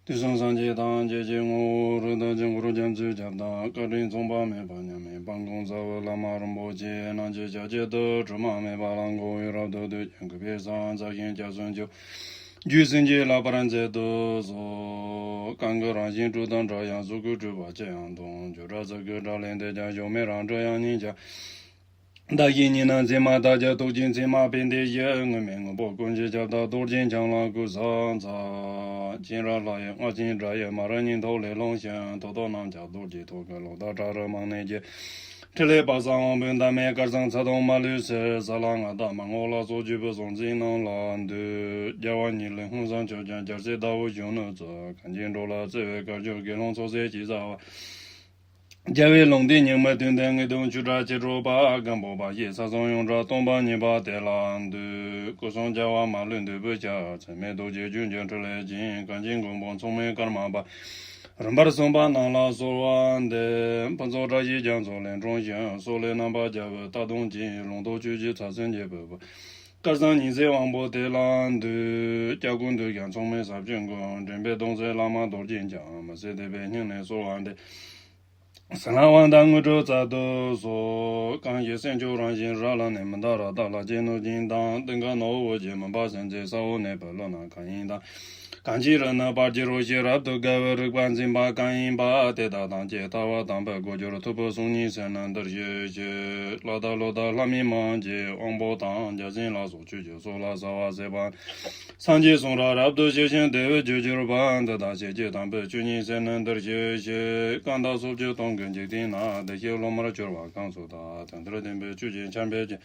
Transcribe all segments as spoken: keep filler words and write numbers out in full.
དུས་གསུམ་སངས་རྒྱས་ཐམས་ཅད་ཀྱི་ངོ་བོ་རིགས་དང་དཀྱིལ་འཁོར་རྒྱ་མཚོའི་ཁྱབ་བདག་བཀའ་དྲིན་མཚུངས་པ་མེད་པ་མཉམ་མེད་དཔལ་མགོན་རྩ་བའི་བླ་མ་རིན་པོ་ཆེ་རྣམས་ཀྱི་ཞབས་ཀྱི་རྡུལ་དྲི་མ་མེད་པ་ལ་འགོད་པའི་རབ་ཏུ་བསྡུས་ཀྱང་གུས་པས་ཕྱག་འཚལ་ཞིང་སྐྱབས་སུ་མཆིའོ། རྒྱུད་བྱིན་གྱིས་བརླབ་པར་མཛད་དུ་གསོལ། གང་གི་རང་བཞིན་སྤྲོས་དང་འདྲ་ཡང་གཟུགས་སྐུ་སྤྲོས་པ་ཅི་ཡང་སྟོང་། བརྗོད་བྲལ་ཚིག་གི་སྒྲ་ལས་འདས་ཀྱང་གཞོམ་མེད་རང་གྲོལ་དབྱིངས་ཉིད་ཀྱང་། བདག་གིས་ཉི་སྣང་མཚན་མ་དག་ཀྱང་རྟོག་ཅིང་མཚན་མ་པས་འདས་ཞི། དངོས་མེད་དངོས་པོ་ཀུན་གྱི་ཁྱབ་བདག་རྡོ་རྗེ་འཆང་ལ་གུས་ཕྱག་འཚལ། སྤྱན་རས་ལྷ་ཡི་རྔ་ཆེན་སྒྲ་ཡིས་མ་རིག་སྙིང་ཐོག་ལས་ལྷུང་ཞིང་། ཐོག་ཐོག་གནམ་ལྕགས་རྡོ་རྗེ་ཐོག་གི་གློག་ལྟར་བྲག་རི་རྨང་གནས་ཀྱི། ཕྲིན་ལས་དཔག་བསམ་དབང་པོའི་འདབ་མས་དཀར་ཟངས་ཚ་གདུང་མ་ལུས་སེལ། ས་ལ་མངའ་བདག་མར་ངོ་ལ་སོགས་བཅུ་པའི་གཟུངས་བརྙན་རྣམས་ལ་འདུད། རྒྱལ་བ་ཉིད་ལས་ཧཱུྃ་ཟངས་ཆུ་སྦྱངས་རྒྱལ་སྲས་ཟླ་འོད་གཞོན་ནུ་གཙོས། གངས་ཅན་འགྲོ་ལ་བརྩེ་བའི་དཀར་ཕྱོགས་དགེ་སློང་ཚོགས་སྲས་ཀྱི་བྱ་བ། རྒྱལ་བའི་ལུང་བསྟན་རྙིང་མའི་དོན་ལྡན་ངེས་དོན་ཆོས་གྲགས་ཅི་སྒྲུབ་པ། སྒམ་པོ་པ་ཡི་ས་གསུམ་ཡོངས་གྲགས་སྟོན་པ་ཉིད་པ་དེ་ལ་འདུད། སྐུ་གསུམ་རྒྱལ་བ་མ་ལུས་འདུས་པའི་ཞབས། ཚད་མེད་རྡོ་རྗེ་ལྗོན་ཀྱི་ཕྲིན་ལས་ཅན། གངས་ཅན་མགོན་པོ་མཚུངས་མེད་ཀརྨ་པ། རིམ་པར་གསུངས་པ་རྣམས་ལ་གསོལ་བ་འདེབས། ཕུན་ཚོགས་བཀྲ་ཤིས་རྒྱ་མཚོ་ལས་འཁྲུངས་ཤིང་། སོག་ལེ་རྣམ་པར་རྒྱལ་བའི་རྟ་གདོང་ཅན། ལུང་རྟོགས་ཆོས་ཀྱི་ཚབ་མཚོན་གྱི་བུ་པོ། དཀར་ཟངས་ཉི་ཟེར་དབང་པོ་དེ་ལ་འདུད། སྐྱབས་ཀུན་འདུས་ཀྱང་མཚུངས་མེད་ཟབ་ཆོས་མགོན། འདྲེན་པའི་གདུང་སྲས་བླ་མ་རྡོ་རྗེ་འཆང་། མི་ཟད་དད་པས་སྙིང་ནས་གསོལ་བ་འདེབས། གསང་སྔགས་དབང་ཐང་དངོས་གྲུབ་སྩལ་དུ་གསོལ། གང་ཞིག་སེམས་མཆོག་རང་བཞིན་རབ་ལ་གནས། མི་འདའ་རཀྟ་ལ་སྤྱད་ནོར་སྦྱིན་དང་། གཏིང་ཁ་ནོར་བུ་ཅན་མུན་པ་སེལ་མཛད། ས་འོག་གནས་པའི་ཀླུ་རྣམས་གང་ཡིན་དང་། གང་ཕྱིར་རུ་ནི་ཕར་ཕྱིར་རོ་ཞེས། རབ་ཏུ་དགའ་བའི་རིག་པ་འཛིན་པ་གང་ཡིན་པ། དེ་དག་ཐམས་ཅད་ཐར་པ་དམ་པའི་སྒོར་གྱུར། ཐུབ་པའི་གསུང་སྙིང་སེམས་ནི་འདིར་ཞུགས་ཤིག། ལྷ་དང་ཀླུ་དང་ལྷ་མིན་མང་གི་དབང་པོ་དང་། བརྒྱ་བྱིན་ལ་སོགས་ཆོས་ཀྱི་ཚོགས་ལ་ཟ་བ་ཟས་པ། སངས་རྒྱས་གསུང་རབ་རབ་ཏུ་ཞུས་ཤིང་དེ་བས་རྒྱུད་གྱུར་པ། འདི་དག་ཆོས་ཀྱི་དམ་པའི་བཅུ་གཉིས་སེམས་ནི་འདིར་ཞུགས་ཤིག། སྐར་མདའ་སོགས་ཀྱི་སྟོང་གི་འཇིག་རྟེན་ན། བདེ་གཤེགས་སློབ་མར་གྱུར་པ་གང་སུ་དག། དེང་འདིར་སྟོན་པའི་ཆོས་ཀྱི་ཆར་འབེབས་ཀྱིས།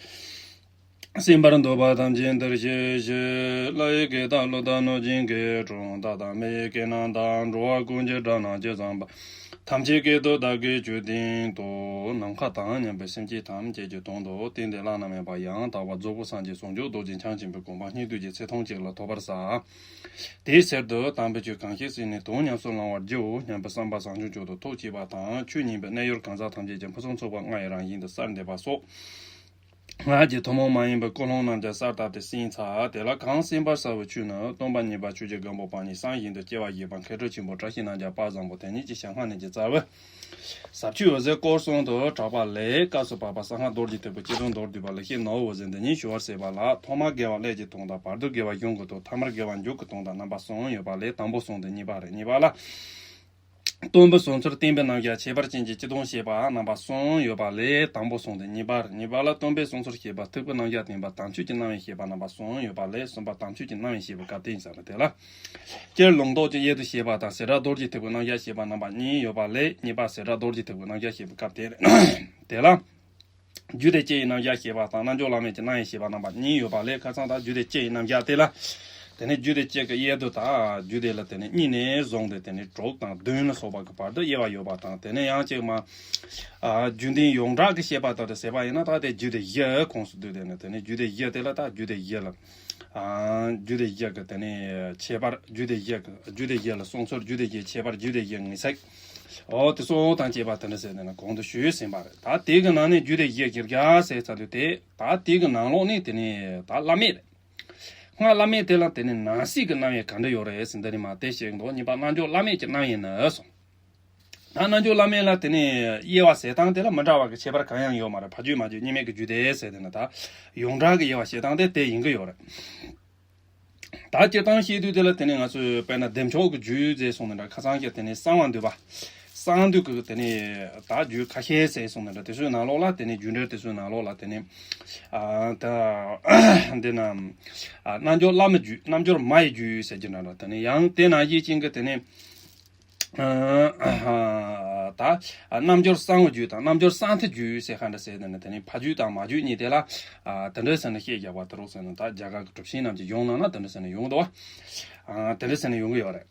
གསན་པར་འདོད་པ་ཐམས་ཅད་འདིར་གཤེགས་ཤིག། ལྷ་ཡི་སྐད་དང་ཀླུ་དང་གནོད་སྦྱིན་སྐད། གྲུལ་བུམ་དག་དང་མི་ཡི་སྐད་རྣམས་དང་། འགྲོ་བ་ཀུན་གྱི་སྒྲ་རྣམས་ཇི་ཙམ་པ། ཐམས་ཅད་སྐད་དུ་བདག་གིས་ཆོས་བསྟན་ཏོ། ནམ་མཁའ་དང་མཉམ་པའི་སེམས་ཅན་ཐམས་ཅད་ཀྱི་དོན་དུ་བསྟན་ཏེ་བླ་ན་མེད་པ་ཡང་དག་པར་རྫོགས་པའི་སངས་རྒྱས་ཟུང་འཇུག་རྡོ་རྗེ་འཆང་ཆེན་པོའི་དགོངས་པ་སྙིང་བསྡུས་ཀྱི་ཚེ་ཐུང་གཅིག་ལ་ཐོབ་པར་བྱ། དེའི་ཕྱིར་དུ་དམ་པའི་ཆོས་གང་ཞིག་གསན་ནས་དོན་ཉམས་སུ་བླང་བར་བགྱིའོ་སྙམ་པའི་བསམ་པ་བཟང་སྤྱོད་མཆོག་ཏུ་ཐུགས་བསྐྱེད་པ་དང་། ཆོས་ཉན་པའི་གནས་ཡུལ་གང་ཟག་ཐམས་ཅད་ཀྱང་ཕུན་སུམ་ཚོགས་པ་ལྔ་ཡི་རང་བཞིན་དུ་གསལ་འདེབས་པ་སོགས། སྔགས་ཀྱི་ཐུན་མོང་མ་ཡིན་པའི་ཀུན་སློང་རྣམས་ཀྱང་གསལ་བཏབ་སྟེ་གསན་ཚར། དེ་ལ་གང་གསན་པར་བྱ་བའི་ཆོས་ནི། སྟོན་པ་ཉིད་པ་ཆོས་ཀྱི་སྒམ་པོ་པ་ཉིད་སངས་རྒྱས་འདི་སྐྱེ་བ་བཞི་པ་མཁས་གྲུབ་ཆེན་པོ་བཀྲ་ཤིས་རྣམ་རྒྱལ་དཔལ་བཟང་པོ་དེ་ཉིད་ཀྱི་ཞལ་སྔ་ནས་ཀྱི་རྩ་བའི་ཟབ་ཆོས་འོད་ཟེར་སྐོར་གསུམ་དུ་གྲགས་པ་ལས། སྐབས་སུ་བབ་པ་གསང་སྔགས་རྡོ་རྗེ་ཐེག་པའི་སྤྱི་དོན་མདོར་བསྡུས་པ་ལེགས་བཤད་ནོར་བུ་འོད་ཟེར་འདི་ཉིད་ཞུ་བར་བྱེད་པ་ལ། ཐོག་མར་དགེ་བ་ཀླད་ཀྱི་དོན་དང་། བར་དུ་དགེ་བ་གཞུང་གི་དོན། ཐ་མར་དགེ་བ་མཇུག་གི་དོན་དང་རྣམ་པ་གསུམ་ཡོད་པ་ལས། དང་པོ་གསུམ་སྟེ་གཉིས་པ་རེད། གཉིས་པ་ལ། སྟོན་པའི་གསུང་ཚུལ་བསྟན་པའི་རྣམ་གཞག་ཁྱད་པར་ཅན་གྱི་སྤྱི་དོན་བཤད་པ་རྣམ་པ་གསུམ་ཡོད་པ་ལས། དང་པོ་གསུམ་སྟེ་གཉིས་པ་རེད། གཉིས་པ་ལ་སྟོན་པའི་གསུང་ཚུལ་བཤད་པ། ཐེག་པའི་རྣམ་གཞག་བསྟན་པ། དམ་ཆོས་ཀྱི་རྣམ་དབྱེ་བཤད་པ་རྣམ་པ་གསུམ་ཡོད་པ་ལས། གསུམ་པ་དམ་ཆོས་ཀྱི་རྣམ་དབྱེ་བཤད་པའི་སྐབས་བསྟན་ཟེར་བ་དེ་ལ། སྤྱིར་ལུང་རྟོགས་ཀྱི་དབྱེ་བསྡུ་བཤད་པ་དང་། བྱེ་བྲག་རྡོ་རྗེ་ཐེག་པའི་རྣམ་གཞག་བཤད་པ་རྣམ་པ་གཉིས་ཡོད་པ་ལས། གཉིས་པ་བྱེ་བྲག་རྡོ་རྗེ་ཐེག་པའི་རྣམ་གཞག་བཤད་པའི་སྐབས་དེ་རེད། དེ་ལ། རྒྱུད་སྡེ་བཅུ་ཡི་རྣམ་གཞག་བཤད་པ་དང་། རྣལ་འབྱོར་བླ་མེད་ཀྱི་རྣམ་དབྱེ་བཤད་པ་རྣམ་པ་གཉིས་ཡོད་པ་ལས། ཁ་སང་ད་རྒྱུད་སྡེ་བཅུ་ཡི་རྣམ་གཞག་དེ་ལ། དེ་ནས་རྒྱུད་སྡེ་བཅུ་གི་དབྱེ་བསྡུ་དང་། རྒྱུད་སྡེ་ལ་དེ་ནས་གཉིས་ནས་བཟུང་སྟེ་དེ་ནས་དྲུག་དང་བདུན་ལ་སོགས་པ་གི་བར་དུ་དབྱེ་བ་ཡོད་པ་དང་། དེ་ནས་ཡང་གཅིག་མ། ཨ། རྒྱུད་འདི་ཡོངས་གྲགས་ཀྱི་བཤད་པ་ལྟར་དུ་ཟེར་བ་ཡིན་ན། ད་དེ་རྒྱུད་སྡེ་བཞི་ཁོངས་སུ་བསྡུས་ཏེ་ནས། དེ་ནས་རྒྱུད་སྡེ་བཞི་དེ་ལ། ད་རྒྱུད་སྡེ་བཞི་ལ། ཨ། རྒྱུད་སྡེ་བཞི་གི་དེ་ནས་ཁྱད་པར། རྒྱུད་སྡེ་བཞི་གི། རྒྱུད་སྡེ་བཞི་ལ་གསུང་ཚུལ། རྒྱུད་སྡེ་བཞིའི་ཁྱད་པར། རྒྱུད་སྡེ་བཞིའི་ངེས་ཚིག་འོ་དེ་སོགས་དང་བཅས་པ་དེ་འདྲ་ཟེར་ནས་ན་གོང་དུ་ཞུས་ཟིན་པ་རེད། ད་དེ་གི་ནང་ནས་རྒྱུད་སྡེ་བཞི་གི་རྒྱ་ཟེར་ཚར་དུས་དེ། ད་དེ་གི་ནང་ལོགས་ནས་དེ་ནས་ད་བླ་མེད་རེད། སྔགས་བླ་མེད་དེ་ལ་དེ་ནས་ནང་གསེས་ཀྱི་རྣམ་དབྱེ་ག་འདྲ་ཡོད་རེད་ཟེར། འདི་ནས་མར་དེ་བཤད་འདུག་གཉིས་པ་རྣལ་འབྱོར་བླ་མེད་ཀྱི་རྣམ་དབྱེ་ནི་གསུངས། ད་རྣལ་འབྱོར་བླ་མེད་ལ་དེ་ནས་དབྱེ་བ་ཟེར་སྟངས་དེ་ལ་མི་འདྲ་བ་གི་ཁྱད་པར་གང་ཡང་ཡོད་མ་རེད། ཕ་རྒྱུད་མ་རྒྱུད་གཉིས་མེད་ཀྱི་རྒྱུད་སྡེ་ཟེར་དེ་ནི། ད་ཡོངས་གྲགས་ཀྱི་དབྱེ་བ་བཤད་སྟངས་དེ་དེ་ཡིན་གྱི་ཡོད་རེད། ད་སྤྱིར་བཏང་བཤད་དུས་དེ་ལ་དེ་ནས་ང་ཚོས་དཔེར་ན་བདེ་མཆོག་གི་རྒྱུད་ཟེར་སོང་ནི་འདྲ། ཁ་སང་གི་དེ་ནས་གསང་བ་འདུས་པ། གསང་འདུས་ཀྱི་དེ་ནས་ད་རྒྱུད་ཁ་ཤས་ཟེར་སོང་ནི་འདྲ། དེ་ཚོའི་ནང་ལོགས་ལ། དེ་ནས་རྒྱུད་འགྲེལ་དེ་ཚོའི་ནང་ལོགས་ལ་དེ་ནས། ཨ། ད་འདི་ན། ཨ། རྣལ་འབྱོར་བླ་མའི་རྒྱུད། རྣལ་འབྱོར་མ་ཡི་རྒྱུད་ཟེར་གྱི་འདྲ་འདྲ། དེ་ནས་ཡང་དེ་ནང་བཞིན་ཅན་གྱི་དེ་ནས། ཨ། ད་རྣལ་འབྱོར་གསང་བའི་རྒྱུད་དང་རྣལ་འབྱོར་གསང་མཐའི་རྒྱུད་ཟེར་ག་འདྲ་ཟེར་དེ་ནས། དེ་ནས་ཕ་རྒྱུད་དང་མ་རྒྱུད་གཉིས་དེ་ལ། ཨ། དེ་འདྲ་ཟེར་ནས་བཤད་རྒྱག་པ་དེ་རོགས་ཟེར་ན། ད་རྒྱ་གར་གྱི་གྲུབ་ཆེན་རྣམས་ཀྱི་གཞུང་ནང་ན་དེ་འདྲ་ཟེར་ནས་ཡོང་འདུག་ཨ། དེ་འདྲ་ཟེར་ནས་ཡོང་གི་ཡོད་རེད།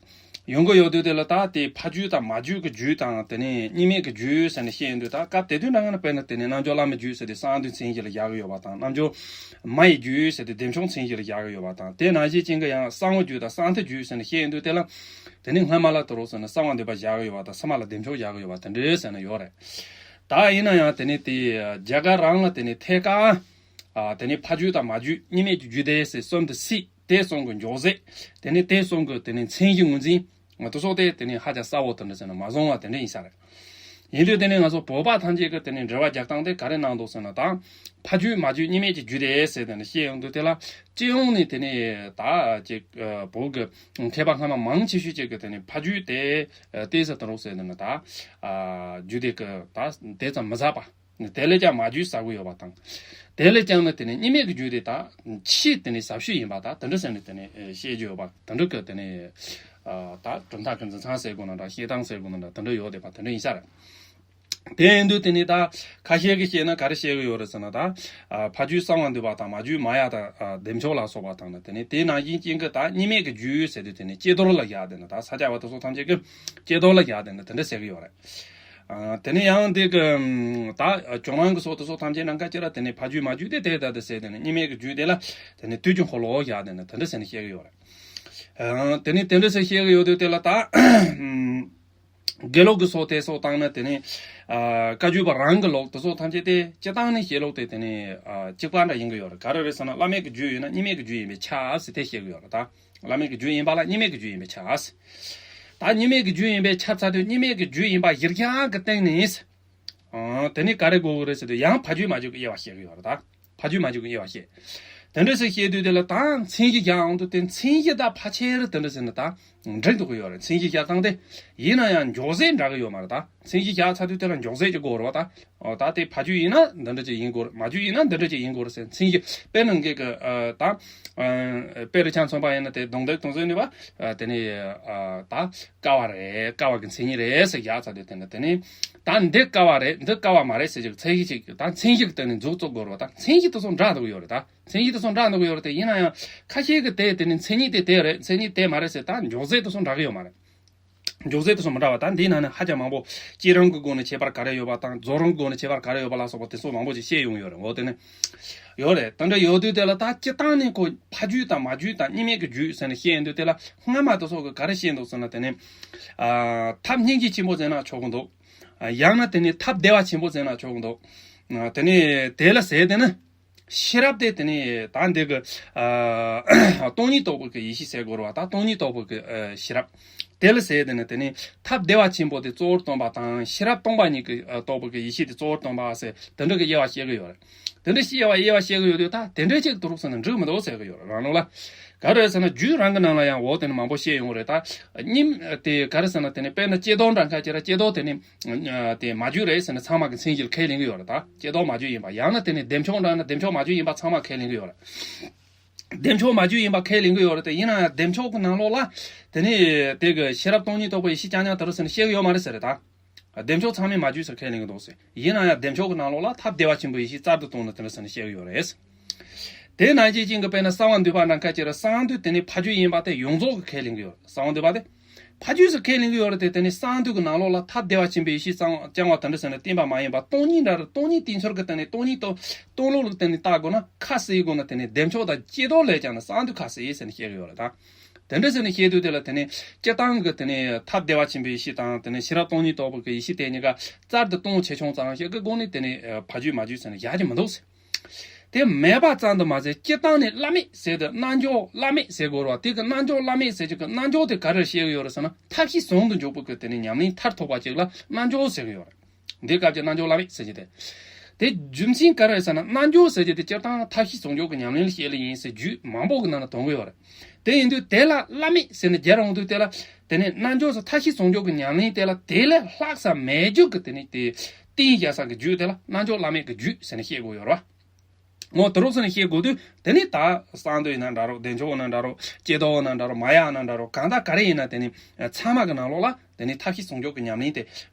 ཡོང་གི་ཡོད་དུས་དེ་ལ་ད་དེ་ཕ་རྒྱུད་དང་མ་རྒྱུད་ཀྱི་རྒྱུད་དང་། དེ་ནས་གཉིས་མེད་ཀྱི་རྒྱུད་ཟེར་ནས་བཤད་ཡོང་དུས། ད་སྐབས་དེ་དུས་ནང་ན་དཔེར་ན་དེ་ནས་རྣལ་འབྱོར་བླ་མའི་རྒྱུད་ཟེར་དེ་གསང་འདུས་མཚན་གཞི་ལ་བཞག་གི་ཡོད་པ་དང་། རྣལ་འབྱོར་མ་ཡི་རྒྱུད་ཟེར་དེ་བདེ་མཆོག་མཚན་གཞི་ལ་བཞག་གི་ཡོད་པ་དང་། དེ་ནང་བཞིན་ཅན་གྱི་ཡང་གསང་བའི་རྒྱུད་དང་གསང་མཐའི་རྒྱུད་ཟེར་ནས་བཤད་ཡོང་དུས་དེ་ལ། དེ་ནས་སྔ་མ་ལ་དེ་རོགས་ཟེར་ན་གསང་བ་འདུས་པ་བཞག་གི་ཡོད་པ་དང་། ཕྱི་མ་ལ་བདེ་མཆོག་བཞག་གི་ཡོད་པ་དེ་འདྲ་ཟེར་ནས་ཡོད་རེད། ད་ཡིན་ན་ཡང་དེ་ནས་དེ་རྒྱ་གར་རང་ལ་དེ་ནས་ཐད་ཀར། ཨ། དེ་ནས་ཕ་རྒྱུད་དང་མ་རྒྱུད་གཉིས་མེད་ཀྱི་རྒྱུད་སྡེ་ཟེར་གསུམ་དུ་སྲིད། དེ་གསུམ་གྱི་འཇོག་ཟེར། དེ་ནས་དེ་གསུམ་གྱི་དེ་ནས་མཚན་གཞི་ངོས་འཛིན། ང་དེ་ཚོ་དེ་དེ་ནི་ཧ་ཅང་གསལ་བོ་དེ་འདྲ་ཟེར་ན་མ་བཟུང་བ་དེ་འདྲ་ཡིན་ས་རེད། ཡིན་དུས་དེ་ནི་ང་ཚོ་བོད་པ་ཐམས་ཅད་ཀྱི་དེ་ནི་འགྲེལ་བ་རྒྱག་སྟངས་དེ་ག་རེ་གནང་འདུག་ཟེར་ན། ད་ཕ་རྒྱུད་མ་རྒྱུད་གཉིས་མེད་ཀྱི་རྒྱུད་དེ་ཟེར་དེ་ནི་བཤད་ཡོང་དུས། དེ་ལ་སྤྱི་ཡོངས་ནས་དེ་ནི་ད་ཅིག་བོད་ཀྱི་མཁས་པ་སྔ་མ་མང་ཆེ་ཤོས་ཅིག་གི་དེ་ནི་ཕ་རྒྱུད་དེ་ཏོག་ཙམ་དེ་རོགས་ཟེར་དེ་ནི་ད་རྒྱུད་དེ་གི་ད་དེ་ཙམ་མི་ཟབ་པ། དེ་ལས་ཀྱང་མ་རྒྱུད་ཟབ་གི་ཡོད་པ་དང་། དེ་ལས་ཀྱང་ནི་དེ་ནི་གཉིས་མེད་ཀྱི་རྒྱུད་དེ་ད་ཆེས་དེ་ནི་ཟབ་ཤོས་ཡིན་པ་ད་དེ་འདྲ་ཟེར་ནས་དེ་ནི་བཤད་རྒྱུ་ཡོད་པ་དེ་འདྲ་གི་དེ་ནི་ད་གྲུབ་མཐའ་གི་འཛིན་སྟངས་ཟེར་དགོས་ན་འདྲ། བཤད་སྟངས་ཟེར་དགོས་ན་འདྲ། དེ་འདྲ་ཡོད་བསྡད་པ་དེ་འདྲ་ཡིན་ས་རེད། དེ་ཡིན་དུས་དེ་ནི་ད་ཁ་ཤས་ཀྱིས་བཤད་ན་ག་རེ་བཤད་གི་ཡོད་རེད་ཟེར་ན། ད་ཕ་རྒྱུད་གསང་བ་འདུས་པ་དང་མ་རྒྱུད་མ་ཡ་དང་བདེ་མཆོག་ལ་སོགས་པ་དང་ནི་དེ་ནི་དེ་ནང་བཞིན་ཅན་གྱི་ད་གཉིས་མེད་ཀྱི་རྒྱུད་ཟེར་དུས་དེ་ནི་ཀྱེ་རྡོར་ལ་བཞག་དེ་ནི་ད་ས་སྐྱ་པ་དེ་ཚོ་ཐམས་ཅད་ཀྱིས་ཀྱེ་རྡོར་ལ་བཞག་དེ་ནི་དེ་འདྲ་ཟེར་གི་ཡོད་རེད། དེ་ནས་ཡང་འདི་གི་ད་ཇོ་ནང་གི་སོགས་དེ་སོགས་ཐམས་ཅད་ནང་ཁ་ཅིག་ལ་དེ་ནས་ཕ་རྒྱུད་མ་རྒྱུད་དེ་དེ་ལྟ་དེ་ཟེར། དེ་ནས་གཉིས་མེད་ཀྱི་རྒྱུད་དེ་ལ་དེ་ནས་དུས་ཀྱི་འཁོར་ལོ་བཞག་དེ་ནས་དེ་འདྲ་ཟེར་ནས་བཤད་གི་ཡོད་རེད། དེ་ནས་དེ་འདྲ་ཟེར་བཤད་གི་ཡོད་དུས་དེ་ལ་ད་དགེ་ལུགས་ཀྱི་སོགས་དེ་སོགས་བཏང་ན་དེ་ནས་བཀའ་བརྒྱུད་པ་རང་གི་ལུགས་དེ་སོགས་ཐམས་ཅད་དེ་སྤྱི་བཏང་ནས་བཤད་ལུགས་དེ་དེ་ནས་གཅིག་པ་འདྲ་ཡིན་གི་ཡོད་རེད། ག་རེ་རེད་ཟེར་ན་བླ་མེད་ཀྱི་རྒྱུད་ཡོད་ན་གཉིས་མེད་ཀྱི་རྒྱུད་ཡིན་པས་ཁྱབ་ཟེར་དེ་བཤད་གི་ཡོད་རེད་ད། བླ་མེད་ཀྱི་རྒྱུད་ཡིན་པ་ལ་གཉིས་མེད་ཀྱི་རྒྱུད་ཡིན་པས་ཁྱབ་ཟེར། ད་གཉིས་མེད་ཀྱི་རྒྱུད་ཡིན་པས་ཁྱབ་ཚར་དུས་གཉིས་མེད་ཀྱི་རྒྱུད་ཡིན་པ་གཞིར་བཞག་གི་སྟེང་ནས། ཨང་། དེ་ནི་ག་རེ་དགོས་ཀྱི་རེད་ཟེར་དུས་ཡང་ཕ་རྒྱུད་མ་རྒྱུད་ཀྱི་དབྱེ་བ་བཤད་ཀྱི་ཡོད་རེད་ད། ཕ་རྒྱུད་མ་རྒྱུད་ཀྱི་དབྱེ་བ་བཤད། དེ་འདྲ་ཟེར་བཤད་དུས་དེ་ལ་ད་མཚན་གཞི་རྒྱག་འོང་དུས་དེ་མཚན་གཞི་དང་ཕལ་ཆེར་དེ་འདྲ་ཟེར་ན་ད་འགྲིག་འདུག་གི་ཡོད་རེད། མཚན་གཞི་རྒྱག་སྟངས་དེ་ཡིན་ན་ཡང་འཇོག་ཟས་འདྲ་གི་ཡོད་མ་རེད་ད། མཚན་གཞི་བཞག་ཚར་དུས་དེ་ལ་འཇོག་ཟས་ཀྱི་དགོས་རེད་བ་ད། ཨོ་ད་དེ་ཕ་རྒྱུད་ཡིན་ན་འདི་འདྲ་ཅིག་ཡིན་དགོས་རེད། མ་རྒྱུད་ཡིན་ན་འདི་འདྲ་ཅིག་ཡིན་དགོས་རེད་ཟེར་མཚན་གཞི། དཔེར་ན་ངེད་ཀྱི་ཨ་ད་ཨ་དཔེ་རུ་ཆ་མཚོན་པ་ཡིན་ན་དེ་གདུང་འདེགས་དུང་སོལ་ནུས་པ་ཨ་དེ་ནི་ཨ་ད་ཀ་བ་རེད། ཀ་བ་གི་མཚན་ཉིད་རེད་ཟེར་བཞག་ཚར་དུས་དེ་ནི་དེ་ནི་ད་འདི་ཀ་བ་རེད། འདི་ཀ་བ་མ་རེད་ཟེར་གྱི་མཚན་གཞི་ཅིག་ད་མཚན་གཞི་གི་སྟེང་ནས་མཛུབ་བཙུགས་དགོས་རེད་བ་ད། མཚན་གཞི་དེ་ཚོ་འདྲ་འདུག་ཡོད་རེད་ད། མཚན་གཞི་དེ་ཚོ་འདྲ་འདུག་ཡོད་རེད་དེ། ཡིན་ན་ཡང་ཁ་ཤས་ཀྱིས་དེ་དེ་ནི་མཚན་ཉིད་དེ་དེ་རེད། མཚན་ཉིད་དེ་མ་རེད་ཟེར་ད་འཇོག་ཟས་དེ་ཚོ་འདྲ་གི་ཡོད་མ་རེད། འཇོག་ཟས་དེ་ཚོ་མི་འདྲ་བ་དང་འདིའི་ནང་ནས་ཧ་ཅང་མང་པོ་བསྐྱེད་རིམ་གྱི་སྒོ་ནས་ཁྱད་པར་ག་རེ་ཡོད་པ་དང་རྫོགས་རིམ་གྱི་སྒོ་ནས་ཁྱད་པར་ག་རེ་ཡོད་པ་ལ་སོགས་པ་དེ་ཚོ་མང་པོ་ཞིག་བཤད་ཡོང་ཡོད་རེད། འོ་དེ་ནི་ཡོད་རེད། དེ་འདྲ་ཡོད་དུས་དེ་ལ་ད་སྤྱི་བཏང་ནས་ཁོ་ཕ་རྒྱུད་དང་མ་རྒྱུད་དང་གཉིས་མེད་ཀྱི་རྒྱུད་ཟེར་ནས་བཤད་ཡོང་དུས་དེ་ལ་སྔ་མ་དེ་ཚོ་གི་ག་རེ་བཤད་འདུག་ཟེར་ན་དེ་ནི་ཨ་ཐབས་སྙིང་རྗེ་ཆེན་པོ་ཟེར་ན་ཆོག་གི་འདུག་ཡང་ན་དེ་ནི་ཐབས་བདེ་བ་ཆེན་པོ་ཟེར་ན་ཆོག་གི་འདུག་དེ་ནི་དེ་ལ་ཟེར་དེ་ནི། ཤེས་རབ་དེ་དེ་ནི་ད་འདི་གི་ཨ་སྟོང་ཉིད་རྟོགས་པའི་གི་ཡེ་ཤེས་ཟེར་དགོས་རེད་བ། ད་སྟོང་ཉིད་རྟོགས་པའི་གི་ཨ་ཤེས་རབ་དེ་ལ་ཟེར་དེ་ནི་དེ་ནི་ཐབས་བདེ་བ་ཆེན་པོ་དེ་གཙོ་བོར་སྟོན་པ་དང་ཤེས་རབ་སྟོང་པ་ཉིད་ཀྱི་ཨ་རྟོགས་པའི་གི་ཡེ་ཤེས་དེ་གཙོ་བོར་སྟོན་པ་ཟེར་དེ་འདྲ་གི་དབྱེ་བ་བཤད་གི་ཡོད་རེད། དེ་འདྲ་ཞིག་དབྱེ་བ་དབྱེ་བ་བཤད་གི་ཡོད་དུས་ད་དེ་འདྲ་ཅིག་ཏུ་རུག་ཟེར་ན་འགྲིག་མི་འདུག་ཟེར་གི་ཡོད་རེད་རང་ལུགས་ལ། ག་རེ་ཟེར་ན་རྒྱུད་རང་གི་ནང་ལ་ཡང་འོ་དེ་ནི་མང་པོ་བཤད་ཡོང་རེད་ད། གཉིས་དེ་ག་རེ་ཟེར་ན་དེ་ནི་དཔེར་ན་ཀྱེ་རྡོར་འདྲ་ཁ་ཅིག་ར་ཀྱེ་རྡོར་དེ་ནི། ཨ་དེ་མ་རྒྱུད་རེད་ཟེར་ན་ཚང་མ་གི་མཚན་གཞི་ལ་ཁས་ལེན་གི་ཡོད་རེད་ད། ཀྱེ་རྡོར་མ་རྒྱུད་ཡིན་པ། ཡང་ན་དེ་ནི་བདེ་མཆོག་འདྲ་ན་བདེ་མཆོག་མ་རྒྱུད་ཡིན་པ་ཚང་མ་ཁས་ལེན་གི་ཡོད་རེད། བདེ་མཆོག་མ་རྒྱུད་ཡིན་པ་ཁས་ལེན་གི་ཡོད་རེད་དེ། ཡིན་ན་ཡང་བདེ་མཆོག་གི་ནང་ལོགས་ལ་དེ་ནི་དེ་གི་ཤེས་རབ་སྟོང་ཉིད་རྟོགས་པའི་ཡེ་ཤེས་རྐྱང་རྐྱང་དེ་རུ་ཟེར་ནས་བཤད་གི་ཡོད་མ་རེད་ཟེར་རེད་ད། བདེ་མཆོག་ཚང་མས་མ་རྒྱུད་ཟེར་ཁས་ལེན་གི་འདུག་ཟེར། ཡིན་ན་ཡང་བདེ་མཆོག་གི་ནང་ལོགས་ལ་ཐབས་བདེ་བ་ཆེན་པོའི་ཡེ་ཤེས་རྩལ་དུ་བཏང་ནས་དེ་འདྲ་ཟེར་ནས་བཤད་གི་ཡོད་རེད། དེ་ནང་བཞིན་ཅན་གྱི་དཔེར་ན་གསང་བ་འདུས་པ་འདྲ་ཁ་ཅིག་ར་གསང་འདུས་དེ་ནི་ཕ་རྒྱུད་ཡིན་པ་དེ་ཡོངས་རྫོགས་ཀྱི་ཁས་ལེན་གི་ཡོད་རེད། གསང་བ་འདུས་པ་དེ་ཕ་རྒྱུད་ཟེར་ཁས་ལེན་གི་ཡོད་རེད་དེ། དེ་ནི་གསང་འདུས་ཀྱི་ནང་ལོགས་ལ་ཐབས་བདེ་བ་ཆེན་པོའི་ཡེ་ཤེས་རྐྱང་རྐྱང་བ་དེ་འདྲ་ཟེར་ནས་བསྟན་པ་མ་ཡིན་པ་སྟོང་ཉིད་འདྲ་རུ་སྟོང་ཉིད་བསྟན་ཚུལ་གྱི་སྟེང་ནས་སྟོང་ཉིད་དུ་སྟོང་ལུགས་ལ་བརྟེན་ནས་བལྟ་དགོས་ན་ཁ་བསྲེ་དགོས་ན་དེ་ནི་བདེ་མཆོག་དང་ཀྱེ་རྡོར་ལས་ཀྱང་ན་གསང་འདུས་ཁ་བསྲེ་ཟེར་ནས་བཤད་གི་ཡོད་རེད་ད། དེ་འདྲ་ཟེར་ནས་བཤད་དུས་དེ་ལ་དེ་ནི་སྤྱི་བཏང་གི་དེ་ནི་ཐབས་བདེ་བ་ཆེན་པོའི་ཡེ་ཤེས་དང་དེ་ནི་ཤེས་རབ་སྟོང་ཉིད་རྟོགས་པའི་གི་ཡེ་ཤེས་དེ་གཉིས་ཀ་རྩལ་དུ་གཏོང་ཆེ་ཆུང་ཙམ་ཞིག་གི་སྒོ་ནས་དེ་ནི་ཕ་རྒྱུད་མ་རྒྱུད་ཟེར་ནས་བཞག་རྒྱུ་མི་འདུག་ཟེར། དེ་མེད་པ་ཙམ་དུ་མ་ཟད་སྤྱི་བཏང་ནས་བླ་མེད་ཟེར་དུས་རྣལ་འབྱོར་བླ་མེད་ཟེར་དགོས་རེད་བ། དེ་གི་རྣལ་འབྱོར་བླ་མེད་ཟེར་རྒྱུ་གི་རྣལ་འབྱོར་དེ་ག་རེར་བཤད་གི་ཡོད་རེད་ཟེར་ན་ཐབས་ཤེས་ཟུང་དུ་འཇུག་པའི་གི་དེ་ནི་ཉམས་ལེན་མཐར་ཐུག་པ་ཅིག་ལ་རྣལ་འབྱོར་ཟེར་གི་ཡོད་རེད། འདི་སྐབས་ཀྱི་རྣལ་འབྱོར་བླ་མེད་ཟེར་གྱི་དེ། དེ་རྒྱུ་མཚན་ག་རེ་ཟེར་ན་རྣལ་འབྱོར་ཟེར་གྱི་དེ་སྤྱིར་བཏང་ཐབས་ཤེས་ཟུང་འཇུག་གི་ཉམས་ལེན་ལ་བཤད་ལེ་ཡིན་ཟེར་རྒྱུད་མང་པོ་གི་ནང་ན་དོན་གི་ཡོད་རེད། དེ་ཡིན་དུས་དེ་ལ་བླ་མེད་ཟེར་ནས་སྦྱར་འོང་དུས་དེ་ལ་དེ་ནི་རྣལ་འབྱོར་ཟེར་ཐབས་ཤེས་ཟུང་འཇུག་གི་ཉམས་ལེན་དེ་ལ་དེ་ལས་ལྷག་ས་མེད་རྒྱུ་གི་དེ་ནི་དེ་གཏན་བཞག་ས་གི་རྒྱུད་དེ་ལ་རྣལ་འབྱོར་བླ་མེད་ཀྱི་རྒྱུད་ཟེར་ནས་བཤད་དགོས་ཡོད་རེད་བ། འོ་དེ་རོགས་ཟེར་ནས་བཤད་དགོས་དུས་དེ་ནི་ད་གསང་འདུས་ཡིན་ན་འདྲ་རོགས། བདེ་མཆོག་ཡིན་ན་འདྲ་རོགས། ཀྱེ་རྡོར་ཡིན་ན་འདྲ་རོགས། མ་ཡ་ཡིན་ན་འདྲ་རོགས། གང་ལྟར་ག་རེ་ཡིན་ན་དེ་ནི་ཚང་མ་གི་ནང་ལོགས་ལ་དེ་ནི་ཐབས་ཤེས་ཟུང་འཇུག་གི་ཉམས་ལེན་དེ་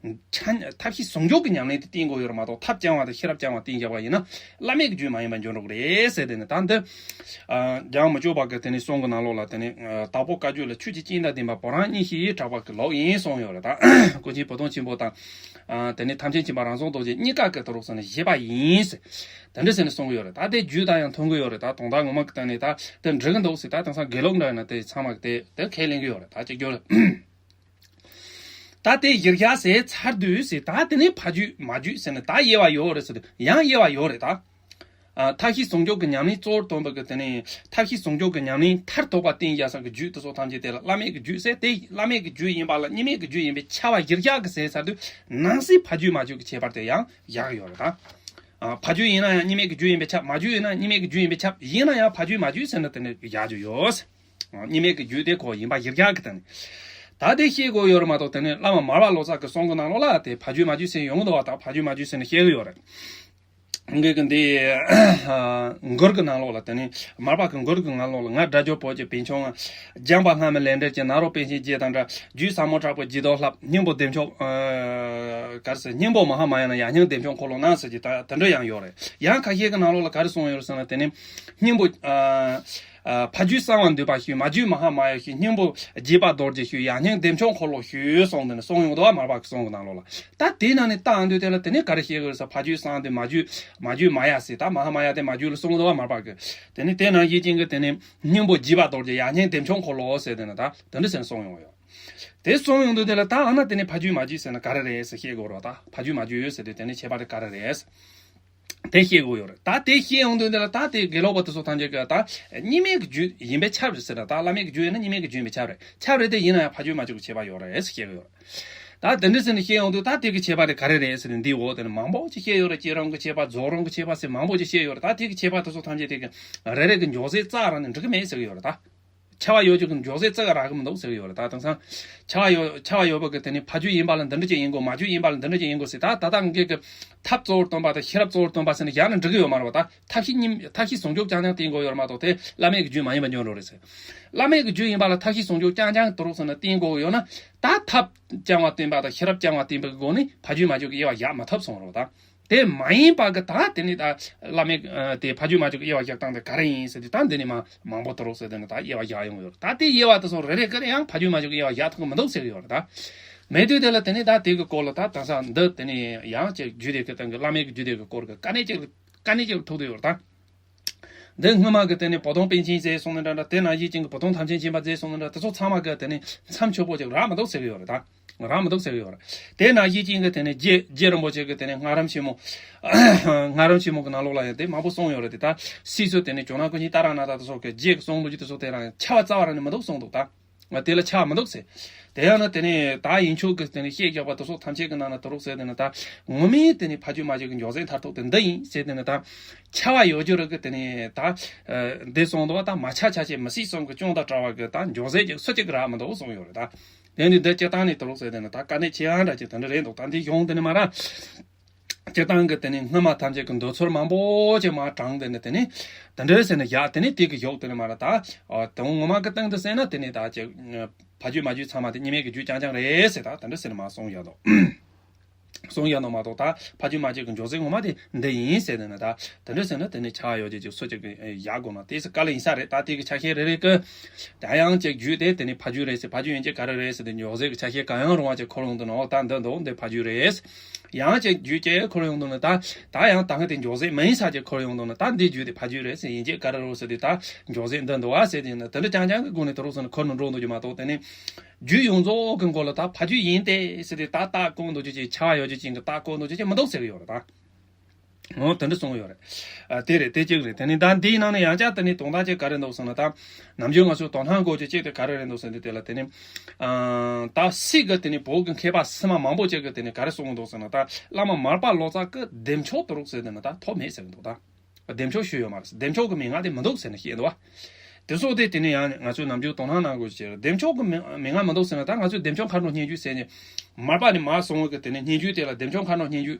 ཐབས་ཤེས་ཟུང་འཇུག་གི་ཉམས་ལེན་དེ་བསྟེན་དགོས་ཡོད་རེད་མ་གཏོགས་ཐབས་རྐྱང་བ་དང་ཤེས་རབ་རྐྱང་བ་བསྟེན་བཞག་པ་ཡིན་ན་བླ་མེད་ཀྱི་རྒྱུད་མ་ཡིན་པ་འགྱུར་འགྲོ་གི་རེད་ཟེར། དེ་ནི་ད་འདི་རྒྱལ་བ་མི་བསྐྱོད་པ་གི་དེ་ནི་གསུང་གི་ནང་ལོགས་ལ་དེ་ནི་དྭགས་པོ་བཀའ་བརྒྱུད་ལ་ཆོས་ཀྱི་སྤྱན་དང་ལྡན་པ་བོད་རང་གཉིས་ཤེས་ཡིན་གྲགས་པ་གི་ལུགས་ཡིན་གསུངས་ཡོད་རེད། ད་ཀུན་མཁྱེན་བུ་སྟོན་ཆེན་པོ་དང་དེ་ནི་ཐམས་ཅད་མཁྱེན་པ་རང་བྱུང་རྡོ་རྗེ་གཉིས་ཀ་གི་དེ་རོགས་ཟེར་ནས་བཞེད་པ་ཡིན་ཟེར། དེ་འདྲ་ཟེར་ནས་གསུང་གི་ཡོད་རེད། ད་དེ་རྒྱུད་དང་ཡང་མཐུན་གི་ཡོད་རེད། ད་དོན་དག་ངོ་མ་གི་སྟེང་ནས་ད་དེ་འགྲིག་གི་འདུག་ཟེར། ད་དེང་སང་དགེ་ལུགས་འདྲ་ཡིན་ན་དེ་ཚང་མ་གི་དེ་དེ་ཁས་ལེན་གི་ཡོད་རེད། ད་གཅིག་གྱུར་ད་དེ་གཞིར་བཞག་ཟེར་ཚར་དུས་ཟེར། ད་དེ་ནས་ཕ་རྒྱུད་མ་རྒྱུད་ཟེར་ནས་ད་དབྱེ་བ་ཡོད་རེད་ཟེར་དུས་ཡང་དབྱེ་བ་ཡོད་རེད་ད། ཨ། མཐའ་བཞི་ཟུང་འཇུག་གི་ཉམས་ལེན་གཙོ་བོར་བཏོན་པ་གི་དེ་ནི་མཐའ་བཞི་ཟུང་འཇུག་གི་ཉམས་ལེན་མཐར་ཐུག་པ་བསྟན་བཞག་ས་གི་རྒྱུད་དེ་ཚོ་ཐམས་ཅད་དེ་ལ་བླ་མེད་ཀྱི་རྒྱུད་ཟེར། དེ་བླ་མེད་ཀྱི་རྒྱུད་ཡིན་པ་ལ་གཉིས་མེད་ཀྱི་རྒྱུད་ཡིན་པས་ཁྱབ་པ་གཞིར་བཞག་གི་ཟེར་ཚར་དུས་ནང་གསེས་ཕ་རྒྱུད་མ་རྒྱུད་ཀྱི་ཁྱད་པར་དེ་ཡང་བཞག་ཡོད་རེད་ད། ཨ། ཕ་རྒྱུད་ཡིན་ན་ཡང་གཉིས་མེད་ཀྱི་རྒྱུད་ཡིན་པས་ཁྱབ། མ་རྒྱུད་ཡིན་ན་གཉིས་མེད་ཀྱི་རྒྱུད་ཡིན་པས་ཁྱབ། ཡིན་ན་ཡང་ཕ་རྒྱུད་མ་རྒྱུད་ཟེར་ན་དེ་ནི་བཞག་རྒྱུ་ཡོད། གཉིས་མེད་ཀྱི་རྒྱུད་དེ་ཁོ་ཡིན་པ་གཞིར་བཞག་གི་དེ་ནི། ད་དེ་ཤེས་དགོས་ཡོད་རེད་མ་གཏོགས་དེ་ནི་བླ་མ་མར་པ་ལོ་ཙཱ་གི་གསུང་གི་ནང་ལོགས་ལ་དེ་ཕ་རྒྱུད་མ་རྒྱུད་ཟེར་ཡོང་གི་འདུག་བ། ད་ཕ་རྒྱུད་མ་རྒྱུད་ཟེར་ནས་བཤད་གི་ཡོད་རེད། ངས་གི་འདི། མགུར་གི་ནང་ལོགས་ལ་དེ་ནི་མར་པ་གི་མགུར་གི་ནང་ལོགས་ལ། ང་སྒྲ་སྒྱུར་བོད་ཀྱི་བན་ཆུང་ང་། སྦྱངས་པ་སྔ་མའི་ལས་འབྲས་ཀྱིས། ནཱ་རོ་པཎ་ཆེན་རྗེ་དང་འདྲ། རྒྱུད་ཟབ་མོ་དྲག་པོའི་རྗེས་ཐོབ་ལྷབ། སྙིང་པོ་བདེ་མཆོག་ཨ། ག་རེ་ཟེར། སྙིང་པོ་མ་ཧཱ་མཱ་ཡ་ན། ཡང་སྙིང་བདེ་མཆོག་འཁོར་ལོ་སྣང་ཟེར་གྱི་ད་དེ་འདྲ་ཡང་ཡོད་རེད། ཡང་ཁ་ཤས་ཀྱི་ནང་ལོགས་ལ་ག་རེ་གསུངས་ཡོད་རེད་ཟེར་ན། དེ་ནི་སྙིང་པོ་ཨ། ཨ། ཕ་རྒྱུད་གསང་བ་འདུས་པ་ཞུས། མ་རྒྱུད་མ་ཧཱ་མཱ་ཡ་ཞུས། སྙིང་པོ་འཇིགས་པ་རྡོ་རྗེ་ཞུས། ཡང་སྙིང་བདེ་མཆོག་འཁོར་ལོ་ཞུས་གསུངས། དེ་ནི་གསུངས་ཡོང་འདུག་བ། མར་པ་གི་གསུང་གི་ནང་ལོགས་ལ། ད་དེའི་ནང་ནས་ལྟ་ཡོང་དུས་དེ་ལ་དེ་ནས་ག་རེ་བཤད་དགོས་ས། ཕ་རྒྱུད་གསང་དེ་མ་རྒྱུད། མ་རྒྱུད་མ་ཡ་ཟེར། ད་མ་ཧཱ་མཱ་ཡ་དེ་མ་རྒྱུད་ལ་གསུངས་འདུག་བ། མར་པ་གི། དེ་ནས་དེ་ནང་བཞིན་ཅན་གྱི་དེ་ནས་སྙིང་པོ་འཇིགས་པ་རྡོ་རྗེ། ཡང་སྙིང་བདེ་མཆོག་འཁོར་ལོ་ཟེར། དེ་ནས་ད་དེ་འདྲ་ཟེར་ནས་གསུངས་ཡོང་ཡོད། དེ་གསུངས་ཡོང་དུས་དེ་ལ་ད་འོ་ན་དེ་ནས་ཕ་རྒྱུད་མ་རྒྱུད་ཟེར་ན་ག་རེ་རེད་ཟེར་བཤད་དགོས་རེད། ད་ཕ་རྒྱུད་མ་རྒྱུད་ཟེར་དུས་དེ་ནས་ཁྱད་པར་དེ་ག་རེ་རེད། དེ་ཤེས་དགོས་ཡོད་རེད། ད་དེ་ཤེས་ཡོང་དུས་འདི་ལ་ད་དེ་དགེ་ལོག་པ་དེ་ཚོ་ཐམས་ཅད་ཀྱིས་ད་གཉིས་མེད་ཀྱི་རྒྱུད་ཡིན་པས་ཁྱབ་རེད་ཟེར་ན། ད་བླ་མེད་ཀྱི་རྒྱུད་ཡིན་ན་གཉིས་མེད་ཀྱི་རྒྱུད་ཡིན་པས་ཁྱབ་རེད། ཁྱབ་རེད་དེ། ཡིན་ན་ཡང་ཕ་རྒྱུད་མ་རྒྱུད་ཀྱི་ཁྱད་པར་ཡོད་རེད་ཟེར་བཤད་ཀྱི་ཡོད་རེད། ད་དེ་འདྲ་ཟེར་ནས་ཤེས་ཡོང་དུས་ད་དེ་གི་ཁྱད་པར་དེ་ག་རེ་རེད་ཟེར་ནས་འདིའི་འོག་དེ་ནས་མང་པོ་ཅིག་བཤད་ཡོད་རེད། བསྐྱེད་རིམ་གྱི་ཁྱད་པར། རྫོགས་རིམ་གྱི་ཁྱད་པར་ཟེར་མང་པོ་ཅིག་བཤད་ཡོད་རེད། ད་དེ་གི་ཁྱད་པར་དེ་ཚོ་ཐམས་ཅད་དེ་གི་རེ་རེ་གི་མགྱོགས་ཟས་རྩ་རང་ནས་འགྲིག་གི་མེད་ཟེར་གི་ཡོད་རེད་ད། ཆ་བ་ཡོད་རྒྱུ་གི་མགྱོགས་ཟས་རྩ་ག་རག་གི་མི་འདུག་ཟེར་གི་ཡོད་རེད། ད་དེང་སང་ཆ་བ་ཡོད་ཆ་བ་ཡོད་པ་གི་དེ་ནི་ཕ་རྒྱུད་ཡིན་པ་ལ་འདི་འདྲ་ཅིག་ཡིན་དགོས། མ་རྒྱུད་ཡིན་པ་ལ་འདི་འདྲ་ཅིག་ཡིན་དགོས་ཟེར། ད་ད་ལྟ་ངེད་ཀྱི་ཐབས་གཙོ་བོར་སྟོན་པ་དང་ཤེས་རབ་གཙོ་བོར་སྟོན་པ་ཟེར་ནས་བཞག་ན་འགྲིག་གི་ཡོད་མ་རེད་པ། ད་ཐབས་ཤེས་གཉིས། ཐབས་ཤེས་ཟུང་འཇུག་རྐྱང་རྐྱང་བསྟེན་དགོས་ཡོད་རེད་མ་གཏོགས། དེ་བླ་མེད་ཀྱི་རྒྱུད་ཡིན་པ་འཇོག་འགྲོ་རེད་ཟེར། བླ་མེད་ཀྱི་རྒྱུད་ཡིན་པ་ལ་ཐབས་ཤེས་ཟུང་འཇུག་རྐྱང་རྐྱང་དུ་རུག་ཟེར་ན་བསྟེན་དགོས་ཡོད་ན། ད་ཐབས་རྐྱང་བ་བསྟེན་པ་དང་ཤེས་རབ་རྐྱང་བ་བསྟེན་པའི་སྒོ་ནས་ཕ་རྒྱུད་མ་རྒྱུད་ཀྱི་དབྱེ་བ་བཞག་མ་ཐུབ་སོང་རེད་པ། ད། དེ་མ་ཡིན་པ་གི་ད་དེ་ནི་ད་བླ་མེད་ཨ་དེ་ཕ་རྒྱུད་མ་རྒྱུད་ཀྱི་དབྱེ་བ་བཞག་སྟངས་དེ་ག་རེ་ཡིན་ཟེར་དུས། ད་འདི་ནི་མ་མང་པོ་དུ་རུག་ཟེར། དེ་ནི་ད་དབྱེ་བ་བཞག་ཡོང་གི་ཡོད་རེད། ད་དེ་དབྱེ་བ་དེ་ཚོ་རེ་རེ་ག་རེ་ཡང་ཕ་རྒྱུད་མ་རྒྱུད་ཀྱི་དབྱེ་བ་བཞག་ཐུབ་ཀྱི་མི་འདུག་ཟེར་གི་ཡོད་རེད། ད་མེད་དུས་དེ་ལ་དེ་ནི་ད་དེ་གི་སྐོར་ལ་ད་དེང་སང་འདི་དེ་ནི་ཡང་ཅིག་རྒྱུད་སྡེ་གི་སྟེང་གི་བླ་མེད་ཀྱི་རྒྱུད་སྡེ་གི་སྐོར་གི་དཀའ་གནད་ཅིག་དཀའ་གནད་ཅིག་ལ་ཐུག་བསྡད་ཡོད་རེད་ད། འདི་སྔོན་མ་གི་དེ་ནས་བོ་དོང་པཎ་ཆེན་ཟེར་སོང་ནི་འདྲ་འདྲ། དེ་ནང་བཞིན་ཅན་གྱི་བོ་དོང་ཐམས་ཅད་མཁྱེན་པ་ཟེར་སོང་ནི་འདྲ། དེ་ཚོ་ཚང་མ་གི་དེ་ནས་མཚམས་ཆོད་པོ་ཅིག་རག་མི་འདུག་ཟེར་གི་ཡོད་རེད་ད། རག་མི་འདུག་ཟེར་གི་ཡོད་རེད། དེ་ནང་བཞིན་ཅན་གྱི་དེ་ནས་རྗེ་རྗེ་རིན་པོ་ཆེ་གི་དེ་ནས་སྔགས་རམས་ཆེན་མོ། སྔགས་རམས་ཆེན་མོ་གི་ནང་ལོགས་ལ་ཡང་དེ་མང་པོ་གསུངས་ཡོད་རེད་དེ། ད་སྲིད་སུ་དེ་ནས་ཇོ་ནང་ཀུན་མཁྱེན་ཏཱ་ར་ནཱ་ཐ་དེ་ཚོ་གི་རྗེ་གི་གསུང་ལོ་རྒྱུས་དེ་ཚོ་དེ་རང་ཆ་བ་རྩ་བ་རང་ནས་མི་འདུག་གསུངས་འདུག་ད། དེ་ལ་ཆ་མི་འདུག་ཟེར། དེ་ཡང་ན་དེ་ནས་ད་ཡིན་ཆོག་གི་དེ་ནས་བཤད་རྒྱག་པ་དེ་ཚོ་ཐམས་ཅད་ཀྱི་ནང་ན་དུ་རུག་ཟེར། དེ་ནས་ད་ངོ་མའི་དེ་ནས་ཕ་རྒྱུད་མ་རྒྱུད་ཀྱི་མགྱོགས་ཟས་མཐར་ཐུག་དེ་འདི་ཡིན་ཟེར། དེ་ནས་ད་ཆ་བ་ཡོད་རྒྱུ་རེད་གི། དེ་ནས་ད་འདི་གསུངས་འདུག་བ། ད་མ་ཆགས་ཆགས་ཅེས་མི་སྲིད་གསུམ་གྱི་སྐྱོན་དང་བྲལ་བ་གི་ད་མགྱོགས་ཟས་ཀྱི་སུ་གཅིག་གི་རག་མི་འདུག་གསུངས་ཡོད་རེད་ད། དེ་ནས་འདི་སྤྱིར་བཏང་ནས་དུ་རུག་ཟེར། དེ་ནས་ད་དཀའ་གནད་ཆེ་ཡང་འདྲ་ཅིག་དེ་འདྲ་རེད་འདུག་ད་འདི་གཞུང་དེ་ནས་མ་ར། སྤྱིར་བཏང་གི་དེ་ནས་སྔོན་མ་ཐམས་ཅད་ཀྱི་འདོད་ཚུལ་མང་པོ་ཅིག་མར་དྲངས། དེ་ནས་དེ་ནས་དེ་འདྲ་ཟེར་ནས་བཞག་དེ་ནས་དེ་གི་གཞུག་དེ་ནས་མ་ར་ད། ཨ། དོན་ངོ་མ་གི་སྟེང་དུ་བསམ་ན་དེ་ནས་ད་ཅིག་ཕ་རྒྱུད་མ་རྒྱུད་ཚང་མ་དེ་གཉིས་མེད་ཀྱི་རྒྱུད་རྐྱང་རྐྱང་རེད་ཟེར། ད་དེ་འདྲ་ཟེར་ནས་མར་གསུངས་ཡོད་དོ། གསུངས་ཡོད་ནོ་མ་གཏོགས། ད་ཕ་རྒྱུད་མ་རྒྱུད་ཀྱི་མགྱོགས་ཟས་ངོ་མ་དེ་འདི་ཡིན་ཟེར་ནས་ན། ད་དེ་འདྲ་ཟེར་ན་དེ་ནས་ཆ་བ་ཡོད་རྒྱུ་ཅིག་སུ་གཅིག་གི་ཡག་དགོས་ན་དེ་ཟེར་དཀའ་ལས་ཡིན་ས་རེད། ད་དེ་གི་ཆ་ཤས་རེ་རེ་གི་ད་ཡང་ཅིག་རྒྱུད་དེ་དེ་ནས་ཕ་རྒྱུད་རེད་ཟེར། ཕ་རྒྱུད་ཡིན་གྱི་ག་རེ་རེད་ཟེར། དེ་མགྱོགས་ཟས་ཀྱི་ཆ་ཤས་གང་ཡང་རུང་བ་ཅིག་འཁོར་ཡོང་དུས་ན། འོ་ད་འདི་འདུག་འདི་ཕ་རྒྱུད་རེད། ཡང་ཅིག་རྒྱུད་ཅིག་འཁོར་ཡོང་དུས་ན། ད་ད་ཡང་ད་གི་དེ་མགྱོགས་ཟས་མིན་ས་ཅིག་འཁོར་ཡོང་དུས་ན། ད་འདི་རྒྱུད་དེ་ཕ་རྒྱུད་རེད་ཟེར། ཡིན་གྱི་ག་རེ་རུང་ཟེར་དུས་ད་མགྱོགས་ཟས་འདི་འདུག་བ་ཟེར་དུས་ན། དེ་འདྲ་རྐྱང་རྐྱང་གི་སྒོ་ནས་དུ་རུག་ཟེར་ན་འཁོར་ནས་འགྲོ་འདུག་རྒྱུ་མ་གཏོགས། དེ་ནས་རྒྱུད་ཡོངས་རྫོགས་ཀྱི་མགོ་ལ་ད་ཕ་རྒྱུད་ཡིན་ཏེ་ཟེར་དུས་ད་ད་བཀོད་འདུག་རྒྱུ་ཅིག་ཆ་བ་ཡོད་རྒྱུ་ཅིག་གི་ད་བཀོད་འདུག་རྒྱུ་ཅིག་མི་འདུག་ཟེར་གི་ཡོད་རེད་ད། འོ་དེ་འདྲ་གསུངས་ཡོད་རེད། ཨ། དེ་རེད། དེ་གཅིག་རེད། དེ་ནས་ད་འདིའི་ནང་ནས་ཡང་བསྐྱར་དེ་ནས་དོན་དག་ཅིག་ག་རེ་འདུག་ཟེར་ན། ད་ནམ་རྒྱུན་ང་ཚོས་དོ་སྣང་དགོས་རྒྱུ་གཅིག་དེ་ག་རེ་རེད་འདུག་ཟེར་དུས་དེ་ལ་དེ་ནས། ཨ། ད་སྲིད་ཀྱི་དེ་ནས་བོད་ཀྱི་མཁས་པ་སེམས་མ་མང་པོ་ཅིག་གིས་དེ་ནས་ག་རེ་གསུངས་འདུག་ཟེར་ན། ད་བླ་མ་མར་པ་ལོ་ཙཱ་གིས་བདེ་མཆོག་དུ་རུག་ཟེར་དེ་ནས་ད་ཐོབ་མེད་ཟེར་གི་འདུག་ད་བདེ་མཆོག་ཞུས་ཡོད་མ་རེད། བདེ་མཆོག་གི་མན་ངག་དེ་མི་འདུག་ཟེར་ནས་བཤད་འདུག་བ། དེ་སོགས་དེ་དེ་ནས་ཡང་ང་ཚོས་ནམ་རྒྱུན་དོ་སྣང་གནང་དགོས་ཀྱི་རེད། བདེ་མཆོག་གི་མན་ངག་མི་འདུག་ཟེར་ན། ད་ང་ཚོས་བདེ་མཆོག་མཁའ་འགྲོ་སྙན་བརྒྱུད་ཟེར་ནས་མར་པ་ནས་མར་སོང་བའི་གི་དེ་ནས་སྙན་བརྒྱུད་དེ་ལ་བདེ་མཆོག་མཁའ་འགྲོ་སྙན་བརྒྱུད།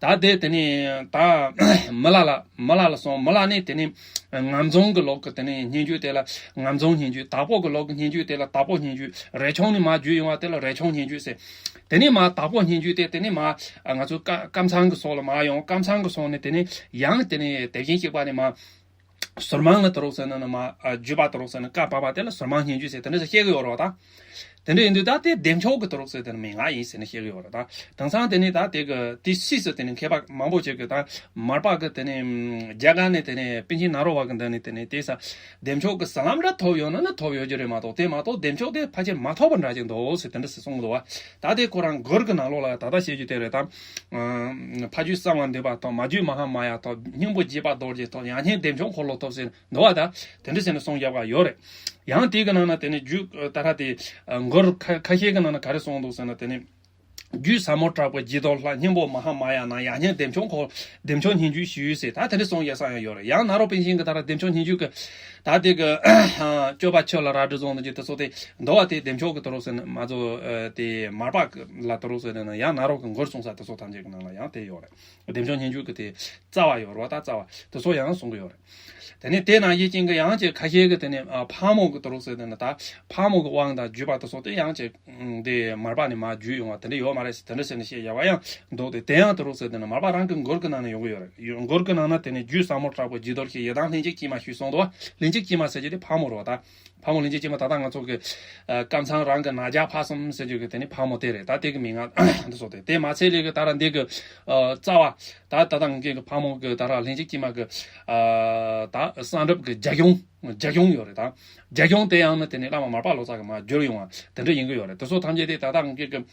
ད་དེ་དེ་ནས་ད་མི་ལ་ལ་མི་ལ་ལ་སོང་། མི་ལ་ནས་དེ་ནས་ངམ་རྫོང་གི་ལུགས་ཀྱི་དེ་ནས་སྙན་བརྒྱུད་དེ་ལ་ངམ་རྫོང་སྙན་བརྒྱུད། དྭགས་པོ་གི་ལུགས་ཀྱི་སྙན་བརྒྱུད་དེ་ལ་དྭགས་པོ་སྙན་བརྒྱུད། རས་ཆུང་ནས་མར་བརྒྱུད་ཡོང་བ་དེ་ལ་རས་ཆུང་སྙན་བརྒྱུད་ཟེར། དེ་ནས་མར་དྭགས་པོ་སྙན་བརྒྱུད་དེ་དེ་ནས་མར་ང་ཚོ་ཀ་ཀམ་ཚང་གི་སོགས་ལ་མར་ཡོང་། ཀམ་ཚང་གི་སོགས་ནས་དེ་ནས་ཡང་དེ་ནས་དེ་བཞིན་གཤེགས་པ་ནས་མར་ཟུར་མང་ལ་དུ་རུག་ཟེར་ན་ནི་མ། ཨ། བརྒྱུད་པ་དུ་རུག་ཟེར་ན་བཀའ་བབས་པ་དེ་ལ་ཟུར་མང་སྙན་བརྒྱུད་ཟེར་དེ་འདྲ་ཞིག་བཤད་གི་ཡོད་རེད་བ། ད་ དེ་འདྲ་ཡིན་དུས་ད་དེ་བདེ་མཆོག་གི་དུ་རུག་ཟེར་དེ་ནི་མན་ངག་ཡིན་ཟེར་ནས་བཤད་ཀྱི་ཡོད་རེད་ད། དེང་སང་དེ་ནི་ད་དེ་གི་དེ་སྲིད་ཟེར་དེ་ནི་མཁས་པ་མང་པོ་ཅིག་གི་ད་མར་པ་གི་དེ་ནི་རྒྱ་གར་ནས་དེ་ནི་པཎ་ཆེན་ནཱ་རོ་པ་གི་འདི་ནི་དེ་ནི་དེ་ས་བདེ་མཆོག་གི་ཟུར་ལམ་འདྲ་ཐོབ་ཡོད་ན་ནི་ཐོབ་ཡོད་ཀྱི་རེད་མ་གཏོགས། དེ་མ་གཏོགས་བདེ་མཆོག་དེ་ཕལ་ཆེར་མ་ཐོབ་པ་འདྲ་ཅིག་འདུག་ཟེར་དེ་འདྲ་ཟེར་གསུངས་འདུག་བ། ད་དེ་ཁོ་རང་མགུར་གི་ནང་ལོགས་ལ་ད་ལྟ་བཤད་རྒྱུ་དེ་རེད་ད། ཕ་རྒྱུད་གསང་བ་འདུས་པ་ཐོབ། མ་རྒྱུད་མ་ཧཱ་མ་ཡ་ཐོབ། སྙིང་པོ་རྒྱས་པ་རྡོ་རྗེ་ཐོབ། ཡང་སྙིང་བདེ་མཆོག་འཁོར་ལོ་ཐོབ་ཟེར་འདུག་བ། ད་དེ་འདྲ་ཟེར་ནས་གསུངས་བཞག་པ་ཡོད་རེད། ཡང་དེ་གི་ནང་ན་དེ་ནི་རྒྱུད་ད་ལྟ་དེ་མགུར་ཁ་ཁ་ཤས་གི་ནང་ན་ག་རེ་གསུངས་འདུག་ཟེར་ན། དེ་ནི་རྒྱུད་ཟབ་མོ་དྲག་པོ་རྒྱས་རྡོར་ལྷ། སྙིང་པོ་མ་ཧཱ་མ་ཡ་ན། ཡང་སྙིང་བདེ་མཆོག་འཁོར། བདེ་མཆོག་སྙིང་རྒྱུད་ཞུས་ཟེར་ད་དེ་འདྲ་གསུངས་བཞག་ས་ཡང་ཡོད་རེད། ཡང་ནཱ་རོ་པཎ་ཆེན་གི་ད་ལྟ་བདེ་མཆོག་སྙིང་རྒྱུད་གི་ད་དེ་གི་སྤྱོད་པ་ཆོས་ལ་རབ་སྒྲིལ་བཟང་དང་ཅིག་དེ་ཚོ་དེ་འདུག་བ། དེ་བདེ་མཆོག་གི་དུ་རུག་ཟེར་ན་མ་ཚོ་དེ་མར་པ་ལ་དུ་རུག་ཟེར་ན་ཡང་ནཱ་རོ་གི་མགུར་གསུངས་ས་དེ་ཚོ་ཐམས་ཅད་གི་ནང་ལ་ཡང་དེ་ཡོད་རེད། བདེ་མཆོག་སྙིང་རྒྱུད་ཀྱི་དེ་རྩ་བ་ཡོད་རེད་བ། ད་རྩ་བ་དེ་ཚོ་ཡང་གསུང་གི་ཡོད་རེད། དེ་ནས་དེ་ནང་བཞིན་ཅན་གྱི་ཡང་ཅིག་ཁ་ཤས་ཀྱི་དེ་ནས་ཨ་ཕག་མོ་གི་དུ་རུག་ཟེར་དེ་ནི་ད་ཕག་མོ་གི་དབང་དང་བརྒྱུད་པ་དེ་ཚོ་དེ་ཡང་ཅིག་དེ་མར་པ་ནས་མར་བརྒྱུད་ཡོང་བ་དེ་འདྲ་ཡོད་མ་རེད་ཟེར་དེ་འདྲ་ཟེར་ནས་བཤད་ཡ་བ་ཡང་འདུག་དེ་དེ་ཡང་དུ་རུག་ཟེར་དེ་ནི་མར་པ་རང་གི་མགུར་གི་ནང་ནས་ཡོང་གི་ཡོད་རེད། མགུར་གི་ནང་ན་དེ་ནི་རྒྱུད་ཟབ་མོ་དྲག་པོ་རྒྱས་རྡོར་ཞེས། ཡི་དམ་ལྷན་ཅིག་སྐྱེས་མ་ཞུས་གསུངས་འདུག་ལྷན་ཅིག་སྐྱེས་མ་ཟེར་རྒྱུ་དེ་ཕག་མོ་རེད་བ། ད་ཕག་མོ་ལྷན་ཅིག་སྐྱེས་མ་ད་ལྟ་ང་ཚོ་གི་ཨ་ཀམ་ཚང་རང་གི་ན་རྒྱ་ཕག་གསུམ་ཟེར་རྒྱུ་གི་དེ་ནི་ཕག་མོ་དེ་རེད། ད་དེ་གི་མིང་ང་འདི་སོགས་དེ་དེ་མ་ཚད་ལས་གི་ད་ར་འདི་གི་ཨ་རྩ་བ་ད་ད་ལྟ་ངེད་ཀྱི་ཕག་མོ་གི་ད་ར་ལྷན་ཅིག་སྐྱེས་མ་གི་ཨ་ད་གསང་སྒྲུབ་གི་རྒྱ་གཞུང་རྒྱ་གཞུང་ཡོད་རེད། ད་རྒྱ་གཞུང་དེ་ཡང་ནི་དེ་ནི་བླ་མ་མར་པ་ལོ་ཙཱ་གི་མར་བསྒྱུར་ཡོང་བ་དེ་འདྲ་ཡིན་གི་ཡོད་རེད། དེ་ཚོ་ཐམས་ཅད་དེ་ད་ལྟ་ངེད་ཀྱི་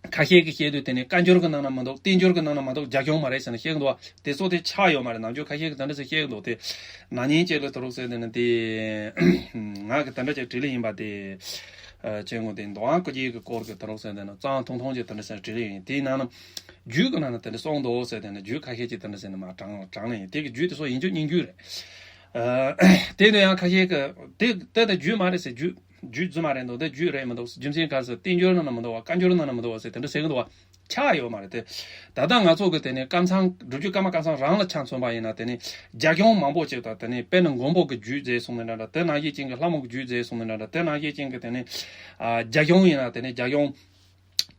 ཁ་ཤས་ཀྱིས་བཤད་དུས་དེ་ནི་བཀའ་འགྱུར་གྱི་ནང་ན་མི་འདུག་བསྟན་འགྱུར་གྱི་ནང་ན་མི་འདུག་རྒྱ་གཞུང་མ་རེད་ཟེར་ནས་བཤད་ཀྱི་འདུག་དེ་ཚོ་དེ་ཆགས་ཡོད་མ་རེད། ནམ་རྒྱུན་ཁ་ཤས་ཀྱིས་དེ་འདྲ་ཟེར་བཤད་ཀྱི་འདུག་དེ་ན་ནིང་ཅིག་ལ་དུ་རུག་ཟེར་དེ་ནི་དེ་ང་གི་དེ་འདྲ་ཅིག་བྲིས་ལེ་ཡིན་པ་དེ་ཨ་ཅེ་ངོ་དེ་མདོ་དབང་བཀའ་བརྒྱད་ཀྱི་སྐོར་གྱི་དུ་རུག་ཟེར་དེ་ནི་གཙང་ཐུང་ཐུང་ཅིག་དེ་འདྲ་ཟེར་བྲིས་ལེ་ཡིན། དེའི་ནང་ན་རྒྱུད་ཀྱི་ནང་ན་དེ་འདྲ་གསུངས་འདུག་ཟེར་དེ་ནི་རྒྱུད་ཁ་ཤས་ཅིག་དེ་འདྲ་ཟེར་ནི་མར་དྲངས་དྲངས་ལེ་ཡིན། དེ་གི་རྒྱུད་དེ་ཚོ་ཡིན་རྒྱུ་སྙིང་རྒྱུད་རེད། ཨ་དེ་ནི་ཡང་ཁ་ཤས་ཀྱིས་དེ་དེ་ད་རྒྱུད་མ་རེད་ཟེར། རྒྱུད་རྒྱུད་རྫུན་མ་རེད་འདུག་དེ་རྒྱུད་རེད་མི་འདུག་རྒྱུ་མཚན་ག་རེ་ཟེར། བསྟན་འགྱུར་ནང་ན་མི་འདུག་བ། བཀའ་འགྱུར་ནང་ན་མི་འདུག་བ་ཟེར་དེ་འདྲ་ཟེར་གི་འདུག་བ། ཆགས་ཡོད་མ་རེད་དེ། ད་ལྟ་ང་ཚོ་གི་དེ་ནས་ཀམ་ཚང་སྒྲུབ་བརྒྱུད་ཀརྨ་ཀམ་ཚང་རང་ལ་ཆ་མཚོན་པ་ཡིན་ན། དེ་ནས་རྒྱ་གཞུང་མང་པོ་ཅིག་དང་། དེ་ནས་དཔལ་ནི་མགོན་པོ་གི་རྒྱུད་མཛད་སོང་ནི་འདྲ་འདྲ། དེ་ནང་བཞིན་ཅན་གྱི་ལྷ་མོ་གི་རྒྱུད་མཛད་སོང་ནི་འདྲ་འདྲ། དེ་ནང་བཞིན་ཅན་གྱི་དེ་ནས་ཨ་རྒྱ་གཞུང་ཡིན་ན་དེ་ནས་རྒྱ་གཞུང་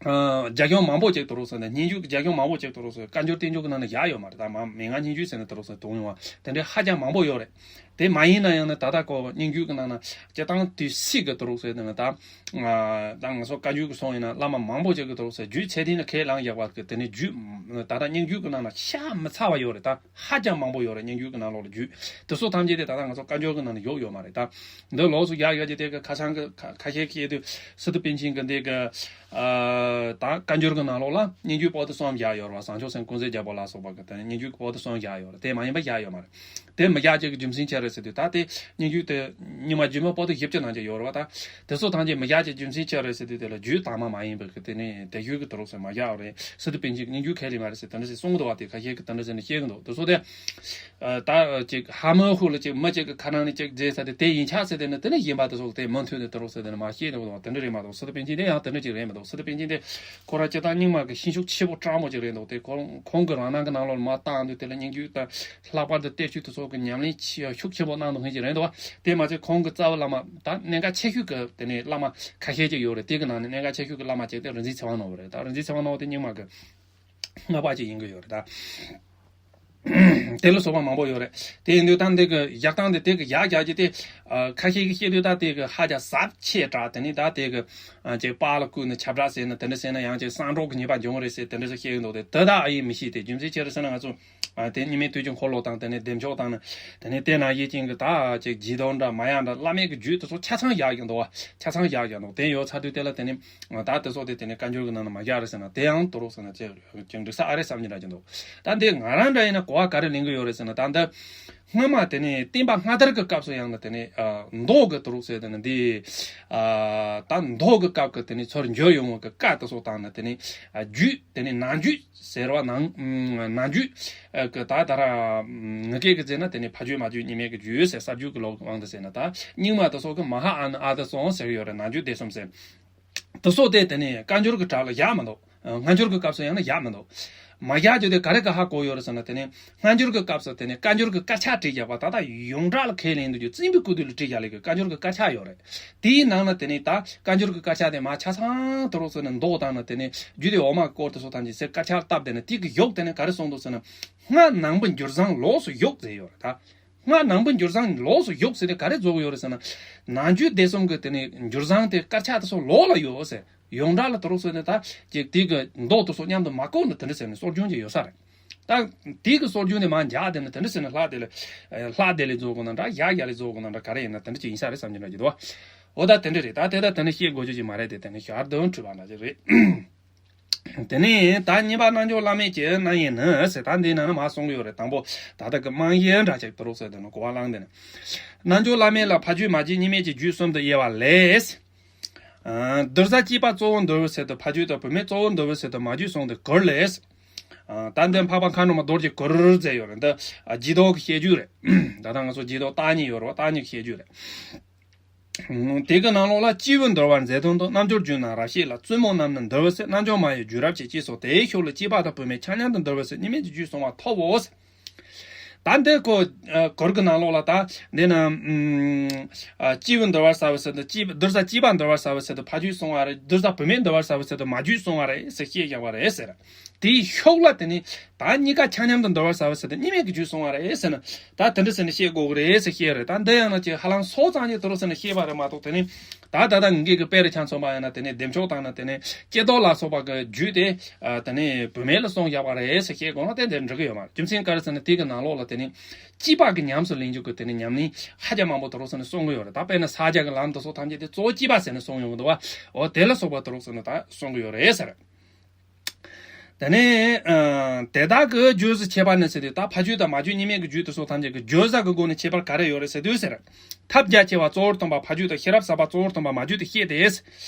ཨ་རྒྱ་གཞུང་མང་པོ་ཅིག་དུ་རུག་ཟེར་ནས། སྙན་བརྒྱུད་ཀྱི་རྒྱ་གཞུང་མང་པོ་ཅིག་དུ་རུག་ཟེར། བཀའ་འགྱུར་བསྟན་འགྱུར་གྱི་ནང་ན་བཞག་ཡོད་མ་རེད། ད་མ་མན་ངག་སྙན་བརྒྱུད་ཟེར་ནས་དུ་རུག་ཟེར་དུ་ཡོང་བ་དེ་འདྲའི་ཧ་ཅང་མང་པོ་ཡོད་རེད། དེ་མ་ཡིན་ན་ཡང་ན་ད་ལྟ་ཀོ་སྙན་བརྒྱུད་ཀྱི་ནང་ན་སྤྱིར་བཏང་དུས་སྲིད་ཀྱི་དུ་རུག་ཟེར་ནས་ད་ད་ང་ཚོ་བཀའ་འགྱུར་གྱི་སོང་ཡིན་ན་བླ་མ་མང་པོ་ཅིག་གི་དུ་རུག་ཟེར། རྒྱུད་ཚད་ལྡན་ལ་ཁས་བླངས་བཞག་པ་གི་དེ་ནས་རྒྱུད་ད་ལྟ་སྙན་བརྒྱུད་ཀྱི་ནང་ན་ཤ་མི་ཚ་བ་ཡོད་རེད། ད་ཧ་ཅང་མང་པོ་ཡོད་རེད། སྙན་བརྒྱུད་ཀྱི་ནང་ལོགས་ལ་རྒྱུད་དེ་ཚོ་ཐམས་ཅད་དེ་ད་ལྟ་ང་ཚོ་བཀའ་འགྱུར་གྱི་ནང་ན་ཡོད་ཡོད་མ་རེད། ད་འདི་ལོགས་སུ་བཞག་ཡོད་ཀྱི་དེ་གི་ཁ་སང་གི་ཁ་ཁ་ཤས་ཀྱིས་དུས་སི་ཏུ་པཎ་ཆེན་གྱི་འདི་གི་ཨ་ད་བཀའ་འགྱུར་གྱི་ནང་ལོགས་ལ་སྙན་བརྒྱུད་པོ་ཏི་གསུམ་བཞག་ཡོད་རེད་བ། བྱང་ཆུབ་སེམས་ཀུན་བཟོད་རྒྱལ་པོ་ལ་སོགས་པ་གི་དེ་ནས་སྙན་བརྒྱུད་པོ་ཏི་གསུམ་བཞག་ཡོད་རེད། དེ་མ་ཡིན་པ་བཞག་ཡོད་མ་རེད། དེ་མི་བཞག་ཅིག་གི་རྒྱུ་མཚན་ཅི་རེད་ཟེར་དུས། ད་དེ་སྙན་བརྒྱུད་དེ་རྙིང་མ་རྗེས་མ་པོ་ཏི་བཞི་བཅུ་ནང་བཞིན་ཡོད་རེད་བ། ད་དེ་ཚོ་ཐམས་ཅད་མི་བཞག་ཅིག་རྒྱུ་མཚན་ཅི་རེད་ཟེར་དུས། དེ་ལ་རྒྱུད་དྭངས་མ་མ་ཡིན་པའི་གི་དེ་ནས་དེ་བཞིན་གྱི་དུ་རུག་ཟེར་མ་བཞག་རེད། སི་ཏུ་པཎ་ཆེན་གྱི་སྙན་བརྒྱུད་ཁས་ལེན་མ་རེད་ཟེར་དེ་འདྲ་ཟེར་གསུང་གི་འདུག་བ། དེ་ཁ་ཤས་ཀྱིས་དེ་འདྲ་ཟེར་ནས་བཤད་གི་འདུག་དེ་ཚོ་དེ་ཨ་ད་ཅིག་ཧ་མི་ཧུ་ལ་ཅིག་མི་ཅིག་གི་ཁ་ནང་ནས་ཅིག་མཛད་ས་དེ་དེ་ཡིན་ཆགས་ཟེར་དེ་ནི་དེ་ནི་ཡིན་པ་དེ་ཚོ་དེ་མུ་མཐུད་ནས་དུ་རུག་ཟེར་དེ་ནི་མ་བཤད་འདུག་དེ་འདྲ་རེད་མ་གཏོགས། སི་ཏུ་པཎ་ཆེན་དེ་ཡང་དེ་འདྲ་ཅིག་རེད་མི་འདུག་སི་ཏུ་པཎ་ཆེན་དེ་ཁོ་རང་སྤྱིར་བཏང་རྙིང་མ་གི་ཤན་ཤུགས་ཆེ་པོ་སྤྲང་མོ་ཅིག་རེད་འདུག་དེ་ཁོང་ཁོང་གི་རང་སྣང་གི་ནང་ལོགས་ལ་མར་བཏང་དུས་དེ་ལ་སྙན་བརྒྱུད་དང་ལྷག་པར་དུ་གཏེར་ཆོས་དེ་ཚོ་གི་ཉམས་ལེན་ཆེ་ཤུགས་ཆེན་པོ་གནང་འདུག་མཁན་ཅིག་རེད་འདུག་བ། དེ་མ་ཚད་ཁོང་གི་རྩ་བའི་བླ་མ་ད་གནད་འགག་ཆེ་ཤོས་ཀྱི་དེ་ནས་བླ་མ་ཁ་ཤས་ཅིག་ཡོད་རེད། དེ་གི་ནང་ནས་གནད་འགག་ཆེ་ཤོས་ཀྱི་བླ་མ་ཅིག་དེ་རིག་འཛིན་ཚེ་དབང་ནོར་བུ་རེད། ད་རིག་འཛིན་ཚེ་དབང་ནོར་བུ་དེ་རྙིང་མ་གི་སྔགས་པ་ཅིག་ཡིན་གི་ཡོད་རེད་ད། དེ་ལ་སོགས་པ་མང་པོ་ཡོད་རེད། དེ་ཡིན་དུས་ད་འདི་གི་བཞག་སྟངས་དེ་དེ་གི་ཡག་ཡག་གི་དེ་ཨ་ཁ་ཤས་ཀྱིས་བཤད་དུས་ད་དེ་གི་ཧ་ཅང་ཟབ་ཆེ་དྲགས། དེ་ནི་ད་དེ་གི་ཨ་ཅིག་པཱ་ལགས་བསྐུལ་ནས་ཁྱབ་བསྒྲགས་ཟེར་ན་དེ་འདྲ་ཟེར་ན་ཡང་ཅིག་གསང་སྒྲོག་གི་ཉེས་པ་འབྱུང་གི་རེད་ཟེར་དེ་འདྲ་ཟེར་བཤད་གི་འདུག་དེ་དེ་ད་ཨ་ཡིན་མི་ཤེས། དེ་རྒྱུ་མཚན་ཅི་རེད་ཟེར་ན་ང་ཚོ་ཨ་དེ་རྙིང་མའི་དུས་ཀྱི་འཁོར་ལོ་དང་དེ་ནས་བདེ་མཆོག་དང་ནི་དེ་ནས་དེ་ན་ཡེ་ཅན་གྱི་ད་ཅིག་རྗེས་ཟློས་འདྲ་མ་ཡ་འདྲ་བླ་མེད་ཀྱི་རྒྱུད་དེ་ཚོ་ཆ་ཚང་བཞག་གི་འདུག་བ། ཆ་ཚང་བཞག་གི་འདུག་དེ་ཡོད་ཚར་དུས་དེ་ལ་དེ་ནས་ད་དེ་ཚོ་དེ་དེ་ནས་བཀའ་འགྱུར་གྱི་ནང་ན་མ་བཞག་རེད་ཟེར་ན་དེ་ཡང་དུ་རུག་ཟེར་ན་ཅིག་ཅིག་འགྲིག་ས་ཨ་རེད་བསམ་གྱི་འདྲ་ཅིག་འདུག་ད་འདི་ང་རང་འདྲ་ཡིན་ན་གོ་བ་ག་རེ་ལེན་གི་ཡོད་རེད་ཟེར་ན། ད་འདི་སྔོན་མ་དེ་ནས་བསྟན་པ་སྔ་དར་གྱི་སྐབས་སུ་ཡང་ན་དེ་ནས་ཨ་མདོ་གི་དུ་རུག་ཟེར་དེ་ནས་འདི་ཨ་ད་མདོ་གི་སྐབས་ཀྱི་དེ་ནས་ཚུར་འབྱོར་ཡོང་བ་གི་བཀའ་དེ་ཚོ་དང་ནི་དེ་ནས་ཨ་རྒྱུད་དེ་ནས་ནང་རྒྱུད་ཟེར་བ་ནང་ནང་རྒྱུད་ཀྱི་ད་ད་ར་ངག་སྐད་ཀྱི་ཟེར་ན་དེ་ནས་ཕ་རྒྱུད་མ་རྒྱུད་རྙིང་མའི་གི་རྒྱུད་ཟེར། ས་རྒྱུད་ཀྱི་ལོག་དབང་དུ་ཟེར་ན་ད་རྙིང་མ་དེ་ཚོ་གི་མ་ཧཱ་ཨ་ནི་ཨ་ཏི་ཙོང་ཟེར་གི་ཡོད་རེད། ནང་རྒྱུད་སྡེ་གསུམ་ཟེར། དེ་ཚོ་དེ་དེ་ནས་བཀའ་འགྱུར་གྱི་གྲས་ལ་བཞག་མི་འདུག་སྔ་འགྱུར་གྱི་སྐབས་སུ་ཡང་ན་བཞག་མི་འདུག་མ་བཞག་རྒྱུ་དེ་ག་རེ་ག་ཧ་གོ་ཡོད་རེད་ཟེར་ན། དེ་ནས་སྔ་འགྱུར་གྱི་སྐབས་སུ་དེ་ནས་བཀའ་འགྱུར་གྱི་དཀར་ཆག་བྲིས་བཞག་པ་ད་ལྟ་ཡོངས་གྲགས་ལ་ཁས་ལེན་དུ་རྒྱུ་བཙན་པོའི་སྐུ་དུས་ལ་བྲིས་བཞག་ལས་ཀྱི་བཀའ་འགྱུར་གྱི་དཀར་ཆག་ཡོད་རེད། དེའི་ནང་ན་དེ་ནས་ད་བཀའ་འགྱུར་གྱི་དཀར་ཆག་དེ་མ་ཆ་ཚང་དུ་རུག་ཟེར་ནས་མདོ་དང་ན་དེ་ནས་རྒྱུད་སྡེ་འོག་མ་སྐོར་དེ་ཚོ་ཐམས་ཅད་ཟེར་དཀར་ཆག་བཏབ་དེ་ནས་དེ་གི་ཡོག་དེ་ནས་ག་རེ་གསུངས་འདུག་ཟེར་ན། སྔགས་ནང་པའི་འགྱུར་བཟང་ལོགས་སུ་ཡོད་ཟེར་ཡོད་རེད་ད། སྔར་ནང་པའི་འགྱུར་བཟང་ལོགས་སུ་གཞུག་ཟེར་ཏེ་ག་རེ་བཟོ་གི་ཡོད་རེད་ཟེར་ན། ནང་རྒྱུད་སྡེ་གསུམ་གྱི་དེ་ནས་འགྱུར་བཟང་དེ་དཀར་ཆག་དེ་ཚོ་ལོགས་ལ་ཡོད་ཟེར། ཡོངས་གྲགས་ལ་དེ་རུ་ཟེར་ནས་ད་ཅིག་དེ་གི་མདོ་དེ་ཚོ་མཉམ་དུ་མ་བཀོད་ནས་དེ་འདྲ་ཟེར་ནས་གསོ་སྦྱོང་ཅིག་ཡོད་ས་རེད། ད་དེ་གི་གསོ་སྦྱོང་དེ་མར་འཇགས་དེ་ནས་དེ་འདྲ་ཟེར་ནས་ལྷག་དེ་ལས་ལྷག་དེ་ལས་བཟོ་དགོས་ན་འདྲ། ཡག་ཡག་ལས་བཟོ་དགོས་ན་འདྲ། ག་རེ་ཡིན་ན་དེ་འདྲ་ཅིག་ཡིན་ས་རེད་བསམ་གྱི་འདྲ་ཅིག་འདུག་འོ་ད་དེ་འདྲ་རེད། ད་དེ་ད་དེ་ནས་བཤད་དགོས་རྒྱུ་ཅིག་མ་རེད་དེ། དེ་ནས་ཞར་དུ་འཁྲུལ་པ་འདྲ་ཅིག་རེད། དེ་ནས་ད་གཉིས་པ་རྣལ་འབྱོར་བླ་མེད་ཀྱི་རྣམ་དབྱེ་ནི་ཟེར། ད་འདི་ནང་ན་མར་གསུང་གི་ཡོད་རེད། དང་པོ་ད་ལྟ་གི་རྨང་གཞི་འདྲ་ཅིག་དེ་རུ་ཟེར་དེ་ནས་གོ་བ་བླངས་དེ་ནས། རྣལ་འབྱོར་བླ་མེད་ལ་ཕ་རྒྱུད་མ་རྒྱུད་གཉིས་མེད་ཀྱི་རྒྱུད་གསུམ་དུ་དབྱེ་བ་ལས། ཨ། གདུལ་བྱ་སྐྱེས་པ་གཙོ་བོར་འདོད་པའི་ཚེ་དུ་ཕ་རྒྱུད་དང་བུད་མེད་གཙོ་བོར་འདོད་པའི་ཚེ་དུ་མ་རྒྱུད་གསུམ་དུ་གྱུར་ལས། ཨ། ད་འདི་འཕགས་པ་མཁའ་འགྲོ་མ་རྡོ་རྗེ་གུར་མཛད་ཡོད་རེད། འདི་ཨ་རྗེས་ཟློས་ཀྱི་བཤད་རྒྱུད་རེད། ད་ལྟ་ང་ཚོ་རྗེས་ཟློས་བརྟག་གཉིས་ཡོད་རེད་བ། བརྟག་གཉིས་ཀྱི་བཤད་རྒྱུད་རེད། དེ་གི་ནང་ལོགས་ལ་སྐྱེས་བུ་འདུལ་བར་མཛད་དོན་དུ། རྣལ་འབྱོར་རྒྱུད་རྣམས་རབ་བཤད་ལ། བཙུན་མོ་རྣམས་ནི་འདུལ་བའི་ཚེ། རྣལ་འབྱོར་མ་ཡི་རྒྱུད་རབ་ཀྱི་སྐྱེས་སོ། དེའི་ཤུགས་ལ་སྐྱེས་པ་དང་བུད་མེད་ཆ་མཉམ་དུ་འདུལ་བའི་ཚེ་གཉིས་མེད་ཀྱི་རྒྱུད་གསུང་བ་ཐོབ་བོ། ད་འདི་ཁོ་གུར་གྱི་ནང་ལོགས་ལ་ད་འདི་ན་ཨ་སྐྱེས་བུ་འདུལ་བར་བྱ་བའི་ཚེ་དུ་སྐྱེས་གདུལ་བྱ་སྐྱེས་པ་འདུལ་བར་བྱ་བའི་ཚེ་དུ་ཕ་རྒྱུད་གསུང་བ་རེད། གདུལ་བྱ་བུད་མེད་འདུལ་བར་བྱ་བའི་ཚེ་དུ་མ་རྒྱུད་གསུང་བ་རེད་ཟེར་བཤད་བཞག་པ་རེད་ཟེར། དེའི་ཤུགས་ལ་དེ་ནི་ད་གཉིས་ཀ་ཆ་མཉམ་དུ་འདུལ་བར་བྱ་བའི་ཚེ་དུ་གཉིས་མེད་ཀྱི་རྒྱུད་གསུང་བ་རེད་ཟེར་ན། ད་དེ་འདྲ་ཟེར་ནས་བཤད་དགོས་ཀྱི་རེད་ཟེར་བཤད་རེད། ད་འདི་ཡང་ན་ཅིག་ཧ་ལམ་སོ་ཙམ་ཅིག་དེ་རུ་ཟེར་ནས་བཤད་པ་རེད་མ་གཏོགས། དེ་ནི་ད་ད་ལྟ་ངེད་ཀྱི་དཔེ་རུ་ཆ་མཚོན་པ་ཡིན་ན་དེ་ནི་བདེ་མཆོག་དང་ནི་དེ་ནི་ཀྱེ་རྡོར་ལ་སོགས་པ་གི་རྒྱུད་དེ་ཨ་དེ་ནི་བུད་མེད་ལ་གསུངས་བཞག་པ་རེད་ཟེར་བཤད་དགོས་ན་དེ་འདྲ་འགྲིག་གི་ཡོད་མ་རེད། རྒྱུ་མཚན་ག་རེ་ཟེར་ན་དེ་གི་ནང་ལོགས་ལ་དེ་ནི་སྐྱེས་པ་གི་ཉམས་སུ་ལེན་རྒྱུ་གི་དེ་ནི་ཉམས་ལེན་ཧ་ཅང་མང་པོ་དེ་རུ་ཟེར་ནས་གསུང་གི་ཡོད་རེད། ད་དཔེར་ན་ས་སྐྱ་གི་ལམ་དེ་ཚོ་ཐམས་ཅད་དེ་གཙོ་བོ་སྐྱེས་པ་ཟེར་ནས་གསུངས་ཡོང་གི་འདུག་བ། འོ་དེ་ལ་སོགས་པ་དེ་རུ་ཟེར་ནས་ད་གསུང་གི་ཡོད་རེད་ཟེར། དེ་ནས་ཨ་དེ་དག་གི་རྒྱུད་སུ་ཁྱད་པར་ནི་ཟེར་དུས། ད་ཕ་རྒྱུད་དང་མ་རྒྱུད་གཉིས་མེད་ཀྱི་རྒྱུད་དེ་ཚོ་ཐམས་ཅད་ཀྱི་རྒྱུད་བྱ་གི་སྒོ་ནས་ཁྱད་པར་ག་རེ་ཡོད་རེད་ཟེར་དུས་ཟེར། ཐབས་རྒྱ་ཆེ་བ་གཙོ་བོར་སྟོན་པ་ཕ་རྒྱུད་དང་ཤེས་རབ་ཟབ་པ་གཙོ་བོར་སྟོན་པ་མ་རྒྱུད་དེ་བཤད་དེ།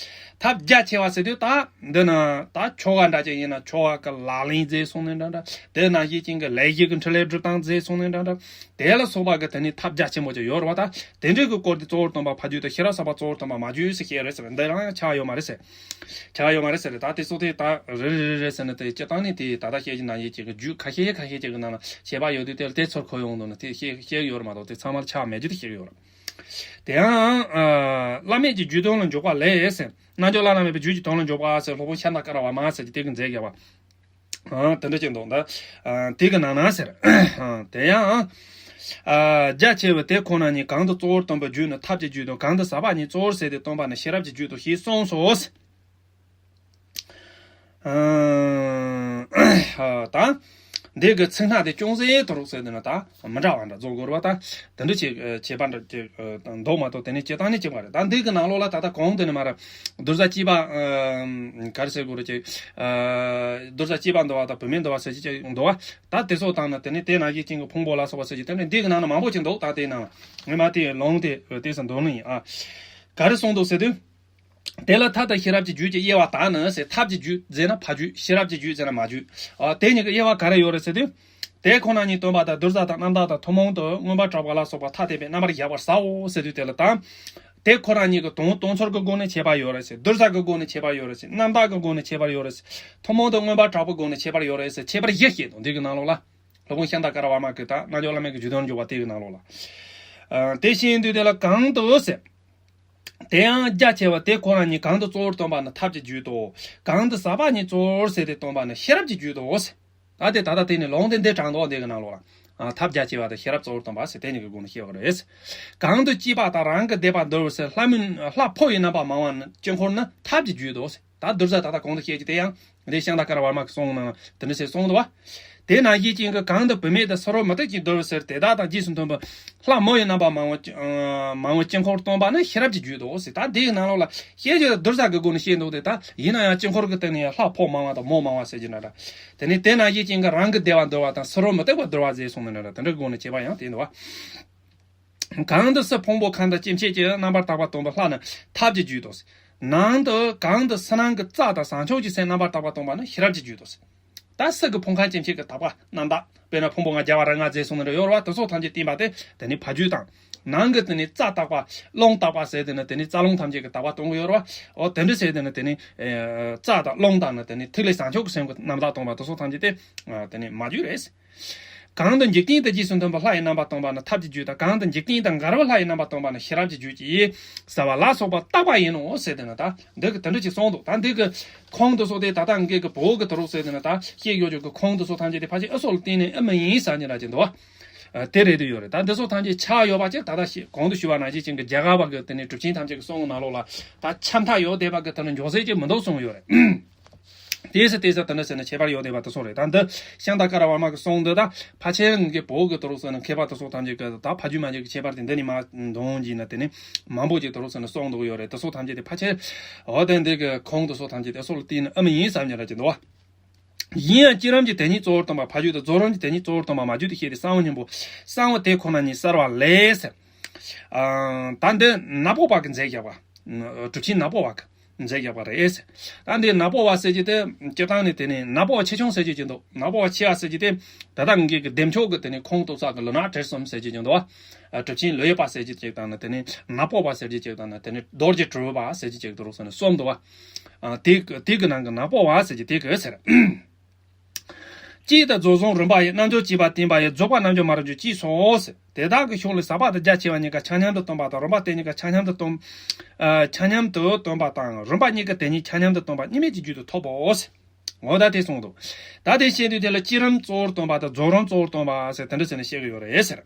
ཐབས་རྒྱ་ཆེ་བ་ཟེར་དུས་ད་འདི་ན་ད་ཆོ་ག་འདྲ་ཅིག་ཡིན་ན་ཆོ་ག་གི་ལག་ལེན་མཛད་སོང་ནས་འདྲ་འདྲ། དེ་ནང་བཞིན་ཅན་གྱི་ལས་ཀྱི་འཕྲིན་ལས་སྒྲུབ་སྟངས་མཛད་སོང་ནས་འདྲ་འདྲ། དེ་ལ་སོགས་པ་གི་དེ་ནི་ཐབས་རྒྱ་ཆེན་པོ་ཅིག་ཡོད་རེད་བ། ད་དེ་འདྲའི་གི་སྐོར་དེ་གཙོ་བོར་སྟོན་པ་ཕ་རྒྱུད་དང་ཤེས་རབ་ཟབ་པ་གཙོ་བོར་སྟོན་པ་མ་རྒྱུད་ཟེར་བཤད་རེད་ཟེར། འདི་རང་ཡང་ཆགས་ཡོད་མ་རེད་ཟེར། ཆགས་ཡོད་མ་རེད་ཟེར་རེད། ད་དེ་ཚོ་དེ་ད་རེ་རེ་རེ་རེ་ཟེར་ནས་དེ་སྤྱིར་བཏང་ནས་དེ་ད་ལྟ་བཤད་ཀྱི་ནང་བཞིན་ཅིག་གི་རྒྱུད་ཁ་ཤས་ཁ་ཤས་ཅིག་གི་ནང་ལ་ཁྱད་པར་ཡོད་དུས། དེ་ལ་དེ་ཚུར་འཁོར་ཡོང་འདུག་ན་དེ་བཤད་བཤད་ཀྱི་ཡོད་རེད་མ་གཏོགས། དེ་ཚང་མ་ལ་ཆགས་མེད་རྒྱུ་དེ་བཤད་ཀྱི་ཡོད་རེད། དེ་ཡང་ཨ་བླ་མེད་ཀྱི་རྒྱུད་དོན་ལ་འཇུག་པ་ལས་ཟེར། རྣལ་འབྱོར་བླ་ན་མེད་པའི་རྒྱུད་ཀྱི་དོན་ལ་འཇུག་པ་ཟེར། སློབ་དཔོན་ཤཱནྟ་ཀ་ར་བར་མ་ཟེར་གྱི་དེ་གི་མཛད་བཞག་པ། ཨ་དེ་འདྲ་ཅིག་འདུག་ད་ཨ་དེ་གི་ནང་ན་ཟེར། ཨ་དེ་ཡང་ཨ་རྒྱ་ཆེ་བས་དེ་ཁོ་ན་ཉིད་གང་དུ་གཙོ་བོར་སྟོན་པའི་རྒྱུད་ནི་ཐབས་ཀྱི་རྒྱུད་དོ། གང་དུ་ཟབ་པ་ཉིད་གཙོ་བོར་ཟད་དེ་སྟོན་པ་ནི་ཤེས་རབ་ཀྱི་རྒྱུད་དོ་ཞེས་གསུངས་སོ། ཨ་ད་འདི་གི་ཚིག་སྣ་དེ་ཅུང་ཟད་དོ་རུག་ཟེར་དེ་ན་ད་མི་འདྲ་བ་འདྲ་བཟོ་དགོས་རེད་བ། ད་དེ་འདྲ་བྱེད་བྱེད་པ་འདྲ་ཅིག་འདུག་མ་གཏོགས། དེ་ནི་སྤྱིར་བཏང་ནི་གཅིག་པ་རེད། ད་འདི་གི་ནང་ལོགས་ལ་ད་ལྟ་གོང་དེ་ནི་མར་གདུལ་བྱ་སྐྱེས་པ་ཨ་ག་རེ་ཟེར་དགོས་རེད་ཅིག་ཨ་གདུལ་བྱ་སྐྱེས་པ་འདུལ་བ་དང་བུད་མེད་འདུལ་བ་ཟེར་གྱི་ཅིག་འདུག་བ། ད་དེ་ཚོ་དང་ནི་དེ་ནི་དེ་ནང་བཞིན་ཅན་གྱི་ཕུང་པོ་ལ་སོགས་པ་ཟེར་གྱི་དེ་ནི་འདི་གི་ནང་ན་མང་པོ་ཅིག་འདུག་ད་དེ་ནང་ངས་མ་དེ་ལུང་དེ་དེ་ཚོ་འདོན་ནི་ཡིན་ཨ། ག་རེ་གསུངས་འདུག་ཟེར་དུས། དེ་ལ་ཐབས་དང་ཤེས་རབ་ཀྱི་རྒྱུད་ཀྱི་དབྱེ་བ་དག་ནི་ཟེར། ཐབས་ཀྱི་རྒྱུད་ཟེར་ན་ཕ་རྒྱུད། ཤེས་རབ་ཀྱི་རྒྱུད་ཟེར་ན་མ་རྒྱུད། ཨ་དེ་གཉིས་ཀྱི་དབྱེ་བ་ག་རེ་ཡོད་རེད་ཟེར་དུས། དེ་ཁོ་ན་ཉིད་སྟོན་པ་དང་གདུལ་བྱ་དང་རྣམ་དག་དང་ཐུན་མོང་དུ་མངོན་པར་གྲགས་པ་ལ་སོགས་པ་ཐ་དད་པའི་རྣམ་པར་གཞག་པར་བྱའོ་ཟེར་དུས། དེ་ལ་ད་དེ་ཁོ་ན་ཉིད་ཀྱི་དོན་སྟོན་ཚུལ་གྱི་སྒོ་ནས་ཁྱད་པར་ཡོད་རེད་ཟེར། གདུལ་བྱ་གི་སྒོ་ནས་ཁྱད་པར་ཡོད་རེད་ཟེར། རྣམ་དག་གི་སྒོ་ནས་ཁྱད་པར་ཡོད་རེད་ཟེར། ཐུན་མོང་དུ་མངོན་པར་གྲགས་པའི་སྒོ་ནས་ཁྱད་པར་ཡོད་རེད་ཟེར། ཁྱད་པར་བཞི་བཤད་འདུག་འདི་གི་ནང་ལོགས་ལ། སློབ་དཔོན་ཤཱནྟ་ཀ་ར་བར་མ་གིས་ད་རྣལ་འབྱོར་བླ་མེད་ཀྱི་རྒྱུད་དོན་འཇུག་པ་དེ་གི་ནང་ལོགས་ལ། ཨ་དེ་བཞིན་དུ་དེ་ལ་གང་དུ་ཟེར། དེ་ཡང་རྒྱ་ཆེ་བ་དེ་ཁོ་ན་ཉིད་གང་དུ་གཙོ་བོར་སྟོན་པ་ནི་ཐབས་ཀྱི་རྒྱུད་དོ། གང་དུ་ཟབ་པ་ཉིད་གཙོ་བོར་ཟད་དེ་སྟོན་པ་ནི་ཤེས་རབ་ཀྱི་རྒྱུད་དོ། ད་དེ་ད་ལྟ་དེ་ནི་ལུང་དེ་འདི་དྲངས་འདུག་འདི་གི་ནང་ལོགས་ལ། ཨ་ཐབས་རྒྱ་ཆེ་བ་དང་ཤེས་རབ་གཙོ་བོར་སྟོན་པ་ཟེར་དེ་གཉིས་ཀྱི་སྒོ་ནས་བཤད་པ་རེད། གང་དུ་སྐྱེས་པ་དང་རང་གི་འདོད་པ་འདོར་བའི་ཚེ། ལྷ་མིན་ལྷ་ཕོ་ཡི་རྣམ་པ་མང་བ་ནི་དཀྱིལ་འཁོར་ནི་ཐབས་ཀྱི་རྒྱུད་དོ། ད་གདུལ་བྱ་ད་ལྟ་གོང་དུ་བཤད་ཀྱི་དེ་ཡང་འདི་ཤཱནྟ་ཀ་ར་བར་མ་གི་གསུང་ནང་དེ་འདྲ་ཞིག་གསུངས་འདུག་བ། དེ་ནང་བཞིན་ཅན་གྱི་གང་དུ་བུད་མེད་དང་ཕྱི་རོལ་མུ་སྟེགས་ཀྱིས་འདོར་བའི་ཚེ། དེ་དག་དང་རྗེས་སུ་མཐུན་པའི་ལྷ་མོ་ཡི་རྣམ་པ་མང་བོ་མང་བོ་དཀྱིལ་འཁོར་སྟོན་པ་ནི་ཤེས་རབ་ཀྱི་རྒྱུད་དོ་ཟེར། ད་འདིའི་ནང་ལོགས་ལ་བཤད་རྒྱུ་གདུལ་བྱ་གི་སྒོ་ནས་བཤད་འདུག་སྟེ། ད་ཡིན་ན་ཡང་དཀྱིལ་འཁོར་གྱི་སྟེང་ནས་ཡང་ལྷ་ཕོ་མང་བ་དང་མོ་མང་བ་ཟེར་གྱི་ན་འདྲ། དེ་ནས་དེ་ནང་བཞིན་ཅན་གྱི་རང་གི་བདེ་བ་འདོར་བ་དང་ཕྱི་རོལ་མུ་སྟེགས་པ་འདོར་བ་ཟེར་གསུངས་ནས་འདྲ་འདྲ་དེ་འདྲའི་སྒོ་ནས་བྱས་པ་ཡང་དེ་འདུག་བ། གང་དུ་སྲིད་ཕུང་པོ་ཁམས་དང་སྐྱེ་མཆེད་ཀྱི་རྣམ་པར་དག་པ་སྟོན་པའི་ལྷ་ནི་ཐབས་ཀྱི་རྒྱུད་དོ། ནང་དུ་གང་དུ་ཕྱི་ནང་གི་རྩ་དང་བྱང་ཕྱོགས་ཀྱི་སེམས་རྣམ་པར་དག་པ་སྟོན་པ་ནི་ཤེས་རབ་ཀྱི་རྒྱུད་དོ། ད་སྲིད་ཀྱི་ཕུང་ཁམས་སྐྱེ་མཆེད་ཀྱི་དག་པ་རྣམ་དག་དཔེར་ན་ཕུང་པོ་ལྔ་རྒྱལ་བ་རིགས་ལྔ་རྫས་གསུམ་ནི་འདྲ་ཡོད་རེད་བ། དེ་ཚོ་ཐམས་ཅད་བསྟན་པ་སྟེ་དེ་ནི་ཕ་རྒྱུད་དང་། ནང་གི་དེ་ནི་རྩ་དག་པ་རླུང་དག་པ་ཟེར་དེ་ནི་དེ་ནི་རྩ་རླུང་ཐམས་ཅད་ཀྱི་དག་པ་སྟོན་གྱི་ཡོད་རེད་བ། འོ་དེ་འདྲ་ཟེར་དེ་ནི་དེ་ནི་རྩ་དང་རླུང་དང་ནི་དེ་ནི་ཐིག་ལེ་བྱང་ཆུབ་ཀྱི་སེམས་ཀྱི་རྣམ་དག་སྟོན་པ་དེ་ཚོ་ཐམས་ཅད་དེ་དེ་ནི་མ་རྒྱུད་རེད། གང་དུ་འཇིག་རྟེན་དང་རྗེས་སུ་མཐུན་པའི་ལྷ་ཡི་རྣམ་པ་སྟོན་པ་ནི་ཐབས་ཀྱི་རྒྱུད་དང་། གང་དུ་འཇིག་རྟེན་དང་འགལ་བའི་ལྷ་ཡི་རྣམ་པ་སྟོན་པ་ནི་ཤེས་རབ་ཀྱི་རྒྱུད་ཀྱིས་ཟབ་པ་ལ་སོགས་པ་བརྟག་པ་ཡིན་ནོ་ཟེར་དེ་ནི་ད་འདི་གི་དེ་འདྲ་ཅིག་གསུངས་འདུག་ད་འདི་གི་ཁུངས་དེ་ཚོ་དེ་ད་ལྟ་ངེད་ཀྱི་བོད་ཀྱི་དུ་རུ་ཟེར་དེ་ནི་ད་བཤད་ཡོད་རྒྱུ་གི་ཁུངས་དེ་ཚོ་ཐམས་ཅད་དེ་ཕལ་ཆེར་ཨ་སོགས་ལ་བརྟེན་ནས་ཨེ་མ་ཡིན་ཟེར་ནི་ར་ཅིག་འདུག་བ། ཨ། དེ་རེད་དུ་ཡོད་རེད། ད་འདི་ཚོ་ཐམས་ཅད་ཆགས་ཡོད་པ་ཅིག་ད་ལྟ་ཞིག་གོང་དུ་ཞུས་པ་ནང་བཞིན་ཅན་གྱི་རྒྱ་གར་བ་གི་དེ་ནས་གྲུབ་ཆེན་ཐམས་ཅད་ཀྱི་གསུང་གི་ནང་ལོགས་ལ་ད་ཆ་མཐའ་ཡོད་བསྡད་པ་གི་དེ་ནི་མགྱོགས་ཟས་ཅིག་མི་འདུག་གསུངས་ཡོད་རེད། དེ་ཟེར་དེ་ཟེར་དེ་འདྲ་ཟེར་ནས་ཁྱད་པར་ཡོད་བསྡད་པ་དེ་ཚོ་རེད། ད་འདི་ཤཱནྟ་ཀ་ར་བར་མ་གི་གསུང་འདི་ད་ཕལ་ཆེར་ངེད་ཀྱི་བོད་ཀྱི་དེ་རུ་ཟེར་ན་མཁས་པ་དེ་ཚོ་ཐམས་ཅད་ཀྱི་ད་ཕ་རྒྱུད་མ་རྒྱུད་ཀྱི་ཁྱད་པར་དེ་འདི་ནི་མ་འདོན་གྱིས་ན་དེ་ནི་མང་པོ་ཅིག་དེ་རུ་ཟེར་ན་གསུང་འདུག་ཡོད་རེད། དེ་ཚོ་ཐམས་ཅད་དེ་ཕལ་ཆེར་འོ་དེ་འདི་གི་ཁུངས་དེ་ཚོ་ཐམས་ཅད་དེ་སོགས་ལ་བརྟེན་ནས་ཨེ་མ་ཡིན་བསམ་ཉེ་ར་ཅིག་འདུག་བ། ཡིན་ཡང་སྤྱིར་རང་གི་དེ་ཉིད་གཙོ་བོར་སྟོན་པ་ཕ་རྒྱུད་དང་རྫོགས་རང་གི་དེ་ཉིད་གཙོ་བོར་སྟོན་པ་མ་རྒྱུད་དུ་བཤད་དེ་གསང་བ་སྙིང་པོ་གསང་བ་དེ་ཁོ་ན་ཉིད་གསལ་བ་ལས་ཟེར། ཨ། ད་འདི་ནག་པོ་བ་གི་མཛད་བཞག་པ། གྲུབ་ཆེན་ནག་པོ་བ་གི་མཛད་བཞག་པ་རེད་ཟེར། ད་འདི་ནག་པོ་བ་ཟེར་གྱི་དེ་སྤྱིར་བཏང་ནས་དེ་ནི་ནག་པོ་བ་ཆེ་ཆུང་ཟེར་གྱི་ཅིག་འདུག་ནག་པོ་བ་ཆེ་བ་ཟེར་གྱི་དེ་ད་ལྟ་ངེད་ཀྱི་བདེ་མཆོག་གི་དེ་ནི་ཁུངས་གཏུགས་ས་གི་ལུས་ངག་དྲིལ་གསུམ་ཟེར་གྱི་ཅིག་འདུག་བ། གྲུབ་ཆེན་ལོས་པ་ཟེར་གྱི་ཅིག་དང་ནི་དེ་ནི་ནག་པོ་བ་ཟེར་གྱི་ཅིག་དང་ནི་དེ་ནི་རྡོ་རྗེ་གྲུབ་པ་ཟེར་གྱི་ཅིག་འདུག་རོགས་ཟེར་ནས་གསུམ་འདུག་བ། ཨ། དེ་དེ་གི་ནང་གི་ནག་པོ་བ་ཟེར་གྱི་དེ་གི་ཟེར། གཅིག་དང་རྫོགས་གསུམ་རིམ་པ་ཡི། རྣལ་འབྱོར་བྱེད་པ་བསྟན་པ་ཡི། རྫོགས་པ་རྣལ་འབྱོར་མ་རབ་འབྱོར་གཅིག་སོ་ཟེར། དེ་དག་གི་ཕྱོགས་ལས་ཟབ་པ་དང་རྒྱ་ཆེ་བ་གཉིས་ཀ་ཆ་མཉམ་དུ་སྟོན་པ་དང་། རིམ་པ་དེ་གཉིས་ཀ་ཆ་མཉམ་དུ་སྟོན། ཨ། ཆ་མཉམ་དུ་སྟོན་པ་དང་། རིམ་པ་གཉིས་ཀ་དེ་ཉིད་ཆ་མཉམ་དུ་སྟོན་པ་གཉིས་མེད་ཀྱི་རྒྱུད་དུ་ཐོབ་བོ་ཟེར། འོ་ད་དེ་གསུངས་འདུག་ད་དེ་བཤད་དུས་དེ་ལ་སྤྱིར་རིམ་གཙོ་བོར་སྟོན་པ་དང་རྫོགས་རིམ་གཙོ་བོར་སྟོན་པ་ཟེར་དེ་འདྲ་ཟེར་ནས་བཤད་ཀྱི་ཡོད་རེད་ཟེར།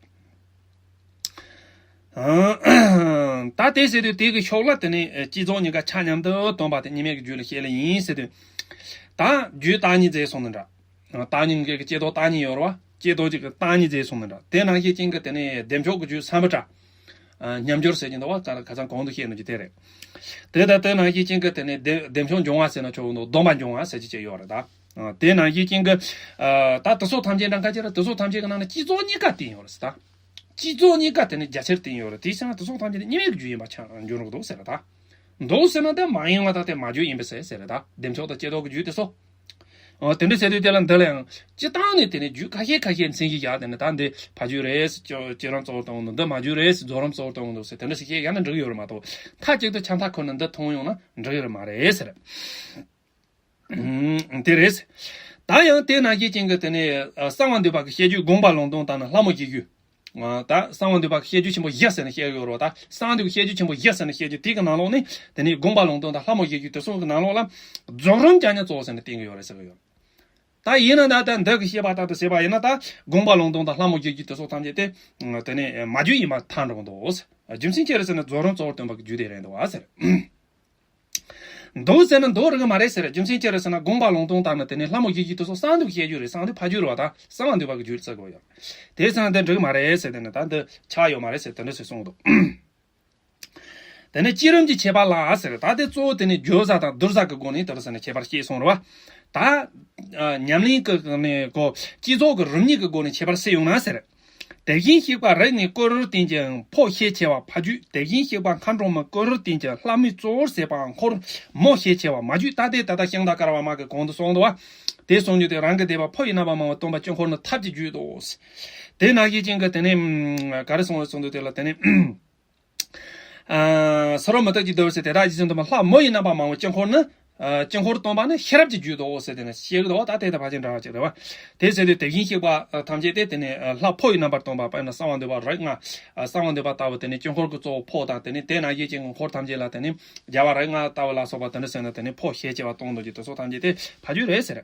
ད་དེ་ཟེར་དུས་དེ་གི་ཕྱོགས་ལ་དེ་ནི་སྤྱི་རྫོགས་གཉིས་ཀ་ཆ་མཉམ་དུ་སྟོན་པ་དེ་གཉིས་མེད་ཀྱི་རྒྱུད་ལ་བཤད་ལེ་ཡིན་ཟེར་དུས། ད་རྒྱུད་བརྟག་གཉིས་མཛད་གསུངས་ནི་འདྲ། བརྟག་གཉིས་ཀྱི་ཀྱེ་རྡོ་བརྟག་གཉིས་ཡོད་རེད་བ། ཀྱེ་རྡོ་གཅིག་གི་བརྟག་གཉིས་མཛད་གསུངས་ནི་འདྲ། དེ་ནང་བཞིན་ཅན་གྱི་དེ་ནི་བདེ་མཆོག་གི་རྒྱུད་སམ་བྷོ་ཊ། མཉམ་སྦྱོར་ཟེར་གྱི་འདུག་བ། ཁ་ཁ་སང་གོང་དུ་བཤད་ནོ་ཀྱི་དེ་རེད། དེ་ལྟར་དེ་ནང་བཞིན་ཅན་གྱི་དེ་ནི་བདེ་བདེ་མཆོག་འབྱུང་བ་ཟེར་ན་ཆོག་གི་འདུག་སྡོམ་པ་འབྱུང་བ་ཟེར་གྱི་ཅིག་ཡོད་རེད་ད། དེ་ནང་བཞིན་ཅན་གྱི་ད་དེ་ཚོ་ཐམས་ཅད་འདྲ་ཁ་ཅིག་ར་དེ་ཚོ་ཐམས་ཅད་ཀྱི་ནང་ན་སྤྱི་རྫོགས་གཉིས་ཀ་བསྟན་ཡོད་རེད་ཟེར་ད། སྤྱི་རྫོགས་གཉིས་ཀ་དེ་ནི་རྒྱ་ཆེར་བསྟན་ཡོད་རེད། དེ་བྱས་ན་དེ་ཚོ་ཐམས་ཅད་ནི་གཉིས་མེད་ཀྱི་རྒྱུད་ཡིན་པ་ཆགས་འགྱུར་འགྲོ་གི་འདུག་ཟེར་རེད་ད། འདུག་ཟེར་ན་དེ་མ་ཡིན་པ་དག་དེ་མ་རྒྱུད་ཡིན་པས་ཟེར་ཟེར་རེད་ད། བདེ་མཆོག་དང་ཀྱེ་རྡོ་གི་རྒྱུད་དེ་ཚོ། འོ་དེ་འདྲ་ཟེར་དུས་དེ་ལ་འདི་ལ་ཡང་སྤྱི་བཏང་ནས་དེ་ནི་རྒྱུད་ཁ་ཤས་ཁ་ཤས་མཚན་གཞི་བཞག་དེ་ནི་ད་འདི་ཕ་རྒྱུད་རེད་ཟེར། སྤྱི་རང་གཙོ་བོར་བཏང་འདུག་འདི་མ་རྒྱུད་རེད་ཟེར། རྫོགས་རིམ་གཙོ་བོར་བཏང་འདུག་ཟེར་དེ་འདྲ་ཞིག་བཤད་ཡང་ན་འགྲིག་ཡོད་རེད་མ་གཏོགས། མཐའ་གཅིག་ཏུ་ཆ་མཐའ་ཁོ་ན་འདི་མཐོང་ཡོང་ན་འགྲིག་ཡོད་རེད་མ་རེད་ཟེར། ཨུམ། དེ་རེད། ད་ཡང་དེ་ནང་བཞིན་ཅན་གྱི་དེ་ནས་ཨ་གསང་བ་འདུས་པ་གི་བཤད་རྒྱུད་དགོངས་པ་ལུང་སྟོང་དང་ནི་ལྷ་མོ་བཞི་རྒྱུད། ཨ་ད་གསང་བ་འདུས་པ་གི་བཤད་རྒྱུད་ཆེན་པོ་བཞི་ཟེར་ནས་བཤད་ཡོད་རེད་བ། ད་གསང་འདུས་ཀྱི་བཤད་རྒྱུད་ཆེན་པོ་བཞི་ཟེར་ནས་བཤད་རྒྱུད་དེ་གི་ནང་ལོགས་ནས་དེ་ནས་དགོངས་པ་ལུང་སྟོང་དང་ལྷ་མོ་བཞི་རྒྱུད་དེ་ཚོ་གི་ནང་ལོགས་ལ་རྫོགས་རིམ་ཀྱང་ཉིད་གཙོ་བོ་ཟེར་ནས་བསྟན་གྱི་ཡོད་རེད་ཟེར་གི་ཡོད། ད་ཡིན་ན་ད་ད་འདི་གི་བཤད་པ་ལྟར་དུ་བྱས་པ་ཡིན་ན་ད་དགོངས་པ་ལུང་སྟོང་དང་ལྷ་མོ་བཞི་རྒྱུད་དེ་ཚོ་ཐམས་ཅད་དེ་དེ་ནས་མ་རྒྱུད་ཡིན་པ་ཐལ་འགྲོ་གི་འདུག་ཟེར། རྒྱུ་མཚན་ཅི་རེད་ཟེར་ན་རྫོགས་རིམ་གཙོ་བོར་སྟོན་པ་གི་རྒྱུད་དེ་རེད་འདུག་བ་ཟེར། འདུག་ཟེར་ན་འདུག་རིགས་མ་རེད་ཟེར། རྒྱུ་མཚན་ཅི་རེད་ཟེར་ན་དགོངས་པ་ལུང་སྟོང་དང་ནི་དེ་ནས་ལྷ་མོ་བཞི་རྒྱུད་དེ་ཚོ་གསང་འདུས་ཀྱི་བཤད་རྒྱུད་རེད། གསང་འདུས་ཕ་རྒྱུད་རེད་བ། ད་གསང་བ་འདུས་པ་གི་རྒྱུད་ཟེར་དགོས་ཡོད། དེ་ཟེར་ན་དེ་འགྲིག་མ་རེད་ཟེར། དེ་ནི་ད་འདི་ཆགས་ཡོད་མ་རེད་ཟེར་དེ་འདྲ་ཟེར་གསུངས་འདུག་དེ་ནས་སྤྱི་རིམ་གྱི་ཁྱད་པར་ལ་ཟེར། ད་དེ་གཙོ་བོ་དེ་ནས་བརྗོད་བྱ་དང་བསྡུར་བྱ་གི་སྒོ་ནས་དེ་འདྲ་ཟེར་ནས་ཁྱད་པར་བཤད་སོང་རེད་བ། ད་ཉམས་ལེན་གྱི་ནས་གོ་སྤྱི་ཚོགས་ཀྱི་རིམ་གཉིས་ཀྱི་སྒོ་ནས་ཁྱད་པར་བཤད་ཡོང་ན་ཟེར། དེ་བཞིན་གཤེགས་པ་རིགས་ལྔའི་སྐུ་རུ་བསྟན་ཅིང་འཕོ་ཤས་ཆེ་བ་ཕ་རྒྱུད། དེ་བཞིན་གཤེགས་པ་མཁའ་འགྲོ་མའི་སྐུ་རུ་བསྟན་ཅིང་ལྷ་མོས་གཙོ་བོར་བྱས་པ་འཁོར་མོ་ཤས་ཆེ་བ་མ་རྒྱུད། ད་ལྟའི་ད་ལྟ་ཤིང་རྟ་ཀ་ར་བ་མ་གི་གོང་དུ་སོང་འདུག་བ། དེ་གསུང་རྒྱུ་དེ་རང་གི་སྡེ་པ་ཕོ་ཡི་རྣམ་པ་མང་བོས་སྟོན་པ་དཀྱིལ་འཁོར་ནི་ཐབས་ཀྱི་རྒྱུད་དོ། དེ་ནང་བཞིན་ཅན་གྱི་དེ་ནས་ག་རེ་གསུངས་རེད་གསུངས་འདུག་དེ་ལ་དེ་ནས། ས་རོ་མུ་སྟེགས་ཀྱི་ལྡེ་བོ་ཟེར་དེ་དག་རྗེ་བཙུན་སྟོན་པ་ལྷ་མོ་ཡི་རྣམ་པ་མང་བོས་དཀྱིལ་འཁོར་ནི། དཀྱིལ་འཁོར་སྟོན་པ་ནི་ཤེས་རབ་ཀྱི་རྒྱུད་དོ་ཟེར་དེ་ནི་བཤད་ཀྱི་འདུག་ད་དེ་དང་ཕལ་ཆེར་འདྲ་བ་ཅིག་རེད་བ། དེ་ཟེར་དུས་དེ་བཞིན་གཤེགས་པ་ཐམས་ཅད་དེ་དེ་ནི་ལྷ་ཕོ་ཡི་རྣམ་པར་སྟོན་པ་དཔེར་ན་གསང་བ་འདུས་པ་རིགས་ལྔ། གསང་བ་འདུས་པ་ལྟ་བུ་དེ་ནི་དཀྱིལ་འཁོར་གྱི་གཙོ་བོ་ཕོ་དང་དེ་ནི་དེ་ནང་བཞིན་གྱི་འཁོར་ཐམས་ཅད་ལ་དེ་ནི་རྒྱལ་བ་རིགས་ལྔ་ལྟ་བུ་ལ་སོགས་པ་དེ་འདྲ་ཟེར་ན་དེ་ནི་ཕོ་ཤས་ཆེ་བ་སྟོན་འདུག་ཀྱི་དེ་ཚོ་ཐམས་ཅད་དེ་ཕ་རྒྱུད་རེད་ཟེར།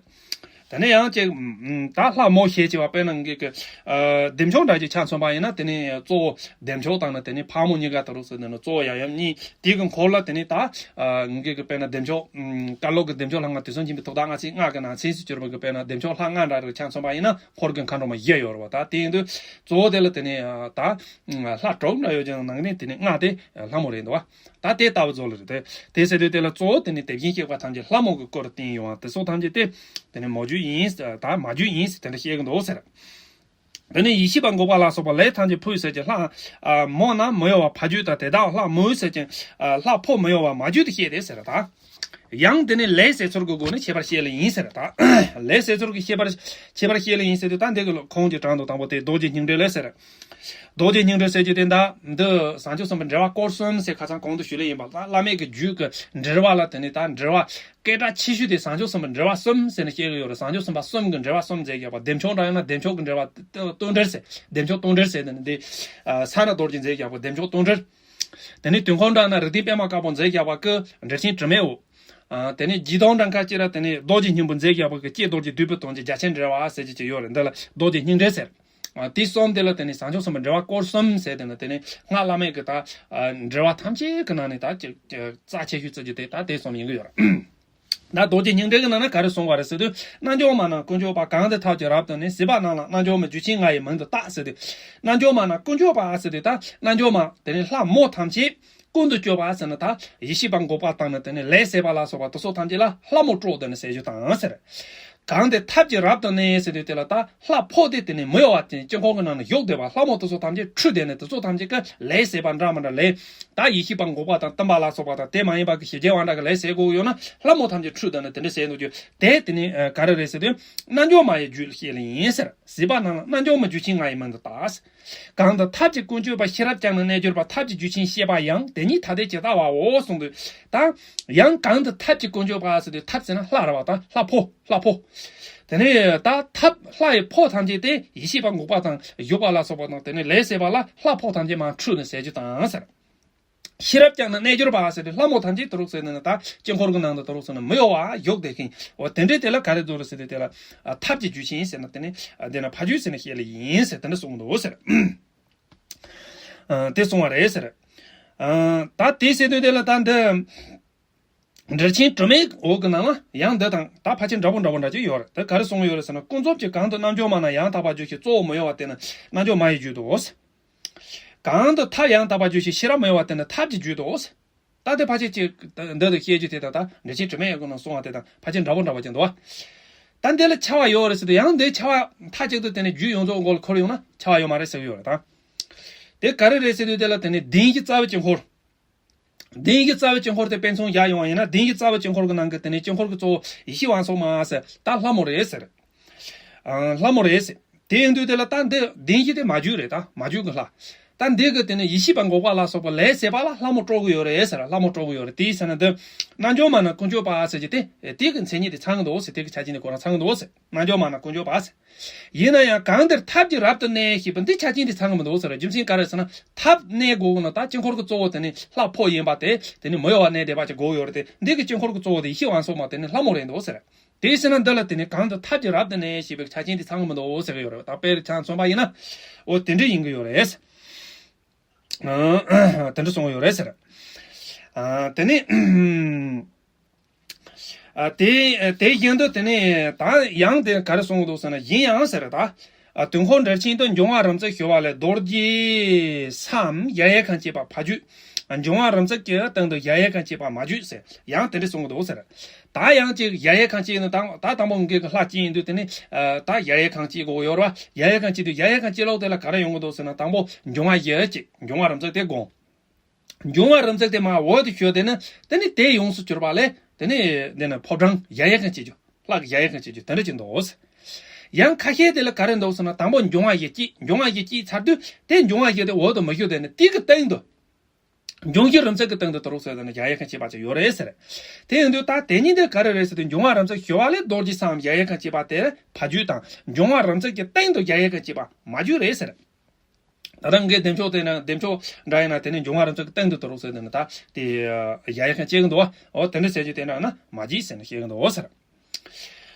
དེ་ནས་ཡང་ཅིག་ད་ལྷ་མོ་ཞེས་བྱ་བ་དཔེར་ན་ངེད་ཀྱི་ཨ་བདེ་མཆོག་འདྲ་ཅིག་ཆ་མཚོན་པ་ཡིན་ན་དེ་ནས་གཙོ་བོ་བདེ་མཆོག་དང་ནི་དེ་ནས་ཕག་མོ་གཉིས་ཀ་ད་རུང་ཟེར་ནས་ནི་གཙོ་བོ་ཡབ་ཡུམ་གཉིས་དེ་གི་འཁོར་ལ་དེ་ནས་ད་ཨ་ངེད་ཀྱི་དཔེར་ན་བདེ་མཆོག་ཀ་ལོ་གི་བདེ་མཆོག་ལྷ་ལྔ་དུས་གསུམ་མཁྱེན་པའི་ཐུགས་དམ་ལྔ་ཚན་ལྔ་གི་ནང་ཚན་སུ་གྱུར་པ་གི་དཔེར་ན་བདེ་མཆོག་ལྷ་ལྔ་འདྲ་རེ་ཆ་མཚོན་པ་ཡིན་ན་འཁོར་གྱི་མཁའ་འགྲོ་མ་བཞི་ཡོད་རེད་བ། ད་དེ་ཡིན་དུས་གཙོ་བོ་དེ་ལ་དེ་ནས་ད་ལྷ་དྲུག་འདྲ་ཡོད་ཀྱང་ནང་ནས་དེ་ནས་ལྔ་དེ་ལྷ་མོ་རེད་འདུག་བ། ད་དེ་ལྟ་བུ་རྫོགས་ལ་རེད་དེ། དེ་ཟེར་དུས་དེ་ལ་གཙོ་བོ་དེ་ནི་དེ་བཞིན་གཤེགས་པ་ཐམས་ཅད་ལྷ་མོ་གི་སྐུ་རུ་བསྟན་ཡོང་བ་དེ་སོགས་ཐམས་ཅད་དེ་དེ་ནི་མ་རྒྱུད་ཡིན། ད་མ་རྒྱུད་ཡིན་ཟེར་དེ་འདྲ་བཤད་ཀྱི་འདུག་ཟེར། དེ་ནི་ཡེ་ཤེས་པ་འགུགས་པ་ལ་སོགས་པ་ལས་ཐམས་ཅད་ཕུད་ཟེར་གྱི་ལྷ་མོ་ན་མི་གཡོ་བ་ཕ་རྒྱུད་དང་དེ་དག་ལྷ་མོས་ཟེར་གྱི་ལྷ་ཕོ་མི་གཡོ་བ་མ་རྒྱུད་དུ་བཤད་དེ་ཟེར་ད། ཡང་དེ་ནི་ལས་ཟད་ཚུལ་གྱི་སྒོ་ནས་ཁྱད་པར་བཤད་ལེ་ཡིན་ཟེར་ད། ལས་ཟད་ཚུལ་གྱི་ཁྱད་པར་ཁྱད་པར་བཤད་ལེ་ཡིན་ཟེར་དུས་ད་འདི་གི་ཁོང་གི་དྲང་དུ་དང་པོ་དེ་རྡོ་རྗེ་སྙིང་འབྲེལ་ལས་ཟེར། རྡོ་རྗེ་སྙིང་འབྲེལ་ཟེར་རྒྱུ་དེ་འདྲ་འདི་བྱང་ཆུབ་སེམས་དཔའི་འགྲེལ་པ་སྐོར་གསུམ་ཟེར་ཁ་སང་གོང་དུ་ཞུས་ལེ་ཡིན་པ། ད་བླ་མེད་ཀྱི་རྒྱུད་ཀྱི་འགྲེལ་པ་ལ་དེ་ནི་ད་འགྲེལ་པ་སྐད་གྲགས་ཆེ་ཤོས་དེ་བྱང་ཆུབ་སེམས་དཔའི་འགྲེལ་པ་གསུམ་ཟེར་ནས་བཤད་ཀྱི་ཡོད་རེད། བྱང་ཆུབ་སེམས་དཔའ་གསུམ་གྱི་འགྲེལ་པ་གསུམ་མཛད་ཀྱི་ཡོད་པ། བདེ་མཆོག་འདྲ་ཡོད་ན་བདེ་མཆོག་གི་འགྲེལ་པ་བསྟོད་འགྲེལ་ཟེར། བདེ་མཆོག་བསྟོད་འགྲེལ་ཟེར་དེ་ནི་འདི་ས་ར་རྡོ་རྗེ་མཛད་ཀྱི་ཡོད་པ་བདེ་མཆོག་བསྟོད་འགྲེལ། དེ་ནི་དོན་ཁོང་འདྲ་ན་རིགས་ལྡན་པད་མ་དཀར་པོ་མཛད་ཀྱི་ཡོད་པ་གི་འགྲེལ་ཆེན་དྲི་མེད་འོ། དེ་ནི་རྗེས་ཐོག་འདྲ་ཁ་ཅིག་ལ་དེ་ནི་རྡོ་རྗེ་སྙིང་པོ་མཛད་ཀྱི་ཡོད་པ་གི་ཀྱེ་རྡོ་རྗེ་བདུད་པའི་དོན་གྱི་རྒྱ་ཆེན་འགྲེལ་པ་ཟེར་གྱི་ཅིག་ཡོད་རེད། འདི་ལ་རྡོ་རྗེ་སྙིང་འགྲེལ་ཟེར། ཨ། དེ་གསུམ་དེ་ལ་དེ་ནི་བཟང་སྤྱོད་གསུམ་པོ་འགྲེལ་པ་སྐོར་གསུམ་ཟེར་དེ་ནི་དེ་ནི་སྔགས་བླ་མེད་ཀྱི་ད་ཨ་འགྲེལ་པ་ཐམས་ཅད་ཀྱི་ནང་ནས་ད་ཅིག་ཅིག་རྩ་ཆེ་ཤོས་བརྩི་རྒྱུ་དེ་ད་དེ་གསུམ་ཡིན་གྱི་ཡོད་རེད། ད་རྡོ་རྗེ་སྙིང་འགྲེལ་གྱི་ནང་ན་ག་རེ་གསུངས་པ་རེད་ཟེར་དུས། རྣལ་འབྱོར་མ་རྣམས་དཀོན་མཆོག་པ། གང་དུ་ཐབས་ཀྱི་རབ་ཏུ་གནས། གཟིགས་པ་རྣམས་ལ་རྣལ་འབྱོར་མའི་རྒྱུད་ཆེན་ང་ཡི་མིང་དུ་བཏགས་ཟེར་དུས། རྣལ་འབྱོར་མ་རྣམས་དཀོན་མཆོག་པ་ཟེར་དུས། ད་རྣལ་འབྱོར་མ་དེ་ནི་ལྷ་མོ་ཐམས་ཅད་ཀུན་ཏུ་སྤྱོད་པ་ཟེར་ན་ད་ཡེ་ཤེས་པ་འགུགས་པ་དང་ནི་དེ་ནི་ལས་ཟད་པ་ལ་སོགས་པ་དེ་ཚོ་ཐམས་ཅད་ལ་ལྷ་མོ་དཀྲོགས་དེ་ནི་ཟེར་རྒྱུ་དང་ཟེར། གང་དུ་ཐབས་ཀྱི་རབ་ཏུ་གནས་ཟེར་དུས་དེ་ལ་ད་ལྷ་ཕོ་དེ་དེ་ནི་མི་གཡོ་བ་དེ་དཀྱིལ་འཁོར་གྱི་ནང་ན་བཞུགས་བསྡད་པ། ལྷ་མོ་དེ་ཚོ་ཐམས་ཅད་འཁྲུགས་དེ་ནི་དེ་ཚོ་ཐམས་ཅད་ཀྱི་ལས་ཟད་པ་འདྲ་མི་འདྲ་ལས། ད་ཡེ་ཤེས་པ་འགུགས་པ་དང་བསྟིམ་པ་ལ་སོགས་པ་དང་དེ་མ་ཡིན་པ་གི་ཞི་རྒྱས་དབང་དྲག་གི་ལས་ཟད་དགོས་ཡོད་ན་ལྷ་མོ་ཐམས་ཅད་འཁྲུགས་དེ་ནི་དེ་འདྲ་ཟེར་འདུག་རྒྱུ་དེ་དེ་ནི་ག་རེ་རེད་ཟེར་དུས། རྣལ་འབྱོར་མ་ཡི་རྒྱུད་བཤད་ལེ་ཡིན་ཟེར། གཟིགས་པ་རྣམས་ལ་རྣལ་འབྱོར་མའི་རྒྱུད་ཆེན་ང་ཡི་མིང་དུ་བཏགས། གང་དུ་ཐབས་ཀྱི་དཀོན་མཆོག་པ། ཤེས་རབ་ཀྱང་ནི་རྣལ་འབྱོར་པ། ཐབས་ཀྱི་རྒྱུད་ཆེན་བཤད་པ་ཡང་། དེ་ཉིད་ཐ་དད་ཇི་ལྟ་བའོ་གསུངས་དུས། ད་ཡང་གང་དུ་ཐབས་ཀྱི་དཀོན་མཆོག་པ་ཟེར་དུས། ཐབས་ཟེར་ན་ལྷ་རེད་བ། ད་ལྷ་ཕོ་ལྷ་ཕོ། དེ་ནས་ད་ཐབས་ལྷ་ཡི་ཕོ་ཐམས་ཅད་དེ་ཡེ་ཤེས་པ་འགུགས་པ་དང་བཞུགས་པ་ལ་སོགས་པ་དང་དེ་ནས་ལས་ཟད་པ་ལ་ལྷ་ཕོ་ཐམས་ཅད་མར་འཁྲུགས་ནས་ཟེར་རྒྱུ་དང་ཟེར། ཤེས་རབ་ཀྱང་ནི་རྣལ་འབྱོར་པ་ཟེར་ཏེ་ལྷ་མོ་ཐམས་ཅད་དུ་རུག་ཟེར་ནས་ནི་ད་དཀྱིལ་འཁོར་གྱི་ནང་དུ་དུ་རུག་ཟེར་ནས་མི་གཡོ་བ་བཞུགས་བསྡད་མཁན། འོ་དེ་འདྲའི་དེ་ལ་ག་རེ་ཟེར་རེད་ཟེར་ཏེ་དེ་ལ་ཨ་ཐབས་ཀྱི་རྒྱུད་ཆེན་ཟེར་ན་དེ་ནི་ཨ་དེ་ན་ཕ་རྒྱུད་ཟེར་ནས་བཤད་ལེ་ཡིན་ཟེར་དེ་འདྲ་གསུངས་འདུག་ཟེར། ཨ་དེ་གསུངས་པ་རེད་ཟེར། ཨ་ད་དེ་ཟེར་དུས་དེ་ལ་ད་འདི་འགྲེལ་ཆེན་དྲི་མེད་འོད་ཀྱི་ནང་ལ་ཡང་འདི་དང་ད་ཕལ་ཆེར་འདྲ་པོ་འདྲ་པོ་འདྲ་ཅིག་ཡོད་རེད། དེ་ག་རེ་གསུངས་ཡོད་རེད་ཟེར་ན། ཀུན་རྫོབ་ཀྱི་གང་དུ་རྣལ་འབྱོར་མ་རྣམས་ཡང་དག་པར་རྒྱུད་ཀྱི་གཙོ་བོ་མི་གཡོ་བ་དེ་ནི་རྣལ་འབྱོར་མ་ཡི་རྒྱུད་དོ། གང་དུ་ཐབས་ཡང་དག་པར་རྒྱུད་ཀྱི་ཤེས་རབ་མི་གཡོ་བ་དེ་ནི་ཐབས་ཀྱི་རྒྱུད་དོ། ད་དེ་ཕལ་ཆེར་གཅིག་འདི་དང་བཤད་རྒྱུ་དེ་དང་ད་འགྲེལ་ཆེན་དྲི་མེད་ཀྱི་ནང་གསུངས་པ་དེ་དང་ཕལ་ཆེར་འདྲ་པོ་འདྲ་པོ་ཅིག་འདུག་བ། ད་འདི་ལ་ཕྱེ་བ་ཡོད་རེད་ཟེར་དུས་ཡང་འདི་ཕྱེ་བ་མཐའ་གཅིག་ཏུ་དེ་ནི་རྒྱུད་ཡོངས་རྫོགས་མགོ་ལ་འཁོར་ཡོང་ན་ཕྱེ་བ་ཡོད་མ་རེད་ཟེར་གྱི་ཡོད་རེད་ད། དེ་ག་རེ་རེད་ཟེར་དུས་དེ་ལ་དེ་ནི་བདེན་བཞི་རྩ་བའི་དཀྱིལ་འཁོར། བདེན་བཞི་རྩ་བའི་དཀྱིལ་འཁོར་དེ་དཔེ་མཚོན་བཞག་ཡོང་བ་ཡིན་ན། བདེན་བཞི་རྩ་བའི་དཀྱིལ་འཁོར་གྱི་ནང་གི་དེ་ནས་དཀྱིལ་འཁོར་གྱི་གཙོ་བོ་ཡེ་ཤེས་དབང་ཕྱུག་མ་ཟེར་ད་ལྷ་མོ་རེད་ཟེར། ཨ་ལྷ་མོ་རེད་ཟེར། དེ་ཡིན་དུས་དེ་ལ་ད་འདི་བདེན་བཞི་དེ་མ་རྒྱུད་རེད། ད་མ་རྒྱུད་ཀྱི་ལྷ། ད་འདི་གི་དེ་ནས་ཡེ་ཤེས་པ་འགུགས་པ་ལ་སོགས་པ་ལས་ཟད་པ་ལ་ལྷ་མོ་དཀྲོག་གི་ཡོད་རེད་ཟེར། ལྷ་མོ་དཀྲོག་གི་ཡོད་རེད། དེའི་ས་ན་འདི་རྣལ་འབྱོར་མ་རྣམས་དཀོན་མཆོག་པ་ཟེར་གྱི་དེ་དེ་གི་མཚན་ཉིད་དེ་ཚང་གི་འདུག་ཟེར། དེ་གི་ཆ་རྐྱེན་དེ་ཁོ་རང་ཚང་གི་འདུག་ཟེར། རྣལ་འབྱོར་མ་རྣམས་དཀོན་མཆོག་པ་ཟེར། ཡིན་ན་ཡང་གང་དེར་ཐབས་ཀྱི་རབ་ཏུ་གནས་ཞེས་པ་འདི་ཆ་རྐྱེན་དེ་ཚང་གི་མི་འདུག་ཟེར། རྒྱུ་མཚན་ག་རེ་ཟེར་ན། ཐབས་གནས་དགོས་ཀྱི་ན་ད་དཀྱིལ་འཁོར་གྱི་གཙོ་བོ་དེ་ནི་ལྷ་ཕོ་ཡིན་པ་དེ་དེ་ནི་མི་གཡོ་བ་གནས་བསྡད་པ་ཅིག་དགོས་ཡོད་རེད་དེ། འདི་གི་དཀྱིལ་འཁོར་གྱི་གཙོ་བོ་དེ་ཡེ་ཤེས་དབང་ཕྱུག་མ་དེ་ནི་ལྷ་མོ་རེད་འདུག་ཟེར། དེའི་ཕྱིར་ན་འདི་ལ་དེ་ནི་གང་དུ་ཐབས་ཀྱི་རབ་ཏུ་གནས་ཞེས་པའི་ཆ་རྐྱེན་དེ་ཚང་གི་མི་འདུག་ཟེར་གྱི་ཡོད་རེད། ད་དཔེར་ཆ་མཚོན་པ་ཡིན་ན་འོ་དེ་འདྲ་ཡིན་གྱི་ཡོད་རེད། ཨ་དེ་འདྲ་གསུངས་ཡོད་རེད་ཟེར། ཨ་དེ་ནི་ཨ་དེ་དེ་བཞིན་དུ་དེ་ནི་ད་ཡང་དེ་ག་རེ་གསུངས་འདུག་ཟེར་ན། གཞན་ཡང་ཟེར་ད། ཨ་དུས་འཁོར་འགྲེལ་ཆེན་དུ་འབྱུང་བ་རིམ་བརྩེགས་ཞུ་བ་ལས། རྡོ་རྗེ་སའམ་ཡ་ཡི་ཁ་ཅིག་པ་ཕ་རྒྱུད། འབྱུང་བ་རིམ་བརྩེགས་ཀྱི་སྟེང་དུ་ཡ་ཡི་ཁ་ཅིག་པ་མ་རྒྱུད་ཟེར། ཡང་དེ་འདྲ་གསུངས་འདུག་ཟེར། ད་ཡང་ཅིག་ཡ་ཡི་ཁ་ཅིག་ནི་ད་ད་དང་པོ་འགོས་ཀྱི་ལྷ་གཅིག་ཡིན་དུས་དེ་ནི་ཨ་ད་ཡ་ཡི་ཁ་ཅིག་གོ་ཡོད་ར། ཡ་ཡི་ཁ་ཅིག་དུས་ཡ་ཡི་ཁ་ཅིག་ལོག་དེ་ལ་ག་རེ་ཡོང་གི་འདུག་ཟེར་ན། དང་པོ་འབྱུང་བ་བཞི་གཅིག་འབྱུང་བ་རིམ་བརྩེགས་དེ་དགོངས། འབྱུང་བ་རིམ་བརྩེགས་དེ་མར་འོག་ཏུ་ཞུ་དེ་ནི་དེ་ནི་དེ་ཡོངས་སུ་གྱུར་པ་ལས་དེ་ནི་དེ་ནི་ཕོ་བྲང་ཡ་ཡི་ཁ་ཅིག་རྒྱུ། ལྷ་གི་ཡ་ཡི་ཁ་ཅིག་རྒྱུ་དེ་འདྲ་ཅིག་འདུག་ཟེར། ཡང་ཁ་ཤས་དེ་ལ་ག་རེ་འདུག་ཟེར་ན། དང་པོ་འབྱུང་བ་བཞི་གཅིག་འབྱུང་བ་བཞི་གཅིག་ཚར་དུས་དེ་འབྱུང་བ་བཞི་དེ་འོག་ཏུ་མི་ཞུ་དེ་ནི་དེ་གི་སྟེང་དུ། འབྱུང་བཞི་རིམ་བརྩེགས་ཀྱི་སྟེང་དུ་དུ་རུག་ཟེར་དེ་ནི་ཡ་ཡི་ཁ་ཅིག་པ་ཅིག་ཡོད་རེད་ཟེར། དེ་ཡིན་དུས་ད་དེ་གཉིས་དེ་ག་རེ་རེད་ཟེར་དུས། འབྱུང་བ་རིམ་བརྩེགས་ཞུ་བ་ལས་རྡོ་རྗེ་སའམ་ཡ་ཡི་ཁ་ཅིག་པ་དེ་ཕ་རྒྱུད་དང་། འབྱུང་བ་རིམ་བརྩེགས་ཀྱི་སྟེང་དུ་ཡ་ཡི་ཁ་ཅིག་པ་མ་རྒྱུད་རེད་ཟེར། ད་ལྟ་ངའི་བདེ་མཆོག་དེ་ན་བདེ་མཆོག་འདྲ་ཡིན་ན་དེ་ནི་འབྱུང་བ་རིམ་བརྩེགས་ཀྱི་སྟེང་དུ་དུ་རུག་ཟེར་དེ་ནི་ད་དེ་ཡ་ཡི་ཁ་ཅིག་འདུག་བ། འོ་དེ་འདྲ་ཟེར་རྒྱུ་དེ་འདྲ་ན་མ་རྒྱུད་ཟེར་ནས་བཤད་ཀྱི་འདུག་ཟེར།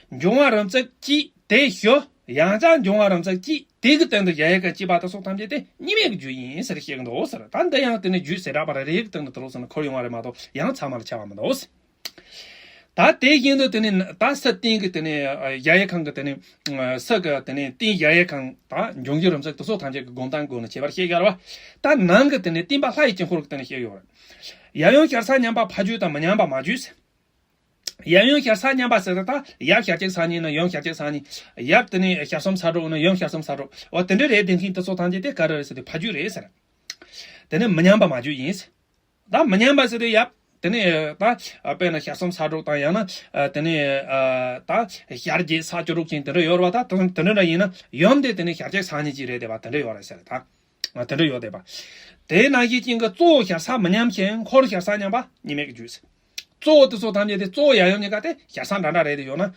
འབྱུང་བ་རིམ་བརྩེགས་གཅིག་དེ་ཞུ། ཡང་བསྐྱར་འབྱུང་བ་རིམ་བརྩེགས་གཅིག་དེ་གི་སྟེང་དུ་ཡ་ཡི་ཁ་ཅིག་པ་དེ་སོགས་ཐམས་ཅད་དེ་གཉིས་མེད་ཀྱི་རྒྱུད་ཡིན་ཟེར་བཤད་ཀྱི་འདུག་ཟེར། ད་འདི་ཡང་དེ་ནི་རྒྱུད་ཟེར་གྲགས་པ་རེ་རེ་གི་སྟེང་དུ་དུ་རུག་ཟེར་ནས་འཁོར་ཡོང་བ་རེད་མ་གཏོགས་ཡང་ཚང་མ་ལ་ཁྱབ་པ་མི་འདུག་ཟེར། ད་དེ་བཞིན་དུ་དེ་ནི་ད་ས་སྟེང་གི་དེ་ནི་ཡ་ཡི་ཁ་གི་དེ་ནི་ས་གི་དེ་ནི་སྟེང་ཡ་ཡི་ཁ་ད་འབྱུང་བཞི་རིམ་བརྩེགས་དེ་སོགས་ཐམས་ཅད་ཀྱི་སྒོམ་སྟངས་སྒོ་ནས་བྱེད་པར་བཤད་ཀྱི་རེད་བ། ད་ནང་གི་དེ་ནི་བསྟན་པ་ལྷ་ཡི་དཀྱིལ་འཁོར་གྱི་སྟེང་ནས་བཤད་ཡོད་རེད། ཡབ་ཡུམ་ཞར་ས་མཉམ་པ་ཕ་རྒྱུད་དང་མི་མཉམ་པ་མ་རྒྱུད་ཟེར། ཡབ་ཡུམ་ཞར་ས་མཉམ་པ་ཟེར་ད་ཡབ་ཞལ་གཅིག་སངས་རྒྱས་ན་ཡུམ་ཞལ་གཅིག་སངས་རྒྱས། ཡབ་དེ་ནི་ཞལ་གསུམ་ས་དྲུག་ན་ཡུམ་ཞལ་གསུམ་ས་དྲུག་འོ་དེ་འདྲ་རེད། དེ་མཁན་དེ་ཚོ་ཐམས་ཅད་དེ་ག་རེ་རེད་ཟེར་དུས་ཕ་རྒྱུད་རེད་ཟེར། དེ་ནི་མི་མཉམ་པ་མ་རྒྱུད་ཡིན་ཟེར། ད་མི་མཉམ་པ་ཟེར་དུས་ཡབ་དེ་ནི་ད་དཔེར་ན་ཞལ་གསུམ་ས་དྲུག་དང་ཡང་ན་དེ་ནི་ད་ཞལ་བརྒྱད་ས་བཅུ་དྲུག་ཅན་དེ་འདྲ་ཡོད་རེད་བ། ད་དེ་འདྲ་འདྲ་ཡིན་ན་ཡུམ་དེ་དེ་ནི་ཞལ་གཅིག་སངས་རྒྱས་ཅིག་རེད་བསྡད་པ་དེ་འདྲ་ཡོད་རེད་ཟེར་ད། དེ་འདྲ་ཡོད་བསྡད་པ། དེ་ནང་བཞིན་ཅན་གྱི་གཙོ་བོ་ཞལ་ས་མི་མཉམ་ཞིང་འཁོར་ཞལ་ས་མཉམ་པ་གཉིས་མེད་ཀྱི་རྒྱུད་ཟེར། གཙོ་བོ་དེ་ཚོ་ཐམས་ཅད་དེ་གཙོ་བོ་ཡབ་ཡུམ་གཉིས་ཀ་དེ་ཞལ་ས་འདྲ་འདྲ་རེད་དེ་ཡོད་ན།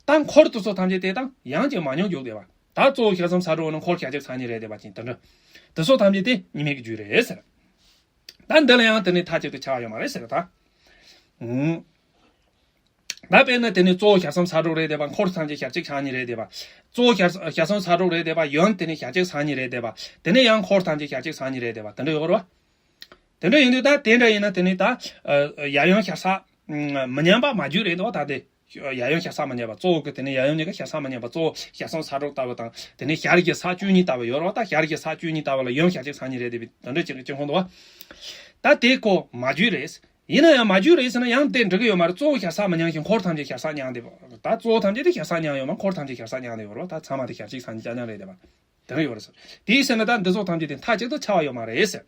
ད་འཁོར་དེ་ཚོ་ཐམས་ཅད་དེ་དང་ཡང་ཅིག་མ་མཉམ་རྒྱུད་བསྡད་པ། ད་གཙོ་བོ་ཞལ་གསུམ་ས་དྲུག་ན་འཁོར་ཞལ་གཅིག་སངས་རྒྱས་རེད་བསྡད་པ་ཅན་དེ་འདྲ། དེ་ཚོ་ཐམས་ཅད་དེ་གཉིས་མེད་ཀྱི་རྒྱུད་རེད་ཟེར། ད་འདི་ལ་ཡང་དེ་ནི་མཐའ་གཅིག་ཏུ་ཁྱབ་ཡོད་མ་རེད་ཟེར་ད། ཨུམ། ད་དཔེར་ན་དེ་ནི་གཙོ་བོ་ཞལ་གསུམ་ས་དྲུག་རེད་བསྡད་པ། འཁོར་ཐམས་ཅད་ཞལ་གཅིག་ཕྱག་གཉིས་རེད་བསྡད་པ། གཙོ་བོ་ཞལ་ཞལ་གསུམ་ས་དྲུག་རེད་བསྡད་པ། ཡོན་དེ་ནི་ཞལ་གཅིག་ཕྱག་གཉིས་རེད་བསྡད་པ། དེ་ནས་ཡང་འཁོར་ཐམས་ཅད་ཞལ་གཅིག་ཕྱག་གཉིས་རེད་བསྡད་པ། དེ་འདྲ་ཡོད་རེད་བ། དེ་འདྲ་ཡིན་དུས་ད་དེ་འདྲ་ཡིན་ན་དེ་ནི་ད་ཡབ་ཡུམ་ཞལ་ཕྱག་མི་མཉམ་པ་མ་བརྗོད་རེད་འདུག་ད་དེ་ཡབ་ཡུམ་ཞལ་ཕྱག་མི་མཉམ་པ། གཙོ་བོ་གི་དེ་ནི་ཡབ་ཡུམ་གཉིས་ཀ་ཞལ་ཕྱག་མི་མཉམ་པ། གཙོ་བོ་ཞལ་གསུམ་ས་དྲུག་ལྟ་བུ་དང་། དེ་ནི་ཞལ་གྱི་ཕྱག་བཅུ་གཉིས་ལྟ་བུ་ཡོད་རེད་བ། ད་ཞལ་གྱི་ཕྱག་བཅུ་གཉིས་ལྟ་བུ་ལ་ཡུམ་ཞལ་གཅིག་ཕྱག་གཉིས་རེད་བསྡད་པའི་དེ་འདྲ་ཅིག་གི་དཔྱོད་ཁོམ་འདུག་བ། ད་དེ་ཁོ་མ་བརྗོད་རེད། ཡིན་ན་ཡང་མ་བརྗོད་རེད་ཟེར་ན་ཡང་དེ་འགྲིག་གི་ཡོད་མ་རེད། གཙོ་བོ་ཞལ་ཕྱག་མི་མཉམ་ཞིང་། འཁོར་ཐམས་ཅད་ཞལ་ཕྱག་མཉམ་བསྡད་པ། ད་གཙོ་བོ་ཐམས་ཅད་དེ་ཞལ་ཕྱག་མཉམ་ཡོད་མ། འཁོར་ཐམས་ཅད་ཞལ་ཕྱག་མཉམ་བསྡད་ཡོད་རེད་བ། ད་ཚང་མ་དེ་ཞལ་གཅིག་ཕྱག་གཉིས་རྐྱང་རྐྱང་རེད་བསྡད་པ། དེ་འདྲ་ཡོད་རེད་ཟེར། དེའི་ཕྱིར་ན་ད་འདི་ཚོ་ཐམས་ཅད་དེ་མཐའ་གཅིག་ཏུ་ཁྱབ་པ་ཡོད་མ་རེད་ཟེར།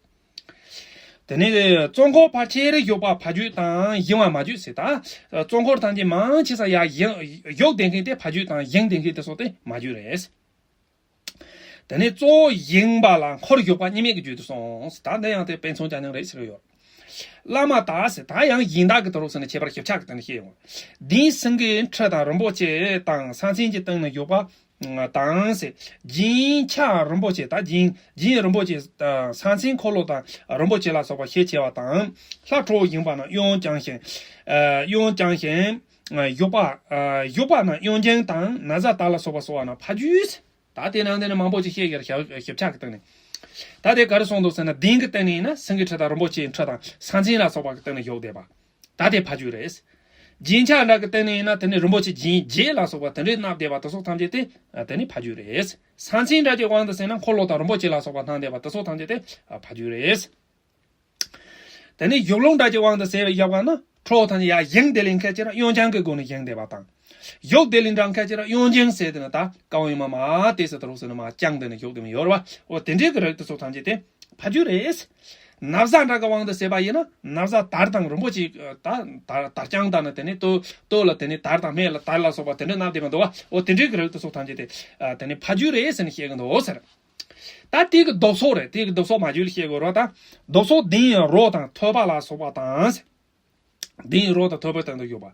དེ་ནས་གཙོ་འཁོར་ཕལ་ཆེར་བཞུགས་པ་ཕ་བརྒྱུད་དང་ཞིང་བ་མ་བརྒྱུད་ཟེར། ད་གཙོ་འཁོར་ཐམས་ཅད་མང་ཆེ་ས་ཡར་ཞིང་བཞུགས་བསྡད་མཁན་དེ་ཕ་བརྒྱུད་དང་ཞིང་བསྡད་མཁན་དེ་ཚོ་དེ་མ་བརྒྱུད་རེད། དེ་ནས་གཙོ་བོ་ཞིང་བ་ལ་འཁོར་བཞུགས་པ་གཉིས་མེད་ཀྱི་རྒྱུད་དུ་སོང་ཟེར། ད་འདི་ཡང་དེ་དཔེ་མཚོན་རྐྱང་རྐྱང་རེད་ཟེར་གྱི་ཡོད། བླ་མ་དག་ཟེར། ད་ཡང་གཞན་དག་གི་དོན་ལུགས་ཟེར་ནས་ཁྱད་པར་ཞིབ་ཆ་གི་སྟེང་ནས་བཤད་ཡོང་། གདན་སེང་གེའི་ཁྲི་དང་རིན་པོ་ཆེ་དང་ས་མཚན་གྱི་སྟེང་ན་བཞུགས་པ་དང་ཟེར། རྒྱན་ཆ་རིན་པོ་ཆེ། ད་རྒྱན་རྒྱན་རིན་པོ་ཆེ། ས་མཚན་འཁོར་ལོ་དང་རིན་པོ་ཆེ་ལ་སོགས་པ་ཞེས་བྱ་བ་དང་། ལྷ་ཁྲོ་བོ་ཞིང་བ་རྣམས་གཡོན་བརྐྱང་ཞིང་། གཡོན་བརྐྱང་ཞིང་། བཞུགས་པ་བཞུགས་པ་རྣམས་གཡོན་བརྐྱང་དང་ན་བཟའ་དར་ལ་སོགས་པ་གསོལ་བ་རྣམས་ཕ་བརྒྱུད། ད་དེ་ནང་དེ་ནི་མང་པོ་ཅིག་བཤད་ཡོད་རེད། ཞིབ་ཆ་གི་སྟེང་ནས། ད་དེ་ག་རེ་གསུངས་འདུག་ཟེར་ན། གདན་གྱི་སྟེང་ནས་ཡིན་ན་སེང་གེའི་ཁྲི་དང་རིན་པོ་ཆེའི་ཁྲི་དང་ས་མཚན་ལ་སོགས་པ་གི་སྟེང་ནས་བཞུགས་བསྡད་པ། ད་དེ་ཕ་བརྒྱུད་རེད། རྒྱན་ཆ་འདྲ་གི་སྟེང་ནས་ཡིན་ན་དེ་ནི་རིན་པོ་ཆེ་རྒྱན་བརྒྱད་ལ་སོགས་པ་དེ་འདྲའི་མནབས་བསྡད་པ་དེ་ཚོ་ཐམས་ཅད་དེ་དེ་ནི་ཕ་བརྒྱུད་རེད། ས་མཚན་འདྲ་གི་དབང་དུ་བྱས་ན་འཁོར་ལོ་དང་རིན་པོ་ཆེ་ལ་སོགས་པ་བསྣམས་བསྡད་པ་དེ་ཚོ་ཐམས་ཅད་དེ་ཕ་བརྒྱུད་རེད། དེ་ནས་བཞུགས་ལུགས་འདྲ་གི་དབང་དུ་བྱས་པའི་ཡབ་ག་ན་ཁྲོ་བོ་ཐམས་ཅད་ཡར་བཞེངས་བསྡད་ལེ་མཁན་ཅིག་ར་གཡོན་བརྐྱང་གི་སྒོ་ནས་བཞེངས་བསྡད་པ་དང་། བཞུགས་བསྡད་ལེ་འདྲ་མཁན་ཅིག་ར་གཡོན་བརྐྱང་ཟེར་དེ་ནི་ད་ཀ་བ་ཡིན་མ་མ་དེ་ཟེར་དུ་རུ་ཟེར་ནི་མ་བརྐྱང་དེ་ནི་བཞུགས་བསྡད་མི་ཡོད་རེད་བ། འོ་དེ་འདྲའི་གི་རིགས་དེ་ཚོ་ཐམས་ཅད་དེ་ཕ་བརྒྱུད་རེད། ན་བཟའ་འདྲ་གི་དབང་དུ་བྱས་པ་ཡིན་ན་ན་བཟའ་དར་དང་རིན་པོ་ཆེ། ད་དར་དར་རྐྱང་དང་ནི་དེ་ནི་སྟོད་སྟོད་ལ་དེ་ནི་དར་དང་སྨད་ལ་དར་ལ་སོགས་པ་དེ་འདྲ་མནབས་བསྡད་མི་འདུག་བ། འོ་དེ་འདྲའི་གི་རིགས་དེ་ཚོ་ཐམས་ཅད་དེ་དེ་ནི་ཕ་བརྒྱུད་རེད་ཟེར་ནས་བཤད་གི་འདུག་ཟེར། ད་དེ་གི་བཟློག་ཕྱོགས་རེད། དེ་གི་བཟློག་ཕྱོགས་མ་བརྗོད་ལ་བཤད་དགོས་རེད་བ། ད་བཟློག་ཕྱོགས་གདན་རོ་དང་ཐོད་པ་ལ་སོགས་པ་དང་། གདན་རོ་དང་ཐོད་པའི་སྟེང་དུ་བཞུགས་པ།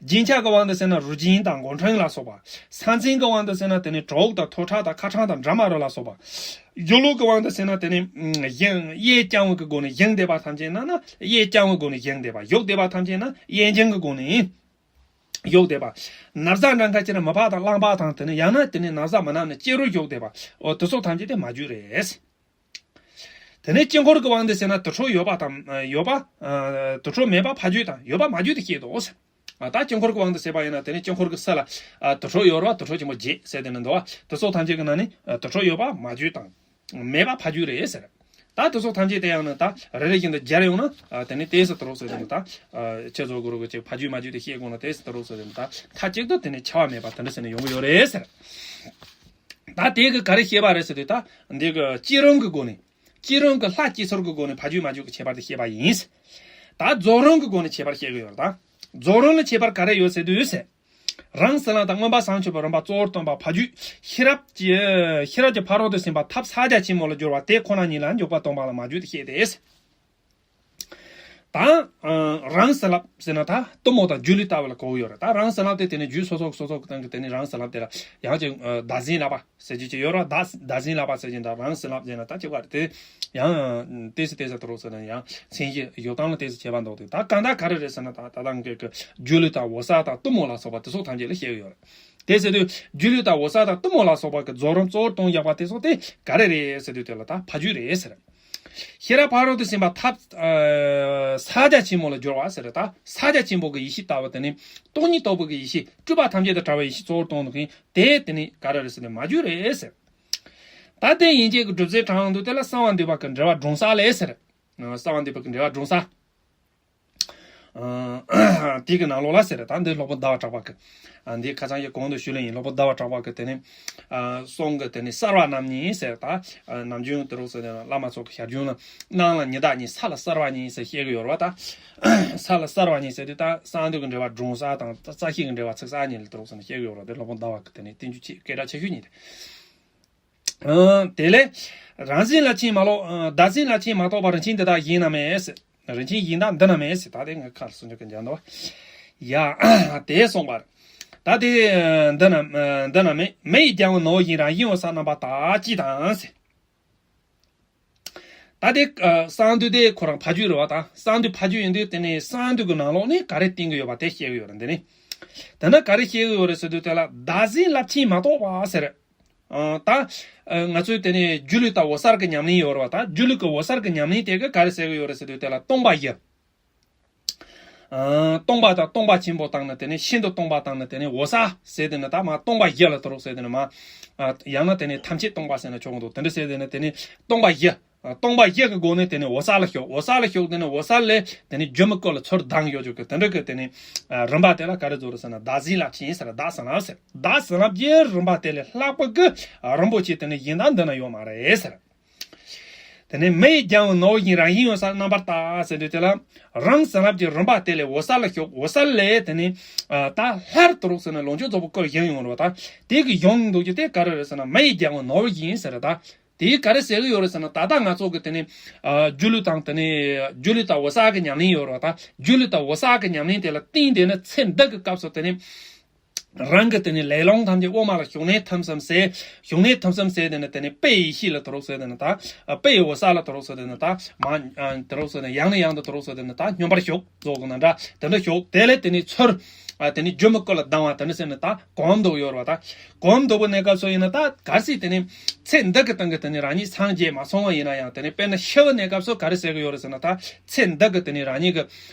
རྒྱན་ཆ་གི་དབང་དུ་བྱས་ན་རུ་རྒྱན་དང་མགོ་ཕྲེང་ལ་སོགས་པ། ས་མཚན་གི་དབང་དུ་བྱས་ན་དེ་ནི་གྲོགས་དང་ཐོད་ཁྲག་དང་ཁ་ཕྲེང་དང་འདྲ་མ་རུ་ལ་སོགས་པ། བཞུགས་ལུགས་ཀྱི་དབང་དུ་བྱས་ན་དེ་ནི་གཡས་བརྐྱང་བའི་གི་སྒོ་ནས་བཞེངས་བསྡད་པ་ཐམས་ཅད་ན་ན་གཡས་བརྐྱང་བའི་སྒོ་ནས་བཞེངས་བསྡད་པ། བཞུགས་བསྡད་པ་ཐམས་ཅད་ན་གཡས་བརྐྱང་གི་སྒོ་ནས། བཞུགས་བསྡད་པ། ན་བཟའ་འདྲ་མཁན་ཅིག་ན་མི་ཕམ་དང་གླང་པོ་དང་དེ་ནས་ཡང་ན་དེ་ནས་ན་བཟའ་མི་མནབས་ནས་ལྕེ་རུ་བཞུགས་བསྡད་པ། འོ་དེ་ཚོ་ཐམས་ཅད་དེ་མ་བརྒྱུད་རེད། དེ་ནས་དཀྱིལ་འཁོར་གྱི་དབང་དུ་བྱས་ན་དུར་ཁྲོད་ཡོད་པ་དང་ཡོད་པ། དུར་ཁྲོད་མེད་པ་ཕ་བརྒྱུད་དང་ཡོད་པ་མ་བརྒྱུད་དུ་བཤད་དོ། ད་དཀྱིལ་འཁོར་གྱི་དབང་དུ་བྱས་པ་ཡིན་ན་དེ་ནས་དཀྱིལ་འཁོར་གྱི་ས་ལ་དུར་ཁྲོད་ཡོད་རེད་བ། དུར་ཁྲོད་ཆེན་པོ་བརྒྱད་ཟེར་དེ་ནས་འདུག་བ། དེ་ཚོ་ཐམས་ཅད་ཀྱི་ནང་ནས་དུར་ཁྲོད་ཡོད་པ་མ་བརྒྱུད་དང་། མེད་པ་ཕ་རྒྱུད་རེད་ཟེར། ད་དེ་ཚོ་ཐམས་ཅད་དེ་ཡང་ནི་ད་རེ་རེ་བཞིན་དུ་སྦྱར་ཡོང་ན་དེ་ནི་དེ་ཟེར་དུ་རོགས་ཟེར་དེ་ནི་ད་ཁྱེད་ཚོ་གུ་རུ་གི་ཅིག་ཕ་རྒྱུད་མ་རྒྱུད་དེ་བཤད་དགོས་ན་དེ་ཟེར་དུ་རོགས་ཟེར་དེ་ནི་ད་མཐའ་གཅིག་ཏུ་དེ་ནི་ཁྱབ་པ་མེད་པ་དེ་འདྲ་ཟེར་ནས་ཡོང་གི་ཡོད་རེད་ཟེར། ད་དེ་གི་ག་རེ་བཤད་པ་རེད་ཟེར་དུས་ད་འདི་གི་བསྐྱེད་རིམ་གི་སྒོ་ནས་བསྐྱེད་རིམ་གི་ལྷ་བསྐྱེད་ཚུལ་གི་སྒོ་ནས་ཕ་རྒྱུད་མ་རྒྱུད་ཀྱི་ཁྱད་པར་དེ་བཤད་པ་ཡིན། ད་རྫོགས་རིམ་གི་སྒོ་ནས་ཁྱད་པར་བཤད་གི་ཡོད་རེད། ད་རྫོགས་རིམ་ལ་ཁྱད་པར་ག་རེ་ཡོད་ཟེར་དུས་ཟེར། རང་ཟེར་ལམ་དང་མངོན་པར་བྱང་ཆུབ་པའི་རིམ་པ་གཙོ་བོར་སྟོན་པ་ཕ་རྒྱུད། ཤེས་རབ་ཀྱི་ཤེས་རབ་ཀྱི་ཕ་རོལ་ཏུ་ཕྱིན་པ་ཐབས་ཕྱག་རྒྱ་ཆེན་མོ་ལ་སྦྱོར་བ་དེ་ཁོ་ན་ཉིད་ལ་འཇུག་པ་སྟོན་པ་ལ་མ་བརྒྱུད་དེ་བཤད་དེ། ད་རང་ཟེར་ལམ་ཟེར་ན་ད་གཏུམ་མོ་དང་སྒྱུ་ལུས་ལྟ་བུ་ལ་གོ་གི་ཡོད་རེད། ད་རང་ཟེར་ལམ་དེ་དེ་ནི་རྒྱུད་སོ་སོ་སོ་སོ་གི་སྟེང་གི་དེ་ནི་རང་ཟེར་ལམ་དེ་ལ་ཡང་ཅིག་བདག་འཛིན་ལབ་པ་ཟེར་རྒྱུ་ཅིག་ཡོད་རེད། བདག་བདག་འཛིན་ལབ་པ་ཟེར་གྱིན་ད་རང་ཟེར་ལམ་ཟེར་ན་ད་ཅིག་བར་དེ་ཡང་ཏོག་ཙམ་ཏོག་ཙམ་དུ་རོགས་ཟེར་ན་ཡང་མཚན་གཞི་ཡོད་སྟངས་ལ་ཏོག་ཙམ་ཁྱད་པར་འདུག་སྟེ། ད་གང་ལྟར་ག་རེ་རེད་ཟེར་ན་ད་ད་ལྟ་ངས་གི་སྒྱུ་ལུས་དང་འོད་གསལ་དང་གཏུམ་མོ་ལ་སོགས་པ་དེ་ཚོ་ཐམས་ཅད་ལ་བཤད་གི་ཡོད་རེད། དེ་ཟེར་དུས་སྒྱུ་ལུས་དང་འོད་གསལ་དང་གཏུམ་མོ་ལ་སོགས་པ་གི་རྫོགས་རིམ་གཙོ་བོར་སྟོན་བཞག་པ་དེ་ཚོ་དེ་ག་རེ་རེད་ཟེར་དུས་དེ་ལ་ད་ཕ་རྒྱུད་རེད་ཟེར། ཤེས་རབ་ཕ་རོལ་ཏུ་ཕྱིན་པ་ཐབས་ཕྱག་རྒྱ་ཆེན་མོ་ལ་སྦྱོར་བ་ཟེར། ད་ཕྱག་རྒྱ་ཆེན་པོ་གི་ཡེ་ཤེས་ལྟ་བུ་དེ་ནི་སྟོང་ཉིད་རྟོགས་པའི་གི་ཡེ་ཤེས་སྤྲུལ་པ་ཐམས་ཅད་དང་བྲལ་བའི་ཡེ་ཤེས་གཙོ་བོར་སྟོན་མཁན་དེ་དེ་ནི་ག་རེ་རེད་ཟེར་ན་མ་རྒྱུད་རེད་ཟེར། ད་དེ་ཡན་ཆད་ཀྱི་སྒྲུབ་རྫས་དྲངས་འདུག་དེ་ལ་གསང་བ་འདུས་པ་གི་འགྲེལ་པ་སྒྲོམ་གསལ་ལས་ཟེར། གསང་བ་འདུས་པ་གི་འགྲེལ་པ་སྒྲོམ་གསལ། དེ་གི་ནང་ལོགས་ལ་ཟེར། ད་འདི་སློབ་དཔོན་ཟླ་བ་གྲགས་པ་གི། འདི་ཁ་སང་ཡི་གོང་དུ་ཞུས་ལེ་ཡིན། སློབ་དཔོན་ཟླ་བ་གྲགས་པ་གི་དེ་ནི། གསུང་གི་དེ་ནི་གསལ་བ་རྣམ་གཉིས་ཟེར། ད་ནམ་རྒྱུན་དུ་རོགས་ཟེར་ན་བླ་མ་ཚོ་གི་ཞལ་རྒྱུན་ལ་སྣང་ལ་ཉི་ཟླ་གཉིས་ས་ལ་གསལ་བ་གཉིས་ཟེར་བཤད་གི་ཡོད་རེད་བ། ད་ས་ལ་གསལ་བ་གཉིས་ཟེར་དུས་ད་གསང་འདུས་ཀྱི་འགྲེལ་པ་སྒྲོམ་གསལ་དང་རྩ་ཤེས་ཀྱི་འགྲེལ་པ་ཚིག་གསལ་གཉིས་ལ་དུ་རོགས་ཟེར་ན་བཤད་གི་ཡོད་རེད། དེ་སློབ་དཔོན་ཟླ་བ་གི་དེ་ནི་བསྟན་བཅོས་ཆེ་སྐད་གྲགས་ཆེ་ཤོས་གཉིས་དེ། དེ་ལས། རང་བཞིན་ལ་ཕྱིན་མ་ལོག་བདག་འཛིན་ལ་ཕྱིན་མ་གཏོགས་པ་རིན་ཆེན་འདི་དག་གཞན་ན་མེད་ཟེར། རིན་ཆེན་གཞན་དག་འདི་ན་མེད་ཟེར། ད་དེ་ངས་ཁ་ལ་སུ་འཇོག་གི་འཇོག་འདུག་ཡ། དེ་གསུངས་པར། ད་དེ་འདི་ན་འདི་ན་མེད། མེ་ཡིས་ཀྱང་ནོར་བཞིན་རང་བཞིན་འོད་གསལ་རྣམ་པར་དག་ཅེས་དང་ཟེར། ད་དེ་གསང་འདུས་དེ་ཁོ་རང་ཕ་རྒྱུད་རེད་བ། ད་གསང་འདུས་ཕ་རྒྱུད་ཡིན་དུས་དེ་ནས་གསང་འདུས་ཀྱི་ནང་ལོགས་ནས་ག་རེ་བསྟན་གྱི་ཡོད་པ་དེ་བཤད་ཀྱི་ཡོད་རེད། འདི་ནི། དེ་ནས་ག་རེ་བཤད་ཀྱི་ཡོད་རེད་ཟེར་དུས་དེ་ལ་བདག་འཛིན་རླབས་ཆེན་མ་གཏོགས་པ་ཟེར། ཨ། ད་ཨ་ང་ཚོས་དེ་ནས་སྒྱུ་ལུས་དང་འོད་གསལ་གྱི་ཉམས་ལེན་ཡོད་རེད་བ། ད་སྒྱུ་ལུས་ཀྱི་འོད་གསལ་གྱི་ཉམས་ལེན་དེ་གིས་ག་རེ་ཟེར་གྱི་ཡོད་རེད་ཟེར་དུས་དེ་ལ་སྟོང་པ་བཞི། ཨ། སྟོང་པ་དང་སྟོང་པ་ཆེན་པོ་དང་ནི་དེ་ནས་ཤིན་ཏུ་སྟོང་པ་དང་ནི་དེ་ནས་འོད་གསལ་ཟེར་དེ་ནི་ད་མ་སྟོང་པ་བཞི་ལ་དུ་རུག་ཟེར་དེ་ནི་མ། ཨ། ཡང་ན་དེ་ནི་ཐམས་ཅད་སྟོང་པ་ཟེར་ན་ཆོག་གི་འདུག་དེ་འདྲ་ཟེར་དེ་ནི་དེ་ནི་སྟོང་པ་བཞི། ཨ། སྟོང་པ་བཞི་གི་སྒོ་ནས་དེ་ནི་འོད་གསལ་ལ་ཞུགས། འོད་གསལ་ལ་ཞུགས་དེ་ནི་འོད་གསལ་ལས་དེ་ནི་སྒྱུ་མའི་སྐུ་ལ་ཚུར་ལྡང་ཡོད་ཅོག་གི་དེ་འདྲ་གི་དེ་ནི། ཨ། རིམ་པ་དེ་ལ་ག་རེ་ཟེར་རེད་ཟེར་ན་བདག་འཛིན་རླབས་ཆེན་ཟེར། བདག་བྱིན་རླབས་ཟེར། བདག་བྱིན་རླབས་ཀྱི་རིམ་པ་དེ་ལས་ལྷག་པ་གི་རིན་པོ་ཆེ་དེ་ནི་གཞན་དག་འདི་ན་ཡོད་མ་རེད་ཟེར། དེ་ནས་མེ་ཡིས་སྦྱངས་པའི་ནོར་བུ་བཞིན་རང་བཞིན་འོད་གསལ་རྣམ་པར་དག་ཟེར་དུས་དེ་ལ། རང་བྱིན་རླབས་ཀྱི་རིམ་པ་དེ་ལས་འོད་གསལ་ལ་ཞུགས། འོད་གསལ་ལས་དེ་ནས། ཨ། ད་སླར་དུ་རུག་ཟེར་ན་ལོངས་སྤྱོད་རྫོགས་པའི་སྐུར་བཞེངས་ཡོང་རེད་བ། ད་དེ་གི་གཞུང་འདུག་རྒྱུ་དེ་ག་རེ་རེད་ཟེར་ན་མེ་ཡིས་སྦྱངས་པའི་ནོར་བུ་བཞིན་ཟེར་རེད་ད། དེ་ག་རེ་ཟེར་གི་ཡོད་རེད་ཟེར་ན་ད་ལྟ་ང་ཚོ་གི་དེ་ནས། ཨ། སྒྱུ་ལུས་དང་དེ་ནས་སྒྱུ་ལུས་དང་འོད་གསལ་གྱི་ཉམས་ལེན་ཡོད་རེད་བ། ད་སྒྱུ་ལུས་དང་འོད་གསལ་གྱི་ཉམས་ལེན་དེ་ལ་བརྟེན་དེ་ནས་ཚེ་འདི་གི་སྐབས་སུ་དེ་ནས། རང་གི་དེ་ནས་ལས་ལོངས་ཐམས་ཅད་དབུ་མ་ལ་ཞུགས་གནས་ཐམས་ཅད་ཟད། ཞུགས་གནས་ཐམས་ཅད་ཟད་དེ་ནས་དེ་ནས་དཔེ་ཡི་ཡེ་ཤེས་ལ་དུ་རུག་ཟེར་དེ་ནས་ད། དཔེ་ཡི་འོད་གསལ་ལ་དུ་རུག་ཟེར་དེ་ནས་ད། མ། དུ་རུག་ཟེར་དེ་ནས་ཡང་ནས་ཡང་དུ་དུ་རུག་ཟེར་དེ་ནས་ད་སྙོམས་པར་ཞུགས་རྫོགས་ཀྱི་ན་འདྲ་དེ་འདྲ་ཞུགས། དེ་ལས་དེ་ནས་ཚུར། ཨ། དེ་ནས་སྒྱུ་མའི་སྐུ་ལ་ལྡང་བ་དེ་འདྲ་ཟེར་ནས་ད་གོམས་འདུག་ཡོད་རེད་བ། ད་གོམས་འདུག་པའི་གནས་སྐབས་སུ་ཡིན་ན་ད་གལ་སྲིད་དེ་ནས་ཚེ་འདི་གི་སྟེང་གི་དེ་ནས་རང་ཉིད་སངས་རྒྱས་མ་སོང་བ་ཡིན་ན་ཡང་དེ་ནས་དཔེར་ན་འཆི་བའི་གནས་སྐབས་སུ་ག་རེ་ཟེར་གི་ཡོད་རེད་ཟེར་ན་ད། ཚེ་འདི་གི་དེ་ནས་རང་ཉིད་ཀྱི།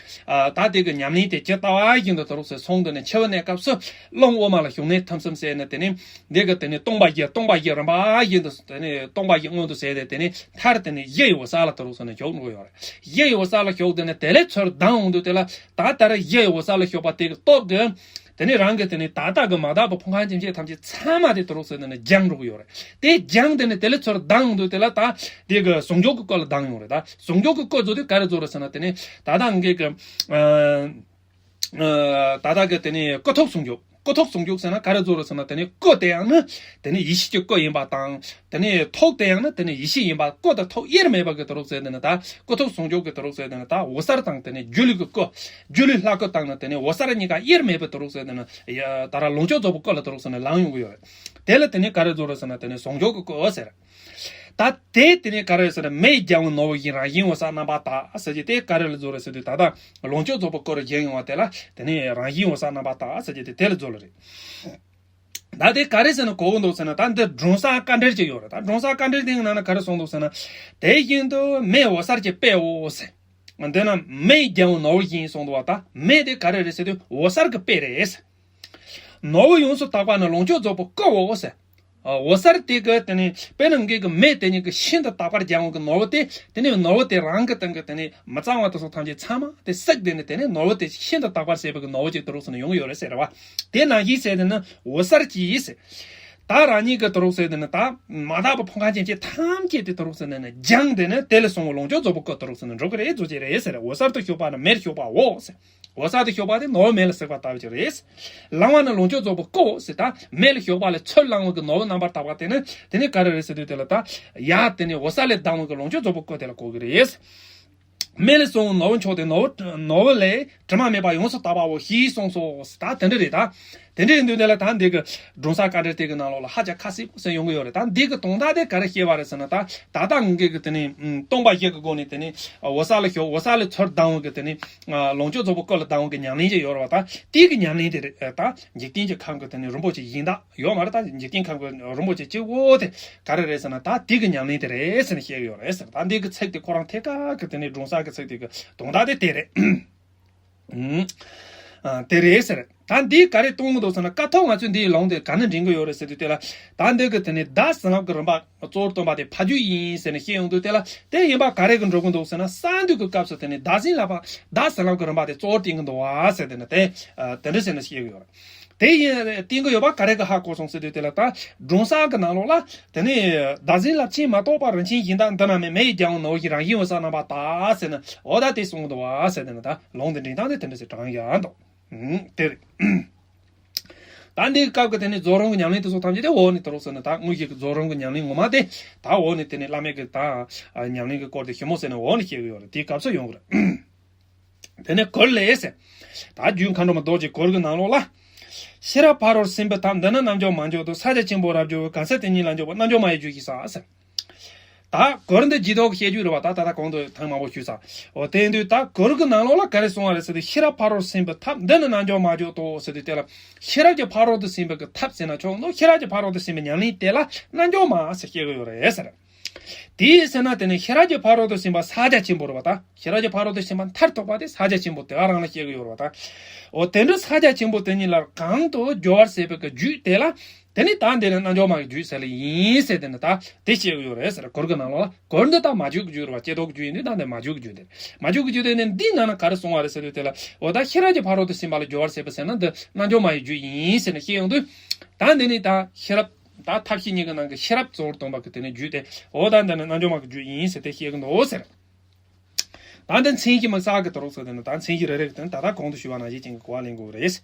ཨ། ད་དེ་གི་ཉམས་ལེན་དེ་ཇི་ལྟ་བ་བཞིན་དུ་དུ་རུག་ཟེར་སོང་དེ་ནས་འཆི་བའི་གནས་སྐབས་སུ་རླུང་དབུ་མ་ལ་ཞུགས་གནས་ཐམས་ཅད་ཟད་ནས་དེ་ནས་འདི་གི་དེ་ནས་སྟོང་པ་བཞི་སྟོང་པ་བཞི་རིམ་པ་བཞིན་དུ་དེ་ནས་སྟོང་པ་བཞི་མངོན་དུ་ཟད་དེ་དེ་ནས་མཐར་དེ་ནས་གཞི་ཡི་འོད་གསལ་ལ་དུ་རུག་ཟེར་ནས་འཇོག་འགྲོ་ཡོད་རེད། གཞི་ཡི་འོད་གསལ་ལ་ཞུགས་དེ་ནས་དེ་ལས་ཚུར་ལྡང་འོང་དུས་དེ་ལ་ད་ལྟར་གཞི་ཡི་འོད་གསལ་ལ་ཞུགས་པ་དེ་གི་སྟོབས་ཀྱིས། དེ་ནས་རང་གི་དེ་ནས་ད་ལྟ་གི་མ་དག་པའི་ཕུང་ཁམས་སྐྱེ་མཆེད་ཐམས་ཅད་ཚང་མ་དེ་དུ་རུག་ཟེར་ནས་སྦྱངས་འགྲོ་གི་ཡོད་རེད། དེ་སྦྱངས་དེ་ནས་དེ་ལས་ཚུར་ལྡང་འདུག་དེ་ལ་ད་དེ་གི་ཟུང་འཇུག་གི་སྐུ་ལ་ལྡང་ཡོང་རེད། ད་ཟུང་འཇུག་གི་སྐུ་རྫོགས་དུས་ག་རེ་རྫོགས་རེད་ཟེར་ན་དེ་ནས་ད་ལྟ་ངེད་ཀྱི། ཨ། ཨ། ད་ལྟ་གི་དེ་ནས་སྐུ་ཐོབ་ཟུང་འཇུག་སྐུ་ཐོབ་ཟུང་འཇུག་ཟེར་ན་ག་རེ་རྫོགས་རེད་ཟེར་ན་དེ་ནས་སྐུ་དེ་ཡང་ནི་དེ་ནས་ཡེ་ཤེས་ཀྱི་སྐུ་ཡིན་པ་དང་། དེ་ནས་ཐོབ་དེ་ཡང་ནི་དེ་ནས་ཡེ་ཤེས་ཡིན་པ་སྐུ་དང་ཐོབ་དབྱེར་མེད་པ་གི་དུ་རུག་ཟེར་དེ་ནི་ད་སྐུ་ཐོབ་ཟུང་འཇུག་གི་དུ་རུག་ཟེར་དེ་ནི་ད་འོད་གསལ་དང་དེ་ནས་སྒྱུ་ལུས་ཀྱི་སྐུ། སྒྱུ་ལུས་ལྷ་སྐུ་དང་ནི་དེ་ནས་འོད་གསལ་གཉིས་ཀ་དབྱེར་མེད་པའི་དུ་རུག་ཟེར་དེ་ནི་ཡ་ད་ར་ལོངས་སྤྱོད་རྫོགས་པའི་སྐུ་ལ་དུ་རུག་ཟེར་ནས་ལང་ཡོང་གི་ཡོད་རེད། དེ་ལ་དེ་ནས་ག་རེ་རྫོགས་རེད་ཟེར་ན་དེ་ནས་ཟུང་འཇུག་གི་སྐུ་ཟེར། ད་དེ་དེ་ནས་ག་རེ་ཟེར་ན་མེ་ཡིས་སྦྱངས་པའི་ནོར་བུ་བཞིན་རང་བཞིན་འོད་གསལ་རྣམ་པར་དག་ཟེར་གྱི་དེ་ག་རེ་ལ་རྫོགས་རེད་ཟེར་དུས་ད་ལྟ་ལོངས་སྤྱོད་རྫོགས་པའི་སྐུ་རུ་བཞེངས་ཡོང་བ་དེ་ལ་དེ་ནས་རང་བཞིན་འོད་གསལ་རྣམ་པར་དག་ཟེར་གྱི་དེ་དེ་ལ་རྫོགས་ལ་རེད། ད་དེ་ག་རེ་ཟེར་ན་གོ་གི་འདུག་ཟེར་ན་ད་འདི་སྒྲུང་གསར་དཀའ་འགྲེལ་ཅིག་ཡོད་རེད། ད་སྒྲུང་གསར་དཀའ་འགྲེལ་དེའི་ནང་ན་ག་རེ་གསུངས་འདུག་ཟེར་ན། དེ་བཞིན་དུ་མེ་འོད་གསལ་གྱི་དཔེའོ་ཟེར། འདི་ན་མེ་ཡིས་སྦྱངས་པའི་ནོར་བུ་བཞིན་གསུངས་འདུག་བ། ད་མེ་དེ་ག་རེ་རེད་ཟེར་དུས་འོད་གསལ་གྱི་དཔེ་རེད་ཟེར། ནོར་བུ་ཡོངས་སུ་དག་པ་ནི་ལོངས་སྤྱོད་རྫོགས་པའི་སྐུའོ་ཟེར། ཨ། འོད་གསལ་དེ་གི་དེ་ནས་དཔེར་ན་ངེད་ཀྱི་མེ་དེ་ཉིད་ཀྱི་ཤིན་ཏུ་དག་པར་སྦྱངས་པའི་ནོར་བུ་དེ་དེ་ནས་ནོར་བུ་དེ་རང་གི་སྟེང་གི་དེ་ནས་མི་གཙང་བ་དེ་ཚོ་ཐམས་ཅད་ཚང་མ་དེ་བསྲེགས་དེ་ནས་དེ་ནས་ནོར་བུ་དེ་ཤིན་ཏུ་དག་པར་བྱེད་པའི་གི་ནོར་བུ་ཅིག་དུ་རུག་ཟེར་ནས་ཡོང་གི་ཡོད་རེད་ཟེར་བ། དེ་ནང་བཞིན་ཟེར་དེ་ནི་འོད་གསལ་གྱིས་ཟེར། ད་རང་ཉིད་ཀྱི་དུ་རུག་ཟེར་དེ་ནི་ད་མ་དག་པའི་ཕུང་ཁམས་ཅན་གྱི་ཐམས་ཅད་དེ་དུ་རུག་ཟེར་ནས་ནི་སྦྱངས་དེ་ནི་དེ་ལས་བྱུང་བའི་ལོངས་སྤྱོད་རྫོགས་པའི་སྐུ་དུ་རུག་ཟེར་ནས་འགྲོ་གི་རེད་རྫོགས་ཀྱི་རེད་ཟེར། འོད་གསལ་དུ་ཞུགས་པ་ནི་མེར་ཞུགས་པའོ་ཟེར། འོད་གསལ་དུ་ཞུགས་པ་དེ་ནོར་བུ་མེ་ལ་བསྲེགས་པ་ལྟ་བུ་ཅིག་རེད། ལང་བ་ནི་ལོངས་སྤྱོད་རྫོགས་པའི་སྐུའོ་ཟེར། ད་མེ་ལ་ཞུགས་པ་ལས་ཚུར་ལང་བའི་གི་ནོར་བུ་རྣམ་པར་དག་པ་དེ་ནི་དེ་ནི་ག་རེ་རེད་ཟེར་དུས་དེ་ལ་ད་ཡ་དེ་ནི་འོད་གསལ་ལས་ལྡང་བའི་གི་ལོངས་སྤྱོད་རྫོགས་པའི་སྐུ་དེ་ལ་གོ་གི་རེད། མེ་ལས་བྱུང་བའི་ནོར་བུ་མཆོག་དེ་ནོར་བུ་ནོར་བུ་ལས་དྲི་མ་མེད་པ་ཡོངས་སུ་དག་པའོ་ཞེས་གསུངས་སོ་ཟེར། ད་དེ་འདྲ་རེད་ད། དེ་འདྲ་ཡིན་དུས་དེ་ལ་ད་འདི་གི་སྒྲུང་གསར་དཀའ་འགྲེལ་དེ་གི་ནང་ལོགས་ལ་ཧ་ཅང་ཁ་གསལ་པོ་ཟེར་ཡོང་གི་ཡོད་རེད། ད་འདི་གི་དོན་དག་དེ་ག་རེ་བཤད་པ་རེད་ཟེར་ན་ད་ད་ལྟ་ངེད་ཀྱི་དེ་ནི་སྟོང་པ་བཞི་གི་སྒོ་ནས་དེ་ནི་འོད་གསལ་ལ་ཞུགས། འོད་གསལ་ལས་ཚུར་ལྡང་བའི་གི་དེ་ནི་ལོངས་སྤྱོད་རྫོགས་པའི་སྐུ་ལ་ལྡང་བའི་གི་ཉམས་ལེན་ཅིག་ཡོད་རེད་བ། ད་དེ་གི་ཉམས་ལེན་དེ་རེད། ད་འཇིག་རྟེན་གྱི་ཁམས་ཀྱི་དེ་ནི་རིན་པོ་ཆེ་གཞན་དག་ཡོད་མ་རེད། ད་འཇིག་རྟེན་ཁམས་ཀྱི་རིན་པོ་ཆེ་གཅིག་པོ་དེ་ག་རེ་རེད་ཟེར་ན་ད་དེ་གི་ཉམས་ལེན་དེ་རེད་ཟེར་ནས་བཤད་གི་ཡོད་རེད་ཟེར། ད་འདི་གི་ཚིག་དེ་ཁོ་རང་ཐད་ཀར་གི་དེ་ནི་སྒྲུང་གསར་གི་ཚིག་དེ་གི་དོན་དག་དེ་དེ་རེད། ཨུམ། ཨ། དེ་རེད་ཟེར། ད་འདི་ག་རེ་གཏོང་གི་འདུག་ཟེར་ན་ཀ་ཐོག་ང་ཚོས་འདིའི་ལུང་དེ་ག་ནས་འདྲེན་གི་ཡོད་རེད་ཟེར་དུས་དེ་ལ་ད་འདི་གི་དེ་ནི་བདག་བྱིན་རླབས་ཀྱི་རིམ་པ་གཙོ་བོར་སྟོན་པ་དེ་ཕ་རྒྱུད་ཡིན་ཟེར་ནས་བཤད་ཡོང་དུས་དེ་ལ་དེ་ཡིན་པ་ག་རེ་གི་འགྲོ་གི་འདུག་ཟེར་ན་གསར་འདུས་ཀྱི་སྐབས་སུ་དེ་ནི་བདག་བྱིན་རླབས་པ་བདག་བྱིན་རླབས་ཀྱི་རིམ་པ་དེ་གཙོ་བོར་བསྟན་གི་འདུག་བ་ཟེར་དེ་ནི་དེ་ཨ་དེ་འདྲ་ཟེར་ནས་བཤད་གི་ཡོད་རེད། དེ་ཡིན་བསྟན་གི་ཡོད་པ་ག་རེ་གི་ཧ་གོ་སོང་ཟེར་དུས་དེ་ལ་ད་སྒྲུང་གསར་གི་ནང་ལོགས་ལ་དེ་ནི་བདག་འཛིན་རླབས་ཆེན་མ་གཏོགས་པ་རིན་ཆེན་གཞན་དག་འདི་ན་མེད། མེ་ཡིས་སྦྱངས་པའི་ནོར་བུ་བཞིན་རང་བཞིན་འོད་གསལ་རྣམ་པར་དག་ཟེར་ནས་འོ་ད་དེ་གསུངས་འདུག་བ་ཟེར་དེ་ནི་ད་ལུང་དེ་འདྲེན་སྟངས་དེ་དེ་འདྲ་ཟེར་དྲངས་ཡ་འདུག་ཨུམ། དེ་རེད། ད་འདིའི་སྐབས་ཀྱི་དེ་ནི་རྫོགས་རིམ་གྱི་ཉམས་ལེན་དེ་ཚོ་ཐམས་ཅད་དེ་འོག་ནས་དུ་རུག་ཟེར་ནས་ད་དངོས་གཞི་གི་རྫོགས་རིམ་གྱི་ཉམས་ལེན་ངོ་མ་དེ་ད་འོག་ནས་དེ་ནི་བླ་མེད་ཀྱི་ད་ཉམས་ལེན་གྱི་སྐོར་དེ་ཞིབ་མོ་ཟེར་ནས་འོག་ནས་བཤད་གི་ཡོད་རེད། དེའི་སྐབས་སུ་ཡོང་གི་རེད། དེ་ནས་གུར་ལས་ཟེར། ད་རྒྱུད་མཁའ་འགྲོ་མ་རྡོ་རྗེ་གུར་གྱི་ནང་ལོགས་ལ། ཤེས་རབ་ཕ་རོལ་ཕྱིན་པའི་ཐབས་འདི་ནི་རྣལ་འབྱོར་མ་འབྱོར་དུ། ས་ཆ་ཆེན་པོ་རབ་འབྱོར་བའི་གང་ཟག་དེ་ཉིད་ལ་འཇུག་པ་རྣལ་འབྱོར་མ་ཡི་རྒྱུད་ཅེས་བྱ་ཟེར། ད་གུར་འདི་ཇི་ལྟར་བཤད་རྒྱུ་རེད་བ། ད་ད་ལྟ་གོང་དུ་ཐེངས་མང་པོ་ཞུས་ས། འོ་དེ་དུས་ད་གུར་གི་ནང་ལོགས་ལ་ག་རེ་གསུངས་པ་རེད་ཟེར་དུས། ཤེས་རབ་ཕ་རོལ་ཏུ་ཕྱིན་པའི་ཐབས་འདི་ནི་རྣལ་འབྱོར་མ་བརྗོད་དོ་ཟེར་དུས། དེ་ལ་ཤེས་རབ་ཀྱི་ཕ་རོལ་ཏུ་ཕྱིན་པའི་གི་ཐབས་ཟེར་ན་ཆོག་འདུག་ཤེས་རབ་ཀྱི་ཕ་རོལ་ཏུ་ཕྱིན་པའི་ཉམས་ལེན་དེ་ལ་རྣལ་འབྱོར་མ་ཟེར་བཤད་གི་ཡོད་རེད་ཟེར། དེའི་ཟེར་ན་དེ་ནི་ཤེས་རབ་ཀྱི་ཕ་རོལ་ཏུ་ཕྱིན་པ་ཕྱག་རྒྱ་ཆེན་པོ་རེད་བ། ད་ཤེས་རབ་ཀྱི་ཕ་རོལ་ཏུ་ཕྱིན་པ་མཐར་ཐུག་པ་དེ་ཕྱག་རྒྱ་ཆེན་པོ་དེ་ག་རང་ལ་བཤད་གི་ཡོད་རེད་བ། ད་འོ་དེ་འདྲ་ཕྱག་རྒྱ་ཆེན་པོ་དེ་ཉིད་ལ་གང་དུ་སྦྱོར་བར་བྱེད་པའི་གི་རྒྱུད་དེ་ལ། དེ་ནི་ད་འདི་ནི་རྣལ་འབྱོར་མ་གི་རྒྱུད་ཟེར་ལེ་ཡིན་ཟེར། དེ་ནི་ད་དེ་བཤད་གི་ཡོད་རེད་ཟེར། གུར་གི་ནང་ལོགས་ལ་གུར་འདི་ད་མ་བརྗོད་ཀྱི་རྒྱུད་རེད་བ། ཀྱེ་རྟོག་གི་རྒྱུད་ཡིན་དུས་ད་འདི་མ་བརྗོད་ཀྱི་རྒྱུད་དེ་རེད། མ་བརྗོད་ཀྱི་རྒྱུད་དེ་ནི་འདིའི་ནང་ན་ག་རེ་གསུངས་པ་རེད་ཟེར་དུས། དེ་ལ་འོ་ད་ཤེས་རབ་ཀྱི་ཕ་རོལ་ཏུ་ཕྱིན་པ་ལ་སྦྱོར་བར་བྱེད་པ་ཟེར་ན་འདི་རྣལ་འབྱོར་མ་ཡི་རྒྱུད་ཡིན་ཟེར་ནས་བཤད་ཡོང་དུས། ད་འདི་ནི་ད་ཤེས་རབ་ད་ཐབས་ཤེས་གཉིས་ཀྱི་ནང་གི་ཤེས་རབ་གཙོ་བོར་སྟོན་པ་གི་དེ་ནི་རྒྱུད་དེ། འོ་ད་འདི་ནི་རྣལ་འབྱོར་མ་གི་རྒྱུད་ཡིན་ཟེར་དེ་བཤད་གི་འདུག་ཟེར། ད་འདི་མཚན་གཞི་དམིགས་བསལ་གྱི་དུ་རུག་ཟེར་དེ་ནི་ད་མཚན་གཞི་རེ་རེ་གི་དོན་ད་ལྟ་གོང་དུ་ཞུས་པ་ནང་བཞིན་ཅན་གྱི་གོ་བ་ལེན་དགོས་རེད།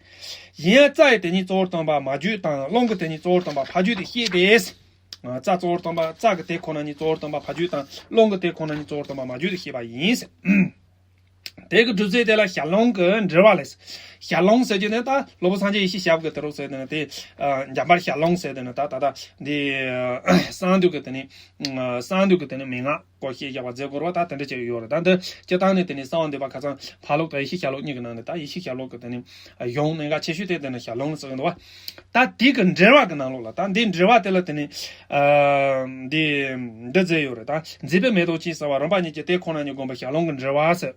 གཞན་ཡང་རྩ་ཡི་དེ་ཉིད་གཙོ་བོར་སྟོན་པ་མ་བརྗོད་དང་། རླུང་གི་དེ་ཉིད་གཙོ་བོར་སྟོན་པ་ཕ་རྒྱུད་དེ་བཤད་དེ། རྩ་གཙོ་བོར་སྟོན་པ་རྩ་གི་དེ་ཁོ་ན་ཉིད་གཙོ་བོར་སྟོན་པ་ཕ་རྒྱུད་དང་། རླུང་གི་དེ་ཁོ་ན་ཉིད་གཙོ་བོར་སྟོན་པ་མ་བརྗོད་དེ་བཤད་པ་ཡིན། དེ་གི་སྒྲུབ་རྫས་དེ་ལ་ཞལ་ལུང་གི་འགྲེལ་བ་ལས། ཞལ་ལུང་ཟེར་རྒྱུ་ནི་ད་སློབ་དཔོན་སངས་རྒྱས་ཡེ་ཤེས་ཞབས་ཀྱི་དུ་རུག་ཟེར་དེ་ནི་དེ། འཇམ་དཔལ་ཞལ་ལུང་ཟེར་དེ་ནི་ད་ད་ད་འདི་གསང་འདུས་ཀྱི་དེ་ནི། གསང་འདུས་ཀྱི་དེ་ནི་མན་ངག་སྐོར་བཤད་བཞག་པ་མཛད་དགོས་རེད་བ། ད་དེ་འདྲ་བྱས་ཡོད་རེད། ད་འདི་སྤྱིར་བཏང་ནས་དེ་ནི་གསང་བ་འདུས་པ་ཁ་སང་ཕ་ལོག་དང་ཡེ་ཤེས་ཞལ་ལུང་གཉིས་ཀྱི་ནང་ནས་ད་ཡེ་ཤེས་ཞལ་ལུང་གི་དེ་ནི་གཞུང་གནད་འགག་ཆེ་ཤོས་དེ་དེ་ནི་ཞལ་ལུང་ཟེར་གི་འདུག་བ། ད་དེ་གི་འགྲེལ་བ་གི་ནང་ལོགས་ལ་ད་འདི་འགྲེལ་བ་དེ་ལ་དེ་ནི་འདི་འདི་མཛད་ཡོད་རེད། ད་མཛད་པའི་མེ་ཏོག་ཅན་ཟེར་བ་རིམ་པ་གཉིས་ཀྱི་དེ་ཁོ་ན་ཉིད་བསྒོམ་པའི་ཞལ་ལུང་གི་འགྲེལ་བ་ཟེར།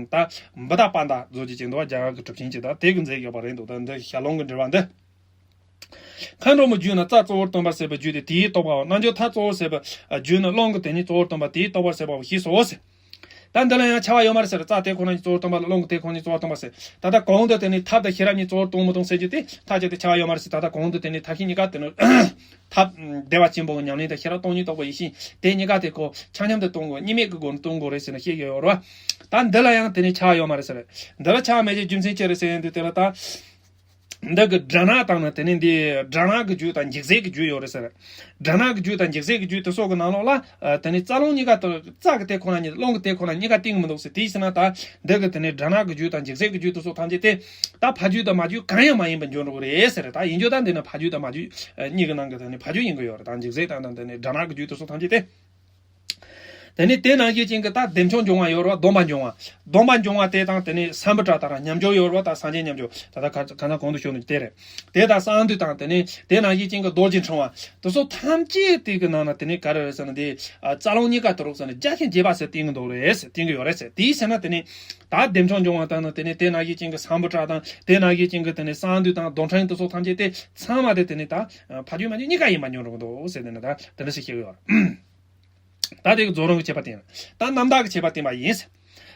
ད་འབུ་དག་པ་འདྲ་བཟོ་རྒྱུ་ཅིག་འདུག་བ། རྒྱ་གར་གི་གྲུབ་ཆེན་ཅིག་ད་དེ་གི་མཛད་ཡོད་པ་རེད་འདུག་ད་འདི་ཞལ་ལུང་གི་འགྲེལ་བ་འདི། མཁའ་འགྲོ་མའི་རྒྱུད་ནི་རྩ་གཙོ་བོར་སྟོན་པར་བྱེད་པའི་རྒྱུད་དེ་དེའི་རྟོགས་པའོ། རྣལ་འབྱོར་མཐའ་གཙོ་བོར་བྱེད་པའི་རྒྱུད་ནི་རླུང་གི་དེ་ཉིད་གཙོ་བོར་སྟོན་པ་དེའི་རྟོགས་པར་བྱེད་པའོ་ཞེས་སོ། ད་འདི་ལ་ཡང་བྱ་བ་ཡོད་མ་རེད་ཟེར། རྩ་དེ་ཁོ་ན་ཉིད་གཙོ་བོར་སྟོན་པ་ལ་རླུང་གི་དེ་ཁོ་ན་ཉིད་གཙོ་བོར་སྟོན་པ་ཟེར། ད་ལྟ་གོང་དུ་དེ་ནི་ཐབས་དང་ཤེས་རབ་གཉིས་གཙོ་བོར་སྟོན་མི་སྟོན་ཟེར་རྒྱུ་དེ་ཐག་བཅད་དེ་བྱ་བ་ཡོད་མ་རེད་ཟེར། ད་ལྟ་གོང་དུ་དེ་ནི་ཐབས་ཤེས་གཉིས་ཀ་དེ་ནི་ཐབས་བདེ་བ་ཆེན་པོའི་ཉམས་ལེན་དང་ཤེས་རབ་སྟོང་ཉིད་རྟོགས་པའི་ཡེ་ཤེས་དེ་གཉིས་ཀ་དེ་ཁོ་ཆ་མཉམ་དུ་སྟོན་དགོས། གཉིས་མེད་ཀྱི་སྒོ་ནས་སྟོན་དགོས་རེད་ཟེར་ནས་བཤད་ཀྱི་ཡོད་རེད་བ། ད་འདི་ལ་ཡང་དེ་ནི་བྱ་བ་ཡོད་མ་རེད་ཟེར། འདི་ལ་བྱ་བ་མེད་ཀྱི་རྒྱུ་མཚན་ཅི་རེད་ཟེར་ཡོང་དུས་དེ་ལ་ད། འདི་གི་སྒྲ་སྣ་དང་ནི་དེ་ནི་འདི་སྒྲ་སྣ་གི་རྒྱུད་དང་འཇིག་རྫས་ཀྱི་རྒྱུད་ཡོད་རེད་ཟེར། སྒྲ་སྣ་གི་རྒྱུད་དང་འཇིག་རྫས་ཀྱི་རྒྱུད་དེ་སོགས་ཀྱི་ནང་ལོགས་ལ་ཨ་དེ་ནི་རྩ་རླུང་གཉིས་ཀ་དེ་རྩ་གི་དེ་ཁོ་ན་ཉིད་རླུང་གི་དེ་ཁོ་ན་གཉིས་ཀ་གཏིང་གི་མི་འདུག་ཟེར། དེའི་ཕྱིར་ན་ད་འདི་གི་དེ་ནི་སྒྲ་སྣ་གི་རྒྱུད་དང་འཇིག་རྫས་ཀྱི་རྒྱུད་དེ་སོགས་ཐམས་ཅད་དེ་ད་ཕ་རྒྱུད་དང་མ་རྒྱུད་གང་ཡང་མ་ཡིན་པར་འགྱུར་འགྲོ་གི་རེད་ཟེར། ད་ཡིན་རྒྱུ་ད་འདི་ནི་ཕ་རྒྱུད་དང་མ་རྒྱུད་གཉིས་ཀྱི་ནང་གི་དེ་ནི་ཕ་རྒྱུད་ཡིན་གི་ཡོད་རེད། ད་འཇིག་རྫས་དང་དེ་ནི་སྒྲ་སྣ་གི་རྒྱུད་དེ་སོགས་ཐམས་ཅད་དེ། དེ་ནས་དེ་ནང་བཞིན་ཅན་གྱི་ད་བདེ་མཆོག་འབྱུང་བ་ཡོད་རེད་བ། སྡོམ་པ་འབྱུང་བ། སྡོམ་པ་འབྱུང་བ་དེ་དང་དེ་ནས་སམ་བྷོ་ཊ་ཏ་ར་མཉམ་སྦྱོར་ཡོད་རེད་བ། ད་སངས་རྒྱས་མཉམ་སྦྱོར་ད་ལྟ་ག་ག་ན་གོང་དུ་ཞུས་ནས་དེ་རེད། དེ་དང་གསང་འདུས་དང་དེ་ནས་དེ་ནང་བཞིན་ཅན་གྱི་རྡོ་རྗེ་འཕྲེང་བ་དེ་ཚོ་ཐམས་ཅད་དེ་གི་ནང་ན་དེ་ནས་ག་རེ་རེད་ཟེར་ན་དེ་རྩ་རླུང་གཉིས་ཀ་དུ་རུག་ཟེར་ནས་རྒྱ་ཆེན་རྒྱས་པ་ཟེར་བསྟན་གི་འདུག་རེད་ཟེར་བསྟན་གི་ཡོད་རེད་ཟེར། དེའི་ཕྱིར་ན་དེ་ནས་ད་བདེ་མཆོག་འབྱུང་བ་དང་ནི་དེ་ནས་དེ་ནང་བཞིན་ཅན་གྱི་སམ་བྷོ་ཊ་དང་དེ་ནང་བཞིན་ཅན་གྱི་དེ་ནས་གསང་འདུས་དང་རྡོར་འཕྲེང་དེ་ཚོ་ཐམས་ཅད་དེ་ཚང་མ་དེ་དེ་ནས་ད་ཕ་རྒྱུད་མ་རྒྱུད་གཉིས་ཀ་ཡིན་པ་འབྱུང་རུང་གི་འདུག་ཟེར་དེ་ནས་ད་དེ་འདྲ་ཞིག་བཤད་གི་ཡོད་རེད། ད་དེ་གི་རྫོགས་རིམ་གྱི་ཁྱད་པར་བསྟན། ད་རྣམ་དག་གི་ཁྱད་པར་བསྟན་པ་ཡིན།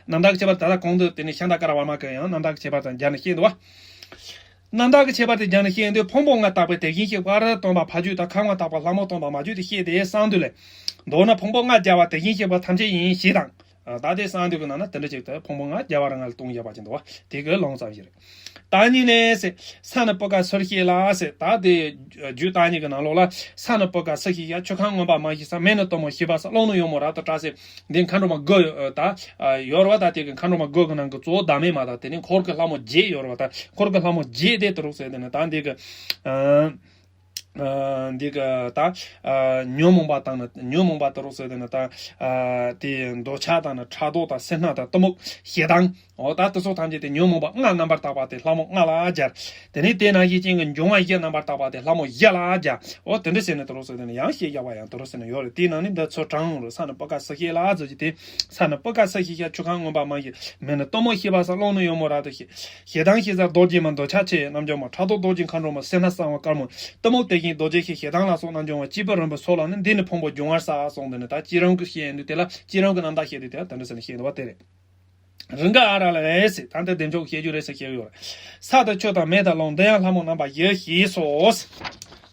རྣམ་དག་གི་ཁྱད་པར་ད་ལྟ་གོང་དུ་དེ་ནས་ཤཱནྟ་ཀ་ར་བར་མ་གིས་ཡང་རྣམ་དག་གི་ཁྱད་པར་དང་སྦྱར་ནས་བཤད་འདུག་བ། རྣམ་དག་གི་ཁྱད་པར་དེ་སྦྱར་ནས་བཤད་དུས་ཕུང་པོ་ལྔ་དག་པའི་དེ་བཞིན་གཤེགས་པ་སྟོན་པ་ཕ་རྒྱུད་དང་། ཁམས་ལྔ་དག་པ་ལྷ་མོ་སྟོན་པ་མ་རྒྱུད་དེ་བཤད་དེ་གསང་འདུས་ལས། མདོར་ན་ཕུང་པོ་ལྔ་སྦྱར་བ་དེ་བཞིན་གཤེགས་པ་ཐམས་ཅད་ཡིན་ཞེས་དང་། ད་དེ་གསང་འདུས་ཀྱི་ནང་ན་དེ་འདྲ་ཅིག་ཏུ་ཕུང་པོ་ལྔ་སྦྱར་བ་རང་ལ་གཏོང་བཞག་པ་ཅིག་འདུག་བ། དེ་གི་ལུང་ཙམ་ཞིག་རེད། བརྟག་གཉིས་ནས་ཟེར། ས་ནི་སྤུ་ཀ་སུ་ཞེས་ལ་ཟེར། ད་དེ་རྒྱུད་བརྟག་གཉིས་ཀྱི་ནང་ལོགས་ལ་ས་ནི་སྤུ་ཀ་སུ་ཞེས་བྱ། ཆུ་ཁམས་མངོན་པར་མ་ཞེས་ས། མེ་ནི་གཏུམ་མོ་ཞེས་པ་ས། རླུང་ནི་ཡུ་མོ་རཀྟ་ཏྲ་ཟེར། འདི་མཁའ་འགྲོ་མ་དགུ་ད་ཡོད་རེད་བ། ད་དེ་གི་མཁའ་འགྲོ་མ་དགུ་གི་ནང་གི་གཙོ་བོ་བདག་མེད་མ་དང་དེ་ནས་འཁོར་གྱི་ལྷ་མོ་བརྒྱད་ཡོད་རེད་བ། ད་འཁོར་གྱི་ལྷ་མོ་བརྒྱད་དེ་དུ་རུག་ཟེར་དེ་ནི་ད་འདི་གི་ཨ། འདི་གི་ད་ཉོན་མོངས་པ་དང་ནི་ཉོན་མོངས་པ་དུ་རུག་ཟེར་དེ་ནི་ད་དེ་འདོད་ཆགས་དང་ནི་ཕྲག་དོག་དང་སེར་སྣ་དང་གཏི་མུག་ཞེ་སྡང་། འོ་ད་དེ་ཚོ་ཐམས་ཅད་དེ་ཉོན་མོངས་པ་ལྔ་རྣམ་པར་དག་པ་དེ་ལྷ་མོ་ལྔ་ལ་སྦྱར། དེ་ནས་དེ་ནང་བཞིན་ཅན་གྱི་འབྱུང་བ་བཞི་རྣམ་པར་དག་པ་དེ་ལྷ་མོ་བཞི་ལ་སྦྱར། འོ་དེ་འདྲ་ཟེར་ནས་དུ་རུག་ཟེར་དེ་ནི་ཡང་བཤད་རྒྱག་པ་ཡང་དུ་རུག་ཟེར་ནས་ཡོད་རེད། དེའི་ནང་ནས་འདི་ཚོ་དྲངས་ཡོང་རེད། ས་ནི་སྤུ་ཀ་སུ་ཞེས་ལ་ཟེར་གྱི་དེ། ས་ནི་སྤུ་ཀ་སུ་ཞེས་བྱ། ཆུ་ཁམས་མངོན་པར་མ་ཞེས། མེ་ནི་གཏུམ་མོ་ཞེས་པ་ས། རླུང་ནི་ཡུ་མོ་རཀྟ་ཞེས། ཞེ་སྡང་ཞེས་ས་རྡོ་རྗེ་མ། འདོད་ཆགས་ཆེ་རྣམ་འགྱུར་མ། ཕྲག་དོག་རྡོ་རྗེ་མཁའ་འགྲོ་མ། སེར་སྣ་གསང་བ་དཀར་མོ། གཏི་མུག་དེ་བཞིན་རྡོ་རྗེ་ཞེས། ཞེ་སྡང་ལ་སོགས་རྣམ་འགྱུར་མ། བཅས་པའི་རིམ་པས་སོགས་ལ་ནི། འདི་ནི་ཕུང་པོ་འབྱུང་བར་བྱ་གསུངས་དེ་ནི་ད་བསྐྱེད་རིམ་གྱི་བཤད་ཡོང་དུས་དེ་ལ་བསྐྱེད་རིམ་གྱི་རྣམ་དག་བཤད་དུས་དེ་ལ་དེ་འདྲ་ཟེར་ནས་བཤད་འདུག་བ། དེ་རེད། རི་འགའ་ཨ་ར་ལས་ཟེར། ད་འདི་བདེ་མཆོག་བཤད་རྒྱུ་རེད་ཟེར་བཤད་ཡོད་རེད། ས་དང་ཆུ་དང་མེ་དང་རླུང་། འདི་ཡང་ལྷ་མོ་རྣམ་པ་བཞི་ཞེས་སོ།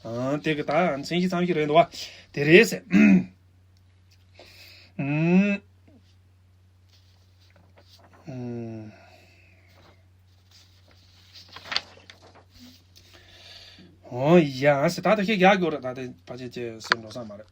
ཨ་དེ་གི་ད་མཚན་གཞི་ཙམ་ཞིག་རེད་འདུག་བ། དེ་རེད་ཟེར། ཨུམ། ཨུམ། ཨོ་ཡ་ཟེར། ད་ལྟ་ཁྱེད་རྒྱག་དགོས་རེད། ད་ལྟ་ཕལ་ཆེར་ཅེས་ཟེར་འགྲོ་ས་མ་རེད།